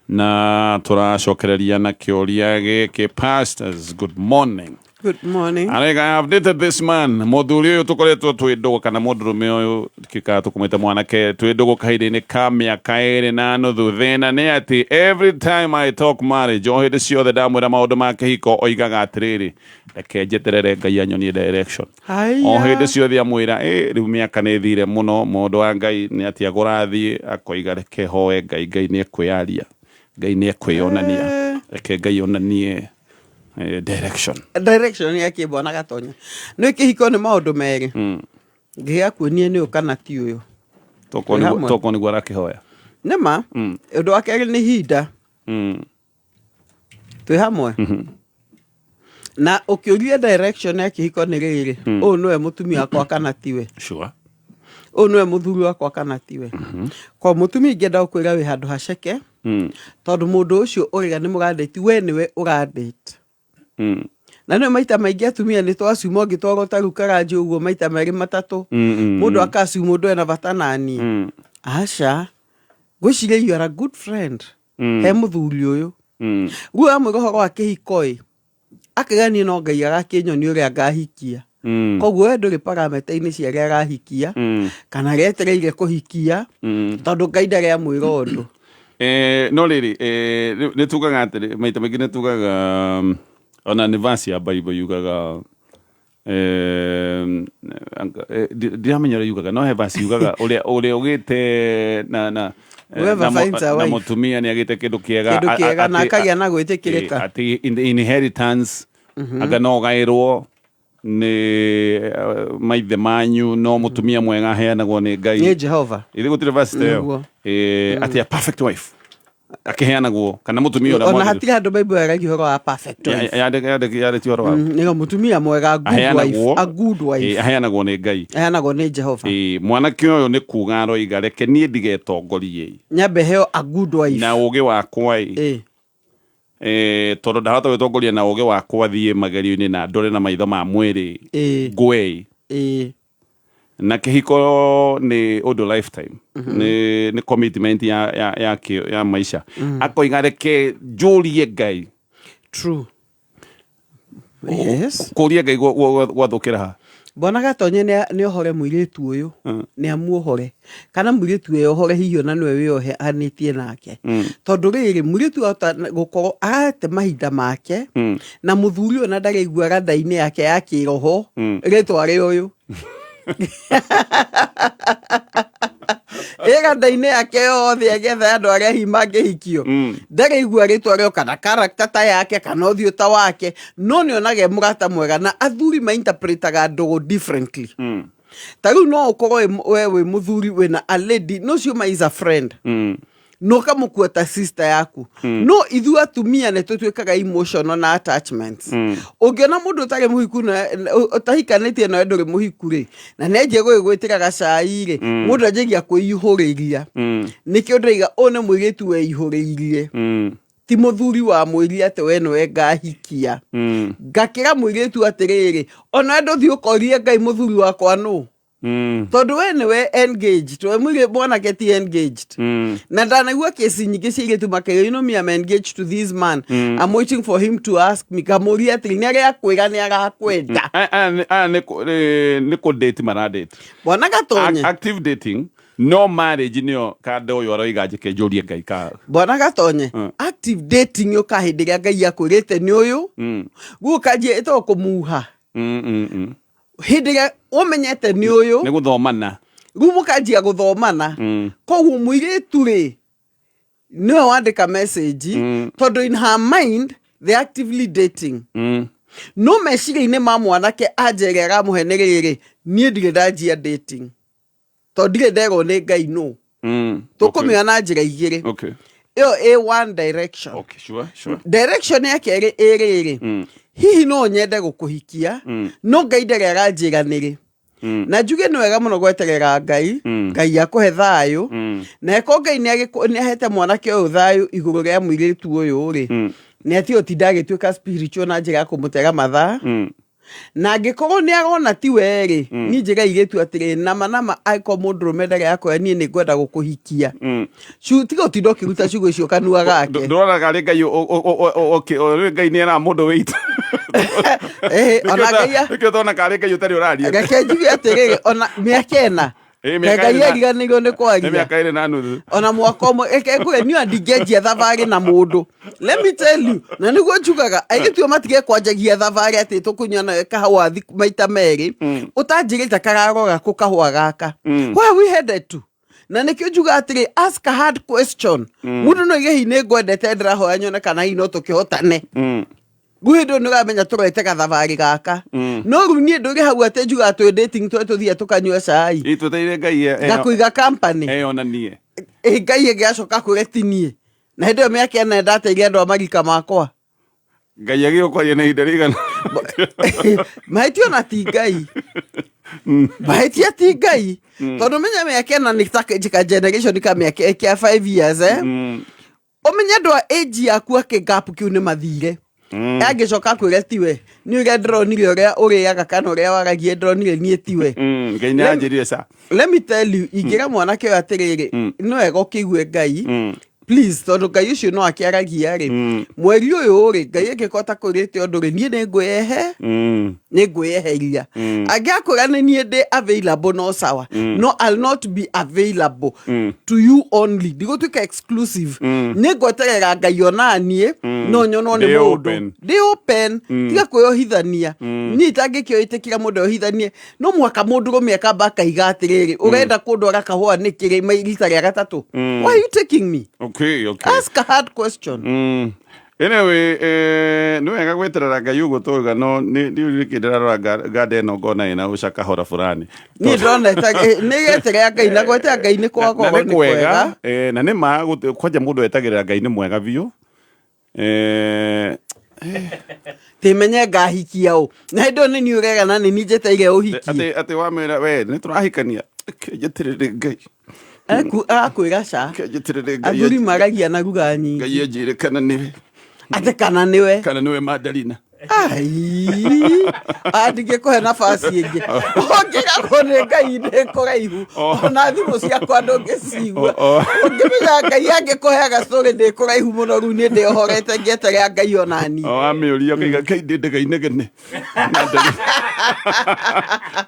na tũracokereria na kĩũria gĩkĩ. Pastors, good morning. Good morning. Arega, I have dated this man. Mũthuri ũyũ tũkoretwo twĩ ndũgũ kana mũndũrũme ũyũ kĩkaa tũkũmwĩta mwanake twĩ ndũgũ kahinda-inĩ ka mĩaka 2.5. Thĩna nĩ atĩ every time I talk marriage, o hĩndĩ ciothe ndamwĩra maũndũ ma kĩhiko oigaga atĩrĩrĩ, reke njeterere Ngai anyonie direction. Haiya. O hĩndĩ ciothe amwĩra rĩu mĩaka nĩ ĩthire mũno, mũndũ wa Ngai nĩ atĩa kũrathiĩ, akoiga reke hoe Ngai, Ngai nĩ ekwĩyaria, Ngai nĩ ekwĩyonania, reke Ngai onanie direction. Direction ya kĩmbwana gatonya. Nĩ kĩhiko nĩ maũndũ merĩ. Ngĩgakuonie nĩ ũyũ kana ti ũyũ. Tokorwo Twĩ hamwe. nĩguo arakĩhoya. Nĩ ma. Ũndũ wa kerĩ nĩ ihinda. Twĩ hamwe. Na ũkĩũria direction ya kĩhiko nĩ rĩrĩ, ũyũ nĩwe mũtumia wakwa kana tiwe. Sure. Ũyũ nĩwe mũthuri wakwa kana tiwe. Kwa mũtumia ingĩenda gũkwĩra wĩ handũ haceke, tondũ mũndũ ũcio ũrĩa nĩ mũrandĩti, we nĩwe ũrandĩti. Na nĩ maita maingĩ atumia nĩ twacuma ũngĩtwarwo ta rĩu karanjĩ ũguo maita merĩ matatũ, mũndũ akacuma ũndũ ena bata naniĩ. Aca, ngwĩciria you are a good friend. He mũthuri ũyũ rĩu amwĩra ũhoro wa kĩhiko ĩ, akaiga niĩ no Ngai agakĩnyonia ũrĩa ngahikia. Koguo we ndũrĩ parameta-inĩ cia arĩa arahikia kana arĩa etereire kũhikia, tondũ Ngai ndarĩ amwĩra ũndũ. No rĩrĩ, nĩ tugaga atĩrĩ, maita maingĩ nĩ tugaga, ona nĩ verse ya Bible yugaga, ndiramenya ũrĩa yugaga, no he verse yugaga ũrĩa ũgĩte na Whoever finds a na wife. Mũtumia nĩ agĩte kĩndũ kĩega. Kĩndũ kĩega na akagĩa na gwĩtĩkĩrĩka. Atĩ in the inheritance, anga no ũgaĩrwo nĩ maithe manyu, no mũtumia mwega aheanagwo nĩ Ngai. Nĩ Jehova. Ithe gũtirĩ verse ta ĩyo? Nĩguo. Atĩ a perfect wife akĩheanagwo, kana mũtumia ũrĩa Ona mwagĩrĩru. hatirĩ handũ Bible yaragia ũhoro wa perfect wife. Yarĩtie ũhoro wa Nĩgo mũtumia mwega, a good wife, aheanagwo a good wife. Aheanagwo nĩ Ngai. Aheanagwo nĩ Jehova. Mwanake ũyũ nĩ kuga aroiga, reke niĩ ndigetongorie nyambe heo a good wife na ũgĩ wakwa ĩ. Tondũ ndahota gwĩtongoria na ũgĩ wakwa, thiĩ magerio-inĩ na ndore na maitho ma mwĩrĩ, ngwe. Na kĩhiko nĩ ũndũ lifetime, nĩ commitment ya maisha. Akoiga reke njũrie Ngai. True. Yes. Kũria Ngai gwathũkĩra ha? Bwana Gatonye, nĩ ohore mũirĩtu ũyũ, nĩ amuohore, kana mũirĩtu eyohore hihi ona nĩwe wĩyohanĩtie nake, tondũ rĩrĩ, mũirĩtu ahota gũkorwo arate mahinda make na mũthuri ũyũ na ndaraigua ratha-inĩ yake ya kĩroho rĩtwa rĩa ũyũ ĩ ratha-inĩ yake yothe, agetha andũ arĩa hihi mangĩhikio, ndaraigua rĩtwa rĩo kana character ta yake kana ũthiũ ta wake, no nĩ onaga e mũrata mwega. Na athuri mainterpretaga ndũgũ differently. Ta rĩu no ũkorwo we wĩ mũthuri wĩna a lady, no cio ma is a friend, na ũkamũkua ta sister yaku. No ithuĩ atumia nĩ tũtuĩkaga emotional na attachments. Ũngĩona mũndũ ũtarĩ mũhiku na ũtahikanĩtie nawe, ndũrĩ mũhiku rĩ, na nĩ anjia gũgĩgwĩtĩra gacai rĩ, mũndũ anjagia kwĩihũrĩria. Nĩkĩo ndĩraiga ũyũ nĩ mũirĩtu weihũrĩirie, ti mũthuri wa mwĩrire atĩ we nĩwe ngahikia. Ngakĩra mũirĩtu atĩrĩrĩ, ona ndũthiĩ ũkorie Ngai mũthuri wakwa nũ, tondũ we nĩwe engaged, we mũirĩ mwanake ti engaged. Na ndanaigua kesi nyingĩ cia airĩtu makĩra, "You know me, I'm engaged to this man. I'm waiting for him to ask me." Kamũria atĩrĩ, nĩ arĩa akwĩra nĩ arakwenda. Aya nĩ kũ date maradate. Bwana Gatonye. Active dating, no marriage nĩyo kanda ũyũ aroiga njĩke njũrie Ngai ka. Bwana Gatonye, active dating yũka hĩndĩ ĩrĩa Ngai akwĩrĩte nĩ ũyũ. Rĩu ũkanjia ĩtagwo kũmuha. Hĩndĩ ĩrĩa ũmenyete nĩ ũyũ. Nĩ gũthomana. Rĩu mũkanjia gũthomana. Koguo mũirĩtu rĩ, nĩwe wandĩka message, tondũ in her mind they actively dating. No meciria-inĩ ma mwanake, anja ĩrĩa aramũhe nĩ rĩrĩ, niĩ ndirĩ ndanjia dating tondũ ndirĩ nderwo nĩ Ngai nũ. Tũkũmĩoya na njĩra igĩrĩ. Ĩyo ĩ one direction. Okay, sure. Direction ya kerĩ ĩ rĩrĩ, hihi no nyende gũkũhikia, no Ngai ndarĩ aranjĩra nĩrĩ. Na njuge nĩ wega mũno gweterera Ngai. Ngai akũhe thayũ. Na eko Ngai nĩ ahete mwanake ũyũ thayũ igũrũ rĩa mũirĩtu ũyũ rĩ, nĩ ati ũtinda agĩtuĩka spiritual na njĩra ya kũmũtega mathaa. Na angĩkorwo nĩ arona ti we rĩ, niĩ njĩra airĩtu atĩrĩ, nama nama, angĩkorwo mũndũrũme ndarĩ akwĩra niĩ nĩ ngwenda gũkũhikia, tiga ũtinda ũkĩruta ciugo icio kanua gake. Ndũronaga arĩ Ngai rĩu Ngai nĩ eraga mũndũ wĩita. Ona Ngai Nĩkĩo tona karĩ Ngai ũtarĩ ũraria. Reke njuge atĩrĩrĩ, ona mĩaka 4, Mĩaka Ngai 2 ariganĩirwo nĩ Nĩ kwaria. mĩaka 2.5. Ona mwaka ũmwe, reke ngwĩre, niĩ ona ndingĩanjia thabarĩ na mũndũ, let me tell you. Na nĩguo njugaga airĩtu aya matige kwanjagia thabarĩ atĩ tũkũnyua nawe kahũa maita merĩ, ũtanjĩrĩte kararora kũ kahũa gaka, where we headed to. Na nĩkĩo njuga atĩrĩ, ask a hard question. Mũndũ no ige, hihi nĩ ngwendete, ndĩrahoya nyone kana hihi no tũkĩhotane. Rĩu hĩndĩ ĩyo nĩ ũramenya tũrete gathabarĩ gaka. No rĩu niĩ ndũrĩ hau atĩ njugaga twĩ dating, twe tũthiĩ tũkanyua cai. Twetereire Ngai ngakũiga company. Eyonanie. Ĩ Ngai ĩngĩ acoka kwĩre ti niĩ, na hĩndĩ ĩyo mĩaka 4 ndateire andũ a marika makwa. Ngai agĩrĩirwo kwaria na ihinda rĩigana. Mahĩtia ona ti Ngai, mahĩtia ti Ngai, tondũ menya mĩaka 4 nĩ ta ka generation ka mĩaka kĩa 5 years, eh? Ũmenye andũ a age yaku akĩ gap kĩu nĩ mathire. Angĩcoka akwĩre tiwe, nĩ ũrĩa ndĩronire ũrĩa ũrĩaga kana ũrĩa waragia, ndĩronire niĩ tiwe. Ngai nĩ anjĩrire ca. Let me tell you, ingĩra mwanake ũyũ atĩrĩrĩ, nĩ wega ũkĩigue Ngai. Please, tondũ Ngai ũcio no akĩaragia rĩ, mweri ũyũ rĩ, Ngai angĩkorwo takwĩrĩte ũndũ rĩ, niĩ nĩ ngwĩyehe nĩ ngwĩyeheria. Angĩakwĩra nĩ niĩ ndĩ available, no sawa. No, I'll not be available to you only, ndigũtuĩka exclusive. Nĩ ngweterera Ngai ona niĩ no nyonwo nĩ Ndĩ mũndũ open. Ndĩ open. Tiga kwĩyohithania. Niĩ itangĩkĩoĩtĩkĩra mũndũ eyohithanie. No mũhaka mũndũrũme akamba akaiga atĩrĩrĩ, ũrenda kũndwara kahũa nĩkĩ rĩ rita rĩa gatatũ? Why are you taking me? Okay. Ask a hard question. Anyway, nĩ wega gweterera Ngai ũguo tũuga, no nĩ nĩ ndĩrarora nganda ĩno ngona ĩna ũcakahora fulani. Niĩ ndona nĩ geterera Ngai, na gwetera Ngai nĩ Na kwaga nĩ nĩ kwega. Kwega, na nĩ ma kwanja mũndũ etagĩrĩra Ngai nĩ mwega biũ. Tĩmenye ngahikia ũ, na hĩndĩ ĩyo nĩ niĩ ũrera na nĩ niĩ njeteire ũhiki. Atĩ wamwĩra we nĩ tũrahikania, njeterere Ngai. Akwĩra ca. Njeterere Ngai. Athuri maragia na ruga nyingĩ. Ngai anjĩre kana nĩwe. Atĩ kana nĩwe. Kana nĩwe Madalina. Ai, ndingĩkũhe nabasi ĩngĩ. Ũngĩgagwo nĩ Ngai ndĩ kũraihu, ona thimũ ciakwa ndũngĩcigua. Ũngĩmenya Ngai angĩkũheaga story ndĩ kũraihu mũno, rĩu niĩ ndĩohorete ngĩeterera Ngai onani. O amĩũria ũkaiga Ngai ndĩndaga inegene.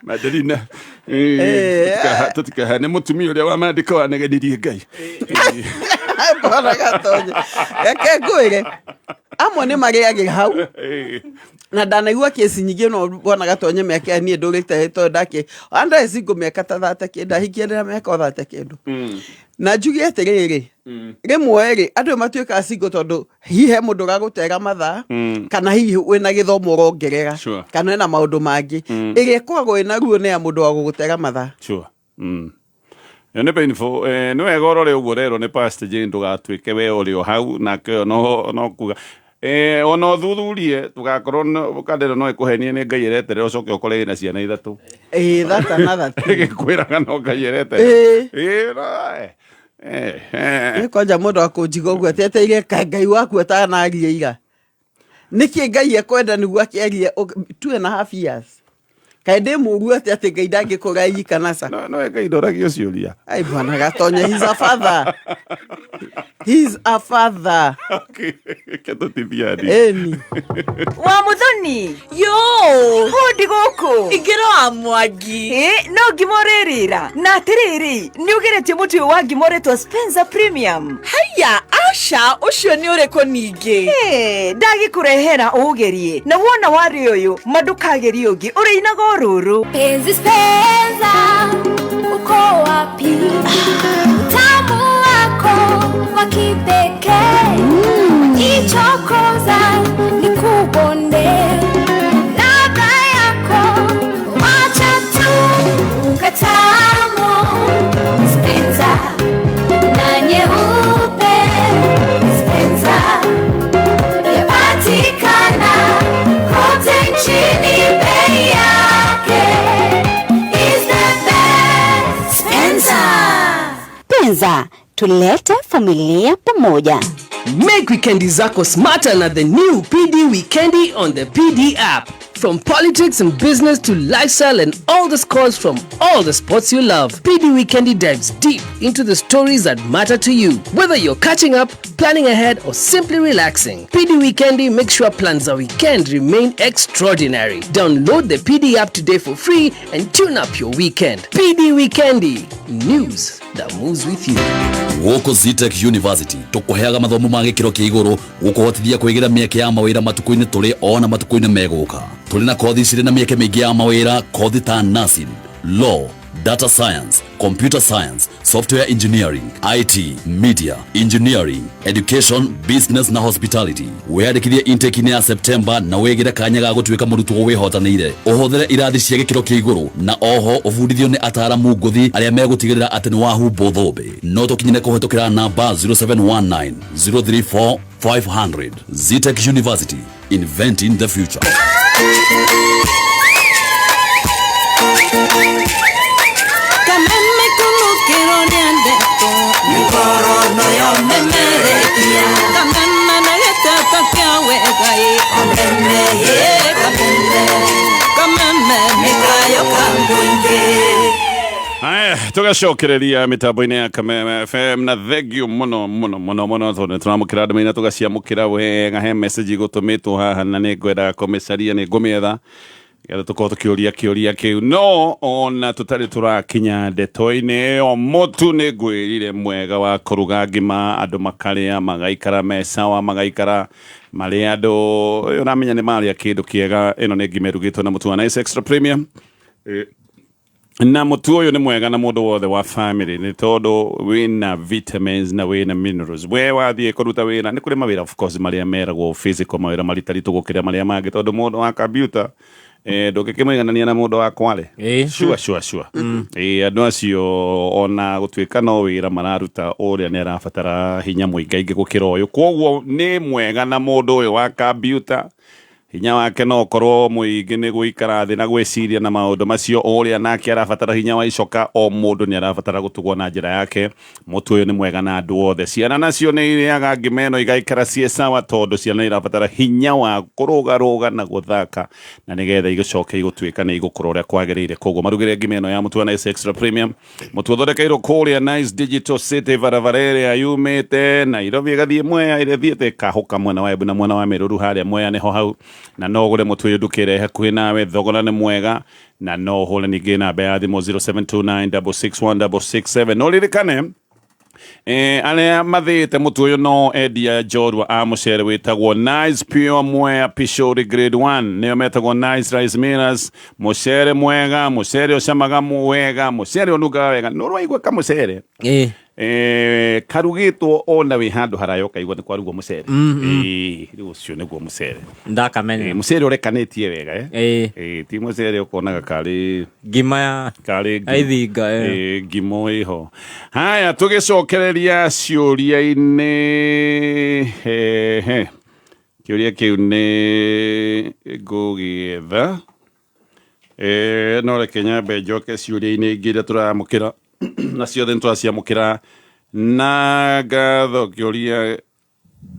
Madalina. Tũtikahane mũtumia ũrĩa wa mandĩko wanegenirie Ngai. Bwana Gatonye, reke ngwĩre, amwe nĩ marĩagĩra hau, na ndanaigua kĩci nyingĩ. No Bwana Gatonye, mĩaka ĩyo niĩ ndũrĩte tondũ ndakĩ andarĩ single mĩaka ta 30 kĩndũ, ahikia ndĩna mĩaka o 30 kĩndũ. Na njuge atĩrĩrĩ, rĩmwe rĩ, andũ matuĩkaga single tondũ hihi he mũndũ ũragũtera mathaa, kana hihi wĩna gĩthomo ũrongerera, kana wĩna maũndũ mangĩ. Ĩrĩa ĩkoragwo ĩna ruo nĩ ya mũndũ wa gũgũtera mathaa. Sure. Ĩyo nĩ painful. Nĩ wega ũrore ũguo ũrerwo nĩ Pastor Jane, ndũgatuĩke we ũrĩ o hau nake ũyũ no kuga ona ũthuthurie tũgakorwo kanda ĩno no ĩkũhenie nĩ Ngai ereterera, ũcoke ũkore ĩna ciana ithatũ. Ĩĩ, thata na thati. Ĩgĩkwĩraga no Ngai ereterera. Ĩĩ, no, Nĩ kwanja mũndũ akũnjiga ũguo ateteire ka Ngai waku atanaria ira, nĩkĩ Ngai ekwenda nĩguo akĩarie 2.5 years? Kaĩ ndĩ mũru atĩ Ngai ndangĩkũra kana ca? No Ngai ndoragio ciũria. Ai, Bwana Gatonye, he's a father, he's a father. Reke tũtithiani. Ĩni. Wa Muthoni. Yo. Hũndi gũkũ. Ingĩro wa Mwangi. Ĩ, no ngima ũrĩrĩra. Na atĩrĩrĩ, nĩ ũgeretie mũtu ũyũ wa ngima ũretwo Spencer Premium? Haiya, aca, ũcio nĩ ũrĩkũ ningĩ? Ĩ, ndagĩkũrehera ũgerie, na wona warĩ ũyũ ma ndũkagerie ũngĩ, ũrĩinaga o rũrũ. Penzi Spencer, uko wapi? Utamu wako wa kipekee, ichokoza nikubonde, ladha yako wacha tu ukatamu. Spencer na nyeupe, Spencer yapatikana kote nchini, bei yake is the best. Spencer. Penza, tulete familia pamoja. Make wikendi zako smarter na the new PD Wikendi on the PD app. From politics and business to lifestyle and all the scores from all the sports you love, PD Wikendi dives deep into the stories that matter to you. Whether you're catching up, planning ahead, or simply relaxing, PD Wikendi makes sure plans a weekend remain extraordinary. Download the PD app today for free and tune up your weekend. PD Wikendi, news that moves with you. Gũkũ Zetech University tũkũheaga mathomo ma gĩkĩro kĩa igũrũ gũkũhotithia kwĩgĩra mĩeke ya mawĩra matukũ-inĩ tũrĩ ona matukũ-inĩ megũka. Tũrĩ na kothi cirĩ na mĩeke mĩingĩ ya mawĩra, kothi ta nursing, law, data science, computer science, software engineering, IT, media engineering, education, business na hospitality. Wĩyandĩkithie intake-inĩ ya September na wĩgĩre kanya ga gũtuĩka mũrutwo wĩhotanĩire, ũhũthĩre irathi cia gĩkĩro kĩa igũrũ na oho ũbundithio nĩ ataaramu ngũthi arĩa megũtigĩrĩra atĩ nĩ wahumbwo thũmbĩ. No tũkinyĩre kũhetũkĩra namba 0719 034 500. Zetech University, inventing the future. Kameme kulukiro nĩendetwo Mikorono yomemerekia. Kameme na gĩteto kĩa wega ĩ kameme ĩ kameme, kameme nĩ kayo ka mũingĩ. Haya, Tũgacokereria mĩtambo-inĩ ya Kameme FM na thengiũ mũno mũno mũno mũno tondũ nĩ tũramũkĩra ndũmĩrĩri na tũgaciamũkĩra wega. He message igũtũmĩtwo haha na nĩ ngwendaga kũmĩcaria, nĩ ngũmĩetha getha tũkorwo tũkĩũria kĩũria kĩu. No ona tũtarĩ tũrakinya ndeto-inĩ ĩyo, mũtu nĩ ngwĩrire mwega wa kũruga ngima, andũ makarĩa magaikara me sawa, magaikara marĩ andũ ũramenya nĩ marĩa kĩndũ kĩega. Ĩno nĩ ngima ĩrugĩtwo na mũtu wa Nice Extra Premium. Na mũtu ũyũ nĩ mwega na mũndũ wothe wa family nĩ tondũ wĩna vitamins na wĩna minerals. We wathiĩ kũruta wĩra, nĩ kũrĩ mawĩra of course marĩa meragwo physical, mawĩra maritaritũ gũkĩra marĩa mangĩ, tondũ mũndũ wa computer ndũngĩkĩmũiganania na mũndũ wa kware. Sure, sure, sure. Andũ acio ona gũtuĩka no wĩra mararuta, ũrĩa nĩ arabatara hinya mũingaingĩ gũkĩra ũyũ. Koguo nĩ mwega na mũndũ ũyũ wa computer, hinya wake no ũkorwo mũingĩ nĩ gũikara thĩ na gwĩciria na maũndũ macio, ũrĩa nake arabatara hinya wa icoka. O mũndũ nĩ arabatara gũtugwo na njĩra yake. Mũtu ũyũ nĩ mwega na andũ othe. Ciana nacio nĩ irĩaga ngima ĩno igaikara ciĩ sawa, tondũ ciana irabatara hinya wa kũrũgarũga na gũthaka, na nĩgetha igĩcoke igũtuĩka nĩ igũkũra ũrĩa kwagĩrĩire. Koguo marugĩre ngima ĩno ya mũtu wa Nice Extra Premium, mũtu ũthondekeirwo kũrĩa Nice Digital City, barabara ĩrĩa yumĩte Nairobi ĩgathiĩ Mwea, ĩrĩa ĩthiĩte ĩkahũka mwena wa Embu na mwena wa Mĩruru, harĩa Mwea nĩho hau. Na no ũgũre mũtu ũyũ nduka ĩrĩa ĩ hakuhĩ nawe, thogora nĩ mwega, na no ũhũre ningĩ namba ya thimũ 0729661667. No ririkane arĩa mathĩĩte mũtu ũyũ no endia njorua a mũcere wĩtagwo Nice Pure Mwea Pishori Grade 1, nĩo metagwo Nice Rice Millers. Mũcere mwega, mũcere ũcamaga wega, mũcere ũnungaga wega. Nĩ ũraigua kamũcere karugĩtwo ona wĩ handũ haraya ũkaigua nĩ kwarugwo mũcere. Rĩu ũcio nĩguo mũcere. Ndakamenya. Mũcere ũrekanĩtie wega. Ti mũcere ũkonaga karĩ ngima ya karĩ ya ithinga. Ngimo ĩho. Haya, tũgĩcokereria ciũria-inĩ, hehe, kĩũria kĩu nĩ ngũgĩetha. No reke nyambe njoke ciũria-inĩ ingĩ iria tũramũkĩra, na ciothe nĩ tũraciamũkĩra na ngatho. Kĩũria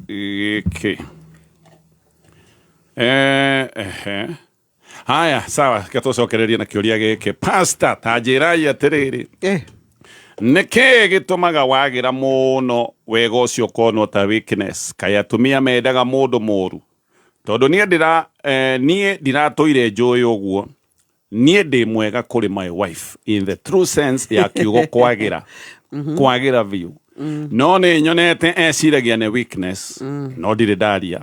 gĩkĩ, ehe, haya, sawa, reke tũcokererie na kĩũria gĩkĩ. Pastor, ta njĩrai atĩrĩrĩ, nĩ kĩĩ gĩtũmaga wagĩra mũno wega ũcio ũkonwo ta weakness? Kaĩ atumia mendaga mũndũ mũru? Tondũ niĩ ndĩra niĩ ndiratũire njũĩ ũguo. Niĩ ndĩ mwega kũrĩ my wife in the true sense ya kiugo kwagĩra, kwagĩra biũ, no nĩ nyonete eciragia nĩ weakness, no ndirĩ ndaria.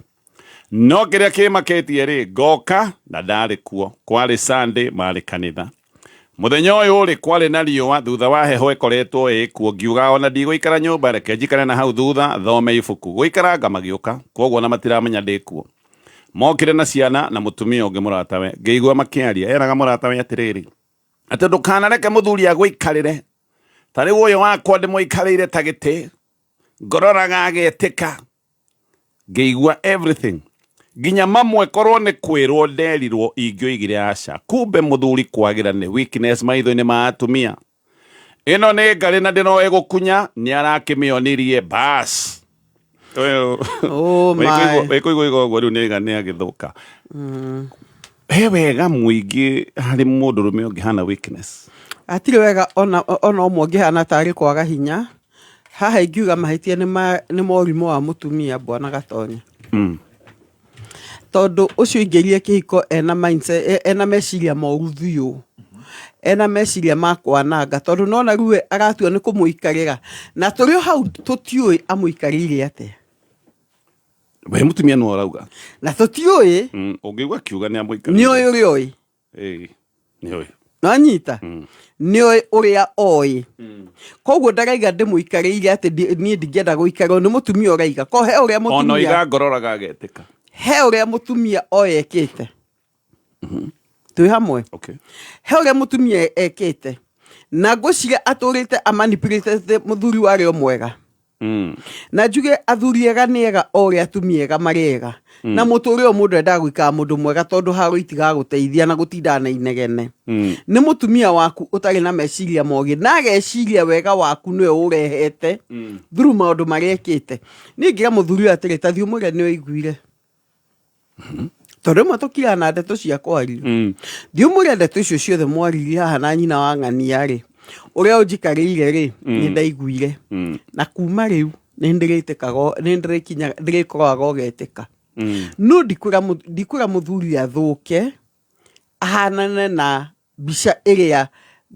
No kĩrĩa kĩmakĩtie rĩ, ngoka na ndarĩ kuo, kwarĩ Sunday, marĩ kanitha. Mũthenya ũyũ rĩ, kwarĩ na riũa thutha wa heho ĩkoretwo ĩkuo. Ngiuga ona ndigũikara nyũmba, reke njikare na hau thutha thome ibuku. Gũikaranga magĩũka, koguo ona matiramenya ndĩ kuo. Mokire na ciana na mũtumia ũngĩ mũratawe. Ngĩigua makĩaria, eraga mũratawe atĩrĩrĩ, atĩ ndũkanareke mũthuri agũikarĩre ta rĩu ũyũ wakwa ndĩmũikarĩire ta gĩtĩ, ngororaga agetĩka. Ngĩigua everything, nginya mamwe korwo nĩ kwĩrwo nderirwo ingĩoigire aca. Kumbe mũthuri kwagĩra nĩ weakness maitho-inĩ ma atumia. Ĩno nĩ ngarĩ na ndĩroĩ gũkunya, nĩ arakĩmĩonirie bas. Oh my. Wĩkũigua ũguo rĩu nĩ nĩ agĩthũka. He wega mũingĩ harĩ mũndũrũme ũngĩhana weakness? Hatirĩ wega ona ũmwe ũngĩhana tarĩ kwaga hinya. Haha ingiuga mahĩtia nĩ morimũ wa mũtumia, bwana Gatonya. Tondũ ũcio aingĩrire kĩhiko ena mindset, ena meciria moru biũ, ena meciria ma kwananga, tondũ nona rĩu we aratua nĩ kũmũikarĩra, na tũrĩ o hau tũtiũĩ amũikarĩire atĩa. We mũtumia nĩwe ũrauga. Na tũtiũĩ. Ũngĩigua akiuga nĩ amũikarĩire. Nĩ ũĩ ũrĩa ũĩ. Nĩ ũĩ. Nĩwanyita? Nĩ ũĩ ũrĩa oĩ. Koguo ndaraiga ndĩmũikarĩire atĩ niĩ ndingĩenda gũikarwo nĩ mũtumia ũraiga. Ko he ũrĩa Ona mũtumia oiga ngororaga agetĩka. He ũrĩa mũtumia oĩ ekĩte. Twĩ hamwe? Okay. He ũrĩa mũtumia ekĩte. Na ngwĩciria atũrĩte amanipulate mũthuri warĩ o mwega. Na njuge athuri ega nĩ ega o ũrĩa atumia ega marĩ ega. Na mũtũrĩre ũyũ mũndũ endaga gũikara mũndũ mwega, tondũ haro itigagũteithia na gũtindaga na inegene. Nĩ mũtumia waku ũtarĩ na meciria mogĩ, na ageciria wega waku nĩwe ũrehete through maũndũ marĩa ekĩte. Niĩ ingĩra mũthuri ũyũ atĩrĩ, ta thiĩ ũmwĩre nĩ ũiguire. Tondũ rĩmwe tũkiraga na ndeto cia kwaria. Thiĩ ũmwĩre ndeto icio ciothe mwaririe haha na nyina wa ng'ania rĩ. Ũrĩa ũnjikarĩire rĩ, nĩ ndaiguire. Na kuma rĩu nĩ ndĩrĩtĩkaga, nĩ ndĩrĩkinyaga, ndĩrĩkoragwo ũgetĩka. No ndikwĩra mũthuri athũke ahanane na mbica ĩrĩa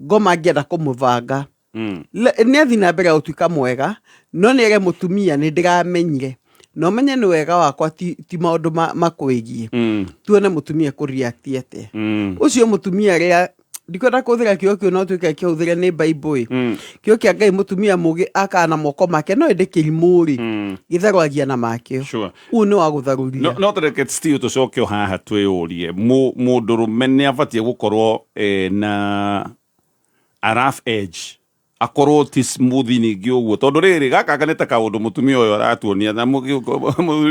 ngoma angĩenda kũmũbanga. Nĩ athiĩ na mbere gũtuĩka mwega, no nĩ ere mũtumia nĩ ndĩramenyire. Na ũmenye nĩ wega wakwa ti maũndũ makwĩgiĩ. Tuone mũtumia kũ-react atĩa. Ũcio mũtumia rĩa ndikwenda kũhũthĩra kiugo kĩu no tuĩke kĩhũthĩre nĩ Bible ĩ. Kiugo kĩa Ngai mũtumia mũgĩ akaga na moko make no ĩndĩ kĩrimũ rĩ, gĩtharwagia na makĩo. Ũyũ nĩ wa gũtharũria. No tũreke still tũcoke o haha twĩyũrie, mũndũrũme nĩ abatiĩ gũkorwo na a rough edge, akorwo ti smooth ningĩ ũguo, tondũ rĩrĩ gaka nĩ ta kaũndũ mũtumia ũyũ aratuonia na mũthuri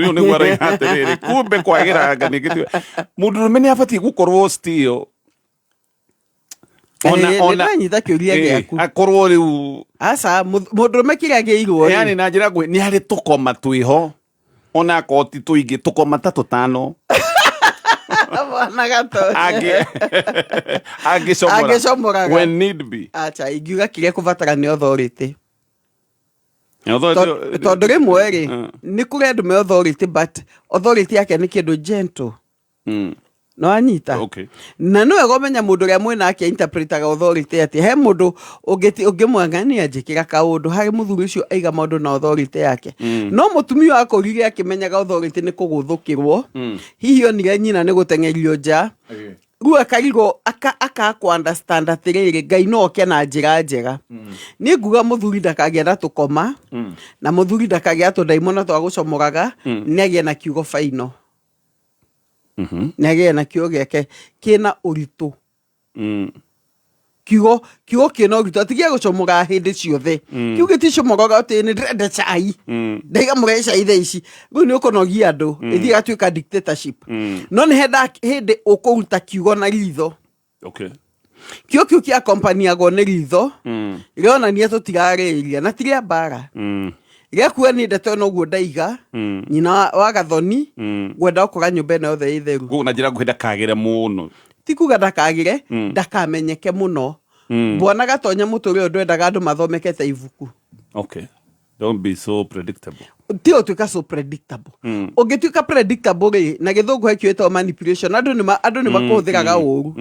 ũyũ nĩguo araiga atĩrĩrĩ, kumbe kwagĩranga ningĩ ti mũndũrũme nĩ abatiĩ gũkorwo still Nĩ ndanyita kĩũria gĩaku. Akorwo rĩu Aca, mũndũrũme kĩrĩa agĩrĩirwo rĩ. Yani na njĩra nguhĩ nĩ harĩ tũkoma twĩho, ona akorwo ti tũingĩ, tũkoma ta tũtano. Bwana Gatonye. Angĩcomora. Angĩcomoraga. When need be. Acha, ingiuga kĩrĩa kũbatara nĩ authority. Authority- Tondũ rĩmwe rĩ, nĩ kũrĩ andũ me authority, but authority yake nĩ kĩndũ gentle. No anyita. Na nĩ wega ũmenya mũndũ ũrĩa mwĩ nake interpretaga authority atĩ he mũndũ ũngĩmwangania njĩkĩra kaũndũ harĩ mũthuri ũcio aiga maũndũ na authority yake. No mũtumia akũrire akĩmenyaga authority nĩ kũgũthũkĩrwo. Hihi onire nyina nĩ gũteng'erio nja. Rĩu akarigwo aka understand atĩrĩrĩ, Ngai no oke na njĩra njega. Niĩ nguga mũthuri ndakagĩa na tũkoma, na mũthuri ndakagĩa tũndaimono twa gũcomoraga, nĩ agĩe na kiugo final. Nĩ agĩe na kiugo gĩake kĩna ũritũ. Kiugo kĩna ũritũ, atigie gũcomoraga hĩndĩ ciothe. Kiugo gĩticomoraga atĩ nĩ ndĩrenda cai. Ndaiga mũrehe cai thaa ici. Rĩu nĩ ũkũnogia andũ. Ĩthiĩ ĩgatuĩka dictatorship. No nĩ hĩndĩ ũkũruta kiugo na ritho. Kiugo kĩu kĩa kompaniagwo nĩ ritho, rĩonania tũtirarĩrĩria na ti rĩa mbara. Rĩakua nĩ ndeto ĩno ũguo ndaiga, nyina wa Gathoni, ngwenda gũkora nyũmba ĩno yothe ĩ theru. Koguo na njĩra nguhĩ ndakagĩre mũno. Ti kuga ndakagĩre, ndakamenyeke mũno. Bwana Gatonye mũtũrĩre ũyũ ndwendaga andũ mathomeke ta ibuku. Don't be so predictable. Ti ũtuĩka so predictable. Ũngĩtuĩka predictable rĩ, na gĩthũngũ he kĩo ĩtagwo manipulation, andũ nĩ andũ nĩ makũhũthĩraga ũru.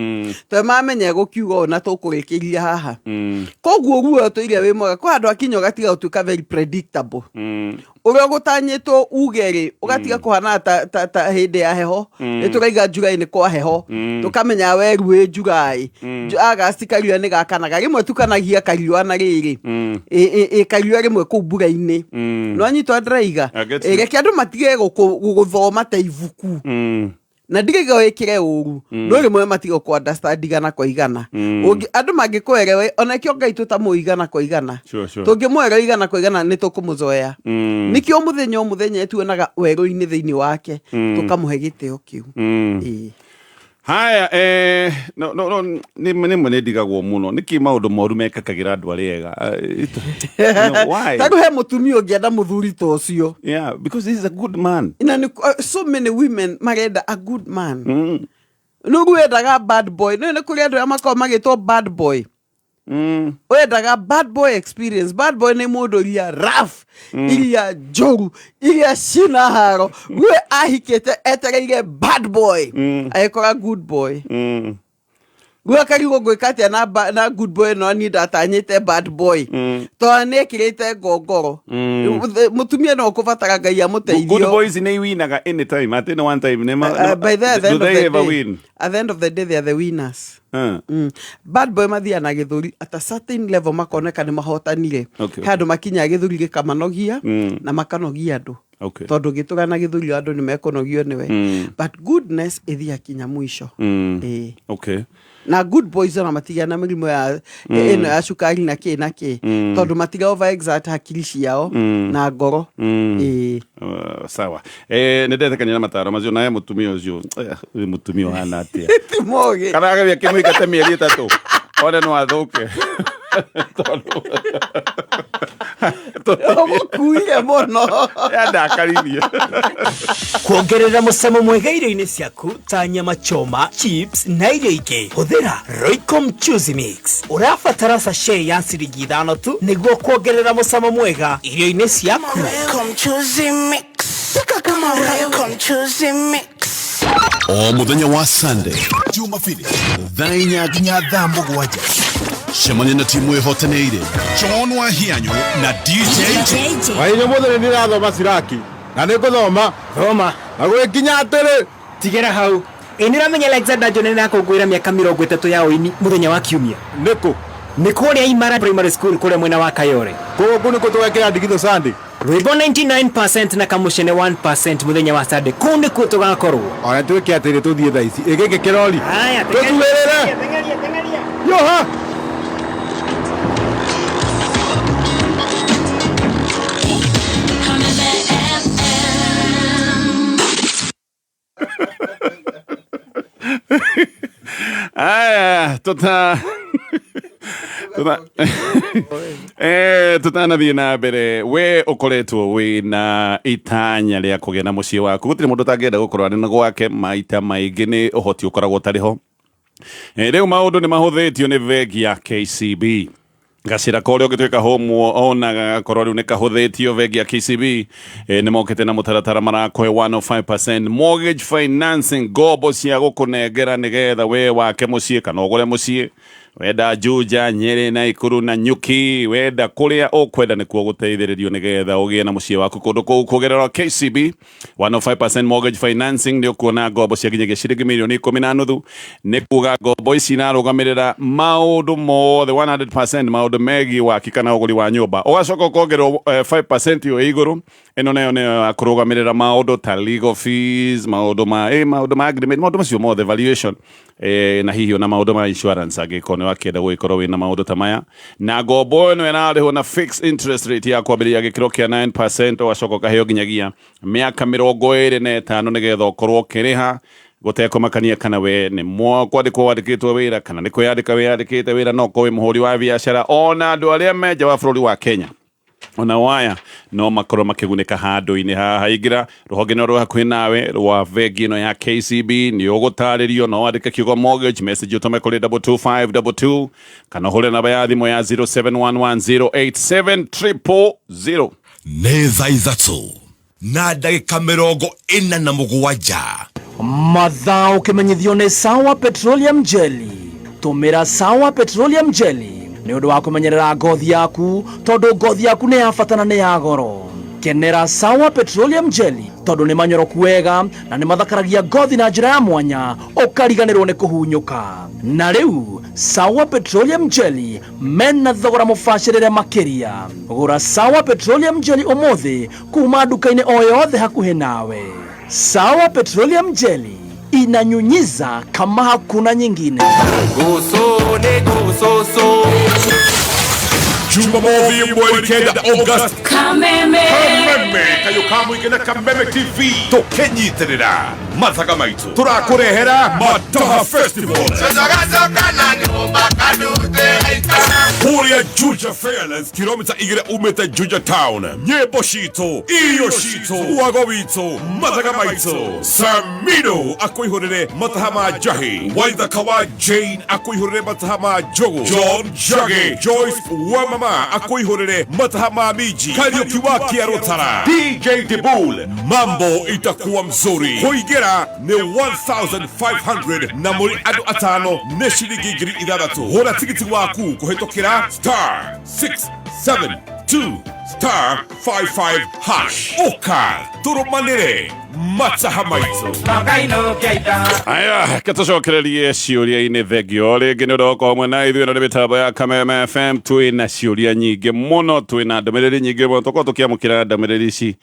Tondũ mamenya gũkiuga ũũ na tũkũrĩkĩria haha. Koguo ruo ũtũire wĩ mwega, kwĩ handũ hakinya ũgatiga gũtuĩka very predictable. Ũrĩa ũgũtanyĩtwo uge rĩ, ũgatiga kũhana ta hĩndĩ ya heho. Nĩ tũraiga July nĩ kwa heho. Tũkamenya weru wĩ July. August kariũa nĩ gakanaga. Rĩmwe tukanagia kariũa na rĩrĩ. Ĩ kariũa rĩmwe kũu mbura-inĩ. No anyitwo ndĩraiga. I get you. Reke andũ matige gũthoma ta ibuku. Na ndiraiga wĩkĩre ũru. No rĩmwe matige gũkũ understand igana kwa igana. Andũ mangĩkũerewa, ona kĩo Ngai tũtamũĩ igana kwa igana. Tũngĩmũerewa igana kwa igana nĩ tũkũmũzoea. Nĩkĩo mũthenya o mũthenya tuonaga werũ-inĩ thĩinĩ wake, tũkamũhe gĩtĩo kĩu. Haya, no, no, no, nĩ nĩ nĩ ndigagwo mũno nĩkĩ maũndũ moru mekakagĩra andũ arĩa ega. Why? Ta rĩu he mũtumia ũngĩenda mũthuri ta ũcio. Yeah, because this is a good man. Na nĩ so many women marenda a good man. No rĩu wendaga bad boy. No nĩ kũrĩ andũ arĩa makoragwo magĩtwo bad boy. Wendaga bad boy experience. Bad boy nĩ mũndũ iria rough, iria njũru, iria cina haro. We ahikĩte etereire bad boy. Agĩkora good boy. Rĩu akarigwo ngwĩka atĩa na good boy no niĩ ndatanyĩte bad boy. Tondũ nĩ ekĩrĩte ngongoro. Mũtumia no ũkũbatara Ngai amũteithio. Good boys nĩ winaga anytime, at any one time. By the, at the Do end of they the ever day, win? At the end of the day, they are the winners. Bad boy mathiaga na gĩthũri at a certain level makoneka nĩ mahotanire. He andũ makinyaga gĩthũri gĩkamanogia na makanogia andũ. Tondũ ũngĩtũra na gĩthũri andũ nĩ mekũnogio nĩwe. But goodness ĩthiaga kinya mũico. Na good boys ona matigĩa na mĩrimũ ya ĩno ya cukari na kĩ na kĩ. Tondũ matiga over exert hakiri ciao na ngoro. Sawa. Nĩ ndetĩkania na mataro macio naye mũtumia ũcio, ũyũ mũtumia ũhana atĩa? Ti mũgĩ. Kana agĩthiĩ akĩmũingate mĩeri 3. One no athũke. Ũgũkuire mũno. Yandakaririe. Kuongerera mũcamo mwega irio-inĩ ciaku ta nyama choma, chips na irio ingĩ, hũthĩra Royco Mchuzi Mix. Ũrabatara sachet ya ciringi 5 tu nĩguo kuongerera mũcamo mwega irio-inĩ ciaku. Mchuzi mix. Pika kama wewe. Mchuzi mix. O muthenya wa Sunday, Jumapili, thaa 4 nginya thaa 7, cemania na timu ĩhotanĩire John Wahianyu na DJ Wainyo mũthĩ nĩ ndĩrathoma Siraki na nĩ ngũthoma thoma na gwĩkinya atĩrĩ tigĩra hau. Ĩ nĩũramenya Alexander John nĩakũngũĩra mĩaka 30 ya ũini mũthenya wa kiumia. Nĩkũ? Nĩ kũrĩa Imara Primary School kũrĩa mwena wa Kayore. Koguo kũu nĩkuo tũgekĩra ndigithũ Sunday. Rwĩmbo 99% na kamũcene 1% mũthenya wa Sunday, kũu nĩkuo tũgakorwo. Ona twĩke atĩrĩ, tũthiĩ thaa ici ĩgĩkĩ kĩrori. Haya, tũtuĩrĩre yoha. Aya, tuta tuta tutanathiĩ na mbere, we ũkoretwo wĩna itanya rĩa kũgĩa na mũciĩ waku, gũtirĩ mũndũ ũtangĩenda gũkorwo arĩ na gwake, maita maingĩ nĩ ũhoti ũkoragwo ũtarĩ ho. Rĩu maũndũ nĩ mahũthĩtio nĩ bengi ya KCB. Gacĩra korĩa ũngĩtuĩka home ona gagakorwo rĩu nĩ kahũthĩtio. Bengi ya KCB nĩ mokĩte na mũtaratara marakũhe 105% mortgage financing, ngombo cia gũkũnengera nĩgetha we wake mũciĩ kana ũgũre mũciĩ. Wenda Juja, Nyeri, Naikuru na Nyuki, wenda kũrĩa ũkwenda nĩkuo gũteithĩrĩrio nĩgetha ũgĩe na mũciĩ waku kũndũ kũu kũgerera KCB 105% mortgage financing. Nĩ ũkuona ngombo cia nginyagia ciringi mirioni 10.5, nĩ kuga ngombo ici inarũgamĩrĩra maũndũ mothe 100% maũndũ megiĩ waki kana ũgũri wa nyũmba, ũgacoka ũkongererwo 5% ĩyo ĩ igũrũ, ĩno nayo nĩyo ya kũrũgamĩrĩra maũndũ ta legal fees, maũndũ ma maũndũ ma agreement, maũndũ macio mothe, valuation, na hihi ona maũndũ ma insurance angĩkorwo nĩ wakĩenda gũgĩkorwo wĩna maũndũ ta maya. Na ngombo ĩno ĩrarĩhwo na fixed interest rate ya kwambĩrĩria gĩkĩro kĩa 9%, ũgacoka ũkaheo nginyagia mĩaka 25 nĩgetha ũkorwo ũkĩrĩha gũtekũmakania kana we nĩ kwandĩkwo wandĩkĩtwo wĩra kana nĩ kwĩyandĩka wĩyandĩkĩte wĩra, no ũkorwo wĩ mũhũri wa biacara, ona andũ arĩa me nja wa bũrũri wa Kenya ona waya no makorwo makĩgunĩka handũ-inĩ haha. Ingĩra rũhonge no rwĩ hakuhĩ nawe rwa bengi ĩno ya KCB, nĩ ũgũtarĩrio, no wandĩke kiugo mortgage message ũtũme kũrĩ 22522 kana ũhũre namba ya thimũ ya 0711087000. Nĩ thaa 3:47. Mathaa ũkĩmenyithio nĩ Sawa Petroleum Jelly. Tũmĩra Sawa Petroleum Jelly nĩ ũndũ wa kũmenyerera ngothi yaku, tondũ ngothi yaku nĩ ya bata na nĩ ya goro. Kenera Sawa Petroleum Jelly tondũ nĩ manyoroku wega na nĩ mathakaragia ngothi na njĩra ya mwanya, ũkariganĩrwo nĩ kũhunyũka. Na rĩu Sawa Petroleum Jelly mena thogora mũbacĩrĩre makĩria. Gũra Sawa Petroleum Jelly ũmũthĩ kuma nduka-inĩ o yothe hakuhĩ nawe. Sawa Petroleum Jelly inanyunyiza kama hakuna nyingine. Jumamothi mweri 9 August, Kameme. Kameme kayo kamũingĩ na Kameme TV tũkĩnyitĩrĩra mathaga maitũ tũrakũrehera Mataha Festival kũrĩa Juja Fairlands, kilomita 2 umĩte Juja Town. Nyĩmbo citũ, irio citũ, wago witũ, mathaga maitũ. Samino akũihũrĩre mataha ma njahi, Waithaka wa Jane akũihũrĩre mataha ma njũgũ, John Njagi, Joyce Wamama akũihũrĩre mataha ma minji, Kariuki wa Kĩarũtara, DJ Dibul. Mambo itakuwa mzuri. Kũingĩra nĩ 1500 na mũrĩ andũ 5 nĩ ciringi 6,000. Hũra tigiti waku kũhĩtũkĩra star 672 star 55 hash. Ũka tũrũmanĩre mataha maitũ. Aya, katũcokererie ciũria-inĩ. Thengio rĩngĩ nĩ ũndũ wa gũkorwo hamwe na ithuĩ. Ĩno nĩ mĩtambo ya Kameme FM. Twĩna ciũria nyingĩ mũno, twĩna ndũmĩrĩri nyingĩ mũno, tũkorwo tũkĩamũkĩra ndũmĩrĩri ici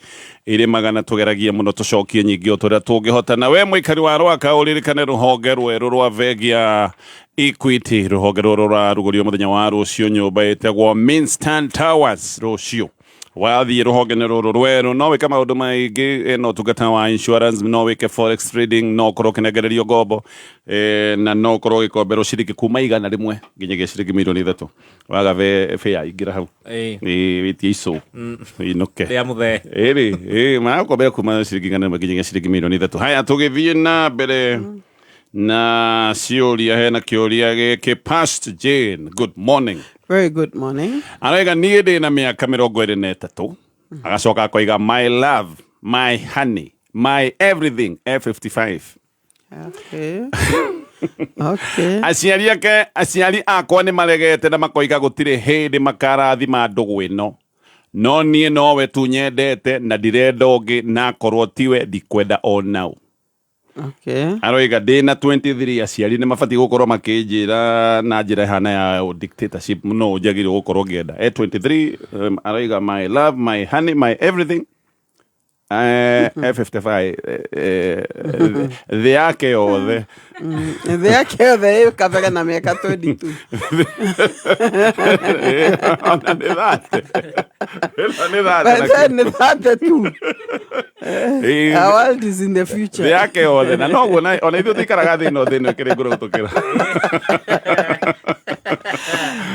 irĩ magana, tũgeragie mũno tũcokie nyingĩ o tũrĩa tũngĩhota. Na we mũikari wa Rwaka, ũririkane rũhonge rwerũ rwa bengi ya Equity, rũhonge rũrũ rũrarugũrio mũthenya wa rũciũ nyũmba ĩtagwo Minstan Towers rũciũ Wathiĩ rũhonge-inĩ rũrũ rwerũ no wĩke maũndũ maingĩ, ĩno ũtungata wa insurance, no wĩke forex trading, no ũkorwo ũkĩnengererio ngombo, na no ũkorwo ũgĩkomberwo ciringi kuma 100 nginyagia ciringi mirioni 3. Waga bĩa ingĩra hau. Ĩĩ, wĩtie icũ inũke. Rĩa mũthee. Ĩrĩ ĩĩ, maragũkombera kuma ciringi 100 nginyagia ciringi mirioni 3. Haya, tũgĩthiĩ na mbere na ciũria, hena kĩũria gĩkĩ. Past Jane, good morning. Very good morning. Araiga niĩ ndĩ na mĩaka 23, agacoka akoiga my love, my honey, my everything, F55. Aciari ake, aciari akwa nĩ maregete na makoiga gũtirĩ hĩndĩ makarathima ndũgũ ĩno, no niĩ nowe tu nyendete na ndirenda ũngĩ, na akorwo tiwe ndikwenda o nau. Aroiga ndĩ na 23, aciari nĩ mabatiĩ gũkorwo makĩnjĩra na njĩra ĩhana ya dictatorship no njagĩrĩirwo gũkorwo ngĩenda. E 23, aroiga my love, my honey, my everything, F55, thĩ yake yothe. Thĩ yake yothe ĩ kabere na mĩaka 22. Ona nĩ thate. Ĩno nĩ thate But na then nĩ thate tu. Our world is in the future. Thĩ yake yothe na noguo ona ithuĩ tũikaraga thĩ ĩno, thĩ ĩno ĩkĩrĩ ngũrũ gũtũkĩra.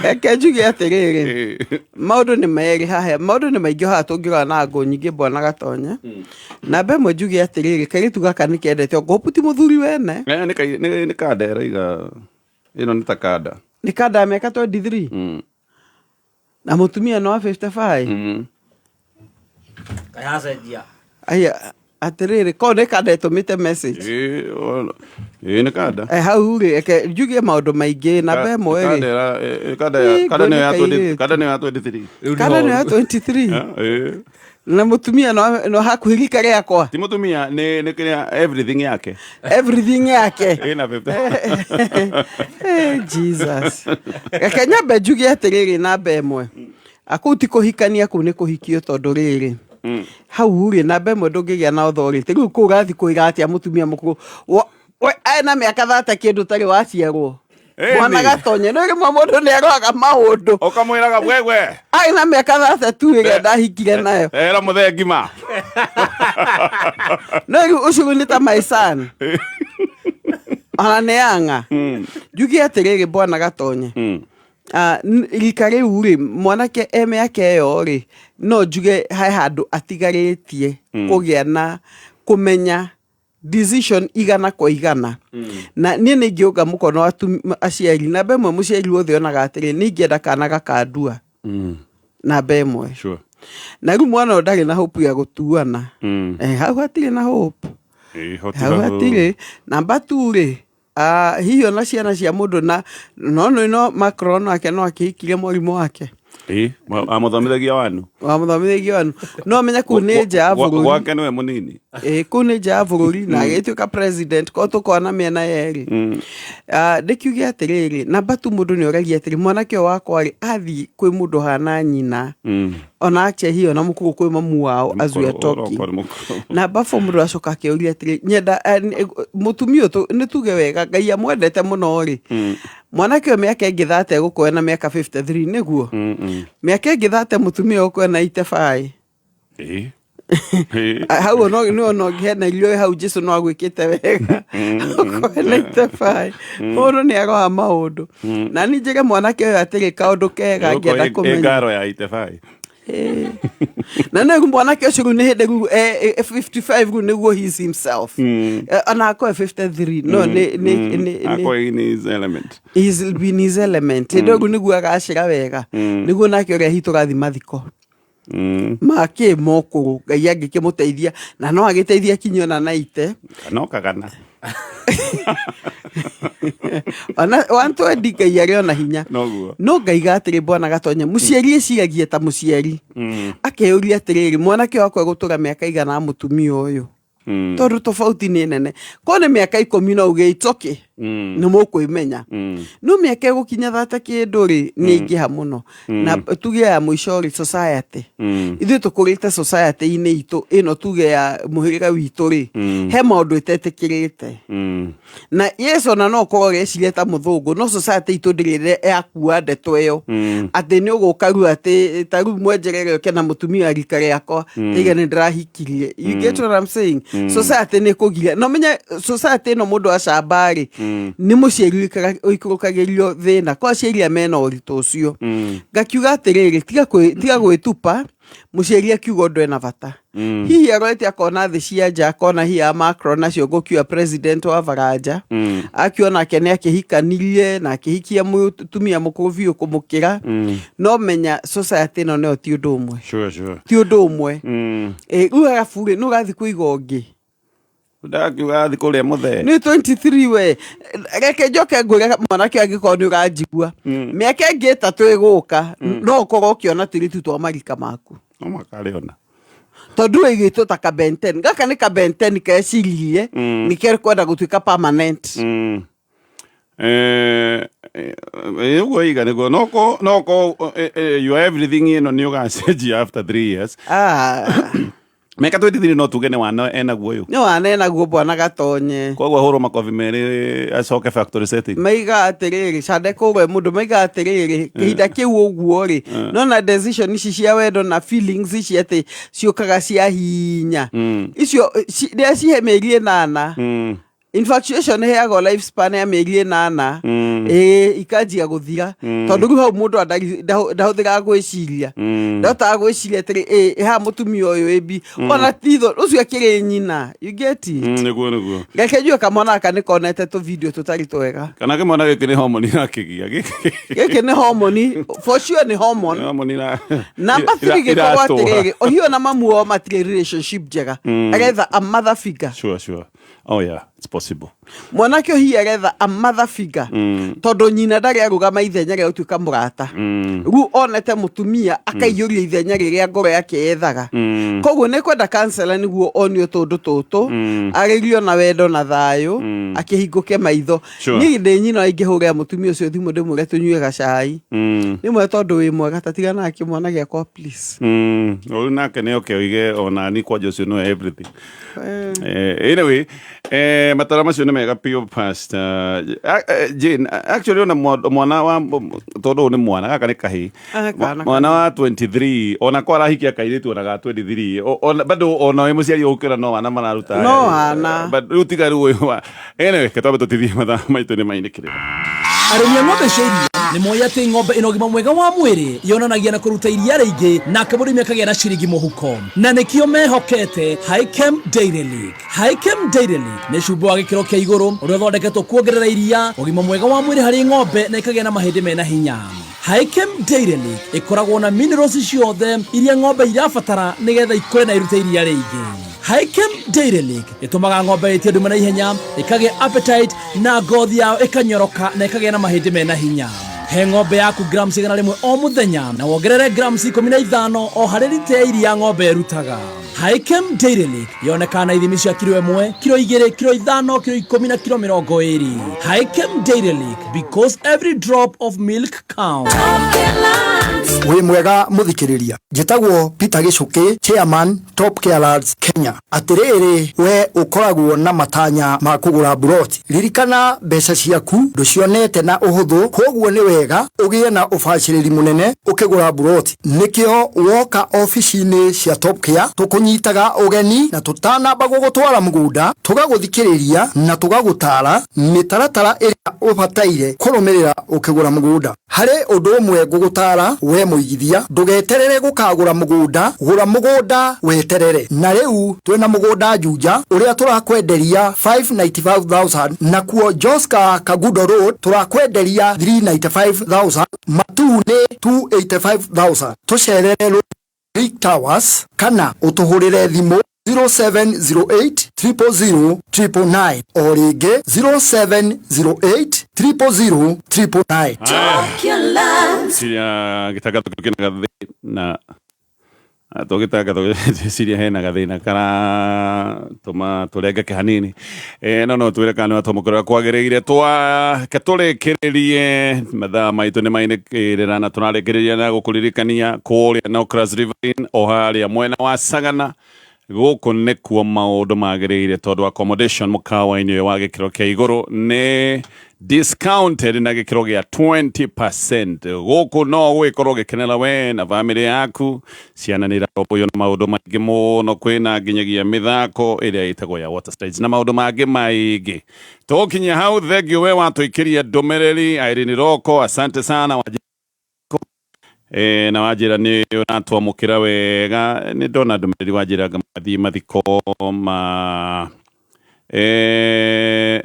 Reke njuge atĩrĩrĩ, maũndũ nĩ merĩ haha, maũndũ nĩ maingĩ haha tũngĩrora na ngũ nyingĩ, bwana Gatonye. Namba ĩmwe njuge atĩrĩrĩ, kairĩtu gaka nĩ kendete ongo ti mũthuri wene. Nĩ kanda ĩraiga, ĩno nĩ ta kanda. Nĩ kanda ya mĩaka 23 na mũtumia no wa 55. Kayacenjia. Aya, atĩrĩrĩ, korwo nĩ kanda ĩtũmĩte message. Ĩĩ, nĩ kanda. Hau rĩ, reke njuge maũndũ maingĩ. Namba ĩmwe rĩ, Kanda ya Ĩ, kanda nĩyo ya ngũnĩ 20 kairĩtu. Kanda nĩyo ya 23. Kanda nĩyo ya 23. Ĩĩ. Na mũtumia no hakuhĩ rika rĩakwa. Ti mũtumia, nĩ kĩrĩa, everything yake. Everything yake. Ĩna 50. Jesus, reke nyambe njuge atĩrĩrĩ, namba ĩmwe, kũu ti kũhikania, kũu nĩ kũhikio, tondũ rĩrĩ, hau rĩ, namba ĩmwe ndũngĩgĩa na authority. Rĩu kũu ũrathiĩ kwĩra atĩa mũtumia mũkũrũ we ena mĩaka thate kĩndũ ũtarĩ waciarwo? Ĩni. Mwana Gatonye, nĩ rĩmwe mũndũ nĩ aroraga maũndũ. Ũkamwĩraga wewe. Arĩ na mĩaka thate tu ĩrĩa ndahikire nayo. Era mũthee ngima. No rĩu ũcio rĩu nĩ ta my son, ona nĩ anga njuge atĩrĩrĩ, bwana Gatonye, rika rĩu rĩ, mwanake e mĩaka ĩyo rĩ, no njuge he handũ atigarĩtie kũgĩa na kũmenya decision 100%. Na niĩ nĩ ingĩũnga mũkono aciari. Namba ĩmwe, mũciari wothe onaga atĩrĩ, nĩ ingĩenda kana gakandua, namba ĩmwe. Na rĩu mwana ũyũ ndarĩ na hope ya gũtuana. Hau hatirĩ na hope. Ĩĩ, hoti hau hau. Hatirĩ. Namba tu rĩ, hihi ona ciana cia mũndũ na no no no Macron nake no akĩhikirie mwarimũ wake. Ĩĩ, amũthomithagia wanu. Wamũthomithagia wanu, no amenye kũu nĩ nja ya bũrũri. Gwake nĩwe mũnini. Ĩĩ, kũu nĩ nja ya bũrũri na agĩtuĩka president ko tũkona mĩena yerĩ. Ndĩkiuge atĩrĩrĩ, namba tu, mũndũ nĩ oragia atĩrĩ, mwanake ũyũ wakwa rĩ, athiĩ kwĩ mũndũ hana nyina, ona ache ona mũkũrũ kwĩ mamu wao, as we are talking. Namba four, mũndũ acoka akĩũria atĩrĩ, nyenda mũtumia ũyũ, nĩ tuge wega Ngai amwendete mũno rĩ, mwanake ũyũ mĩaka ĩngĩ thate egũkorwo na mĩaka 53, nĩguo mĩaka ĩngĩ thate mũtumia ũyũ ũgũkorwo na 85. Ĩĩ. Ĩĩ. Hau no no no ngĩhena irio hau, Jesu no agwĩkĩte wega ũkorwo na 85. Mũndũ nĩ aroha maũndũ. Na niĩ njĩre mwanake ũyũ atĩrĩ, kaũndũ kega angĩenda Ĩ kũmenya ngaro ya itefai. Na nĩ rĩu mwanake ũcio rĩu nĩ hĩndĩ rĩu 55 rĩu nĩguo he is himself. Ona akorwo 53 no nĩ Ako in his element. He's been his element. Hĩndĩ ĩyo rĩu nĩguo agacĩra wega, nĩguo nake ũrĩa hihi tũrathiĩ mathiko makĩ mokũrũ, Ngai angĩkĩmũteithia na no agĩteithia kinyi ona naite. No kagana. Ona 120 Ngai arĩ ona hinya. Noguo. No ngaiga atĩrĩ, bwana Gatonye, mũciari eciragia ta mũciari, akeyũria atĩrĩrĩ, mwanake wakwa egũtũra mĩaka igana na mũtumia ũyũ? Tondũ tofauti nĩ nene, ko nĩ mĩaka 10 no uge it's okay. Nĩ mũkwĩmenya. No mĩaka ĩgũkinya thate kĩndũ rĩ, nĩ ingĩha mũno. Na tuge ya mũico rĩ, society, ithuĩ tũkũrĩte society-inĩ itũ ĩno, tuge ya mũhĩrĩga witũ rĩ, he maũndũ ĩtetĩkĩrĩte. Na yes, ona no ũkorwo ũreciria ta mũthũngũ, no society itũ ndĩrĩ yakua ndeto ĩyo atĩ nĩ ũgũka rĩu atĩ ta rĩu mwenjerere ũke na mũtumia wa rika rĩakwa, tiga nĩ ndĩrahikirie. You get what I'm saying? Society nĩ kũgiria no menye society ĩno, mũndũ acamba rĩ, nĩ mũciari ũikũrũkagĩrio thĩna kwa aciari mena ũritũ ũcio. Ngakiuga atĩrĩrĩ, tiga gwĩtupa. Mũciari akiuga ũndũ ena bata, hihi arorete akona thĩ cia nja, akona hihi a Macron acio ngũkiuga president wa Baranja, akiona nake nĩ akĩhikanirie na akĩhikia mũtumia mũkũrũ biũ kũmũkĩra. No menya society ĩno nayo ti ũndũ ũmwe. Ti ũndũ ũmwe. Rĩu arabu rĩ, nĩ ũrathiĩ kũiga ũngĩ. Ndakiuga athi kũrĩa mũthee. Nĩ 23 we. Reke njoke ngwĩre mwanake, angĩkorwo nĩ ũranjigua, mĩaka ĩngĩ 3 ĩgũka no ũkorwo ũkĩona tũirĩtu twa marika maku. No makarĩona. Tondũ ĩgĩtwo ta kabenten, gaka nĩ kabenten keciririe nĩ kekwenda gũtuĩka permanent. Ũguo iga nĩguo noko your everything ĩno nĩ ũgacenjia after 3 years. Ah. Mĩaka 23 no tuge nĩ wana enaguo ũyũ. Nĩ wana enaguo, bwana Gatonye. Koguo ahũrwo makobi merĩ acoke factory setting. Maiga atĩrĩrĩ, cande kũgwe mũndũ, maiga atĩrĩrĩ, kĩhinda kĩu ũguo rĩ, nona decision ici cia wendo na feelings ici atĩ ciũkaga cia hinya, icio rĩrĩa cihe mĩeri 8. Infatuation ĩheagwo life span ya mĩeri 8. Ĩĩ, ikanjia gũthira, tondũ rĩu hau mũndũ ndahũthĩraga gwĩciria, ndahotaga gwĩciria atĩrĩ, ĩ haha mũtumia ũyũ ĩbi ona titho ũcio akĩrĩ nyina, you get it? Nĩguo. Reke njue kamwana gaka nĩ konete tũ video tũtarĩ twega. Kana kĩmwana gĩkĩ nĩ homoni akĩgia. Gĩkĩ nĩ homoni, for sure nĩ hormone. Homoni na Number 3, gĩkorwo iratũha. atĩrĩrĩ, ũhiũ na mamu wao matirĩ relationship njega, aretha a mother figure. Sure, oh yeah, it's possible. Mwanake ũhihi aretha a mother figure, tondũ nyina ndarĩ arũgama ithenya rĩa gũtuĩka mũrata. Rĩu onete mũtumia akaiyũria ithenya rĩrĩa ngoro yake yethaga. Koguo nĩ kwenda counselor nĩguo onio tũndũ tũtũ, arĩrio na wendo na thayũ, akĩhingũke maitho. Niĩ ndĩ nyina, ingĩhũrĩra mũtumia ũcio thimũ ndĩmwĩre tũnyue gacai, nĩmwe tondũ wĩ mwega, tatigana na kĩmwana gĩakwa, please. Rĩu nake nĩ oke oige ona ni kwanja ũcio no everything. Anyway, matara macio nĩ mega biũ, Pastor Jane. Actually ona mwana wa, tondũ ũyũ nĩ mwana, gaka nĩ kahĩĩ. Ah, kana. Mwana wa 23 ona ko arahikia kairĩtu ona ga 23, ona bado ona wĩ mũciari ũkĩra no wana mararuta. No wana. But rĩu tiga rĩu ũyũ wa, anyway, ke twambe tũtithie, mathaa maitũ nĩ mainĩkĩrĩra. Arĩmi a ng'ombe cia iria nĩ moĩ atĩ ng'ombe ĩna ũgima mwega wa mwĩrĩ yonanagia na kũruta iria rĩingĩ, nake mũrĩmi akagĩa na ciringi mũhuko, na nĩkĩo mehokete Hikem Dairy League. Hikem Dairy League nĩ cumbĩ wa gĩkĩro kĩa igũrũ ũrĩa ũthondeketwo kuongerera iria, ũgima mwega wa mwĩrĩ harĩ ng'ombe, na ĩkagĩa na mahĩndĩ mena hinya. Hikem Dairy League ĩkoragwo na minerals ciothe iria ng'ombe irabatara nĩgetha ikũre na irute iria rĩingĩ. Hikem Dairy League ĩtũmaga ng'ombe ĩtie ndume na ihenya, ĩkagĩa appetite, na ngothi yao ĩkanyoroka na ĩkagĩa na mahĩndĩ mena hinya. He ng'ombe yaku grams 100 o mũthenya na wongerere grams 15 o harĩ rita ya iria ng'ombe ĩrutaga. Hikem Dairy League yonekaga na ithimi cia kiro 1, kiro 2, kiro 5, kiro 10 na kiro 20. Hikem Dairy League, because every drop of milk counts. Wĩ mwega mũthikĩrĩria, njĩtagwo Peter Gĩcũkĩ, chairman Top Care Lads Kenya. Atĩrĩrĩ, we ũkoragwo na matanya ma kũgũra mburoti, ririkana mbeca ciaku ndũcionete na ũhũthũ, koguo nĩ wega ũgĩe na ũbacĩrĩri mũnene ũkĩgũra mburoti. Nĩkĩo woka obici-inĩ cia Top Care tũkũnyitaga ũgeni, na tũtanamba gũgũtwara mũgũnda tũgagũthikĩrĩria na tũgagũtara mĩtaratara ĩrĩa ũbataire kũrũmĩrĩra ũkĩgũra mũgũnda. Harĩ ũndũ ũmwe ngũgũtara we mũigithia, ndũgeterere gũkagũra mũgũnda, gũra mũgũnda weterere. Na rĩu twĩna mũgũnda Juja ũrĩa tũrakwenderia 595,000, nakuo Joska Kagudo Road tũrakwenderia 395,000, Matuu nĩ 285,000. Tũcerere Rick Towers kana ũtũhũrĩre thimũ 0708 000 999, o rĩngĩ 0708 000 999. Ciria gĩtangatho kĩu kĩna gathĩ na. Tũgĩtanga tũgĩciria hena gathĩna karatũma tũrengeke hanini. No no twĩre kana nĩ watwamũkĩra ũrĩa kwagĩrĩire. Twake tũrĩkĩrĩrie mathaa maitũ nĩ mainĩkĩrĩra na tũrarĩkĩrĩria na gũkũririkania kũrĩa Nocras Riverine o harĩa mwena wa Sagana. Gũkũ nĩkuo maũndũ magĩrĩire tondũ accommodation mũkawa-inĩ ũyũ wa gĩkĩro kĩa igũrũ nĩ discounted na gĩkĩro gĩa 20%. Gũkũ no ũgĩkorwo ũgĩkenera we na bamĩrĩ yaku. Ciana nĩ irarũmbũiyo na maũndũ maingĩ mũno, kwĩna nginyagia mĩthako ĩrĩa ĩtagwo ya water slides na maũndũ mangĩ maingĩ. Tũgũkinyia hau, thengiũ we watũikĩria ndũmĩrĩri. Irene Roko, asante sana wa na wanjĩra nĩ ũratwamũkĩra wega. Nĩ ndona ndũmĩrĩri wanjĩra ngathiĩ mathiko ma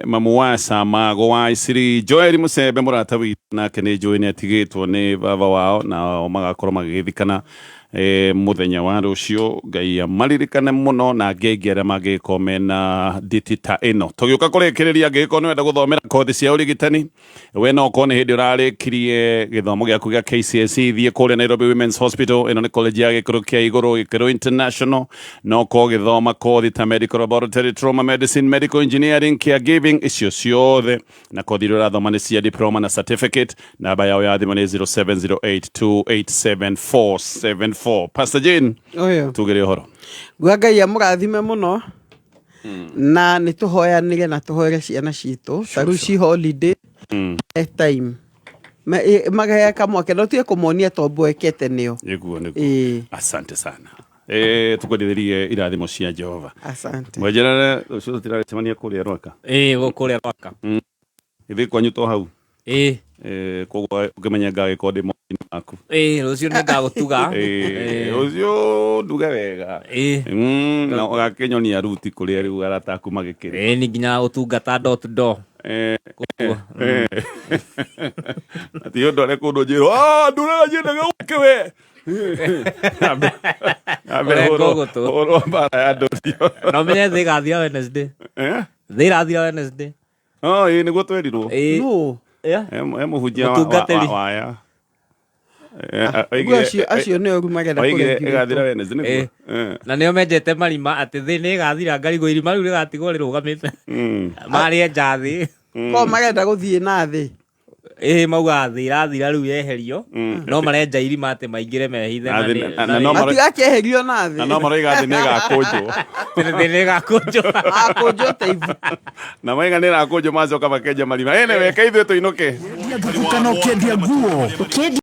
mamu wa Samago wa Isiri Joel Musembe mũrata witũ, nake nĩ njũĩ nĩ atigĩtwo nĩ baba wao, nao magakorwo magĩgĩthikana mũthenya wa rũciũ. Ngai amaririkane mũno na angĩ aingĩ arĩa mangĩgĩkorwo mena nditi ta ĩno. Tũgĩũka kũrĩkĩrĩria, angĩgĩkorwo nĩ wenda gũthomera kothi cia ũrigitani, we no ũkorwo nĩ hĩndĩ ũrarĩkirie gĩthomo gĩaku gĩa KCSE, thiĩ kũrĩa Nairobi Women's Hospital. Ĩno nĩ college ya gĩkĩro kĩa igũrũ, gĩkĩro international. No ũkorwo ũgĩthoma kothi ta medical laboratory, trauma medicine, medical engineering, caregiving, icio ciothe, na kothi iria ũrathoma nĩ cia diploma na certificate. Namba yao ya thimũ nĩ 0708287474. Pastor Jane, Ũyũ. tugĩre ũhoro. Ngua Ngai amũrathime mũno na nĩ tũhoyanĩre na tũhoere ciana citũ ta rĩu ci holiday time magahea kamwake na ũtige kũmonia to mboekete nĩo. Nĩguo nĩguo. Ĩĩ. Asante sana. Tukwendithĩrie irathimo cia Jehova. Asante. Mwenjerere rũciũ tũtiragĩcemania kũrĩa Rwaka. Ĩĩ, gũkũ Rwaka. Gĩthiĩ kwanyu to hau. Ĩĩ. Koguo ũkĩmenya ngagĩkorwo ndĩ moko-inĩ maku. Ĩĩ, rũciũ nĩ ngagũtuga. Rũciũ nduge wega. Ĩĩ. Na ũgakĩnyonia ruti kũrĩa rĩu arata aku magĩkĩrĩ. Ĩĩ, nĩ nginya ũtungata door to door. Ati ũndũ arĩa kũndũ njĩrwo, "Ah, nduraga nyendaga ũke we." Ũrenga ũgũtũ. Hũrwo mbara ya ndũrio. Na ũmenye thĩ ĩgathira Wednesday. Eh? Thĩ ĩrathira Wednesday. Oh, ĩĩ nĩguo twerirwo. Ĩĩ. Nũ? He mũhunjia Mũtungatĩri. waya. Ũguo acio nĩo rĩu marenda Oigire kũrengi ĩgathira witũ. Wednesday nĩguo. Na nĩo menjete marima atĩ thĩ nĩ ĩgathira ngarigwo irima rĩu rĩgatigwo rĩrũgamĩte. Marĩenja thĩ. Ko marenda gũthiĩ na thĩ. Ĩĩ, maugaga thĩ ĩrathira rĩu yeherio. No marenja irima atĩ maingĩre mehithe Na na thĩ- nĩ- na- na na no maro- Matigakĩeherio na thĩ. Na no maroiga thĩ nĩ ĩgakũnjwo. Thĩ nĩ ĩgakũnjwo. Makũnjwo ta ibu. Na maiga nĩ ĩrakũnjwo macoka makenja marima. Anyway, reke ithuĩ tũinũke. Kana ũkĩendia nguo. Ũkĩendia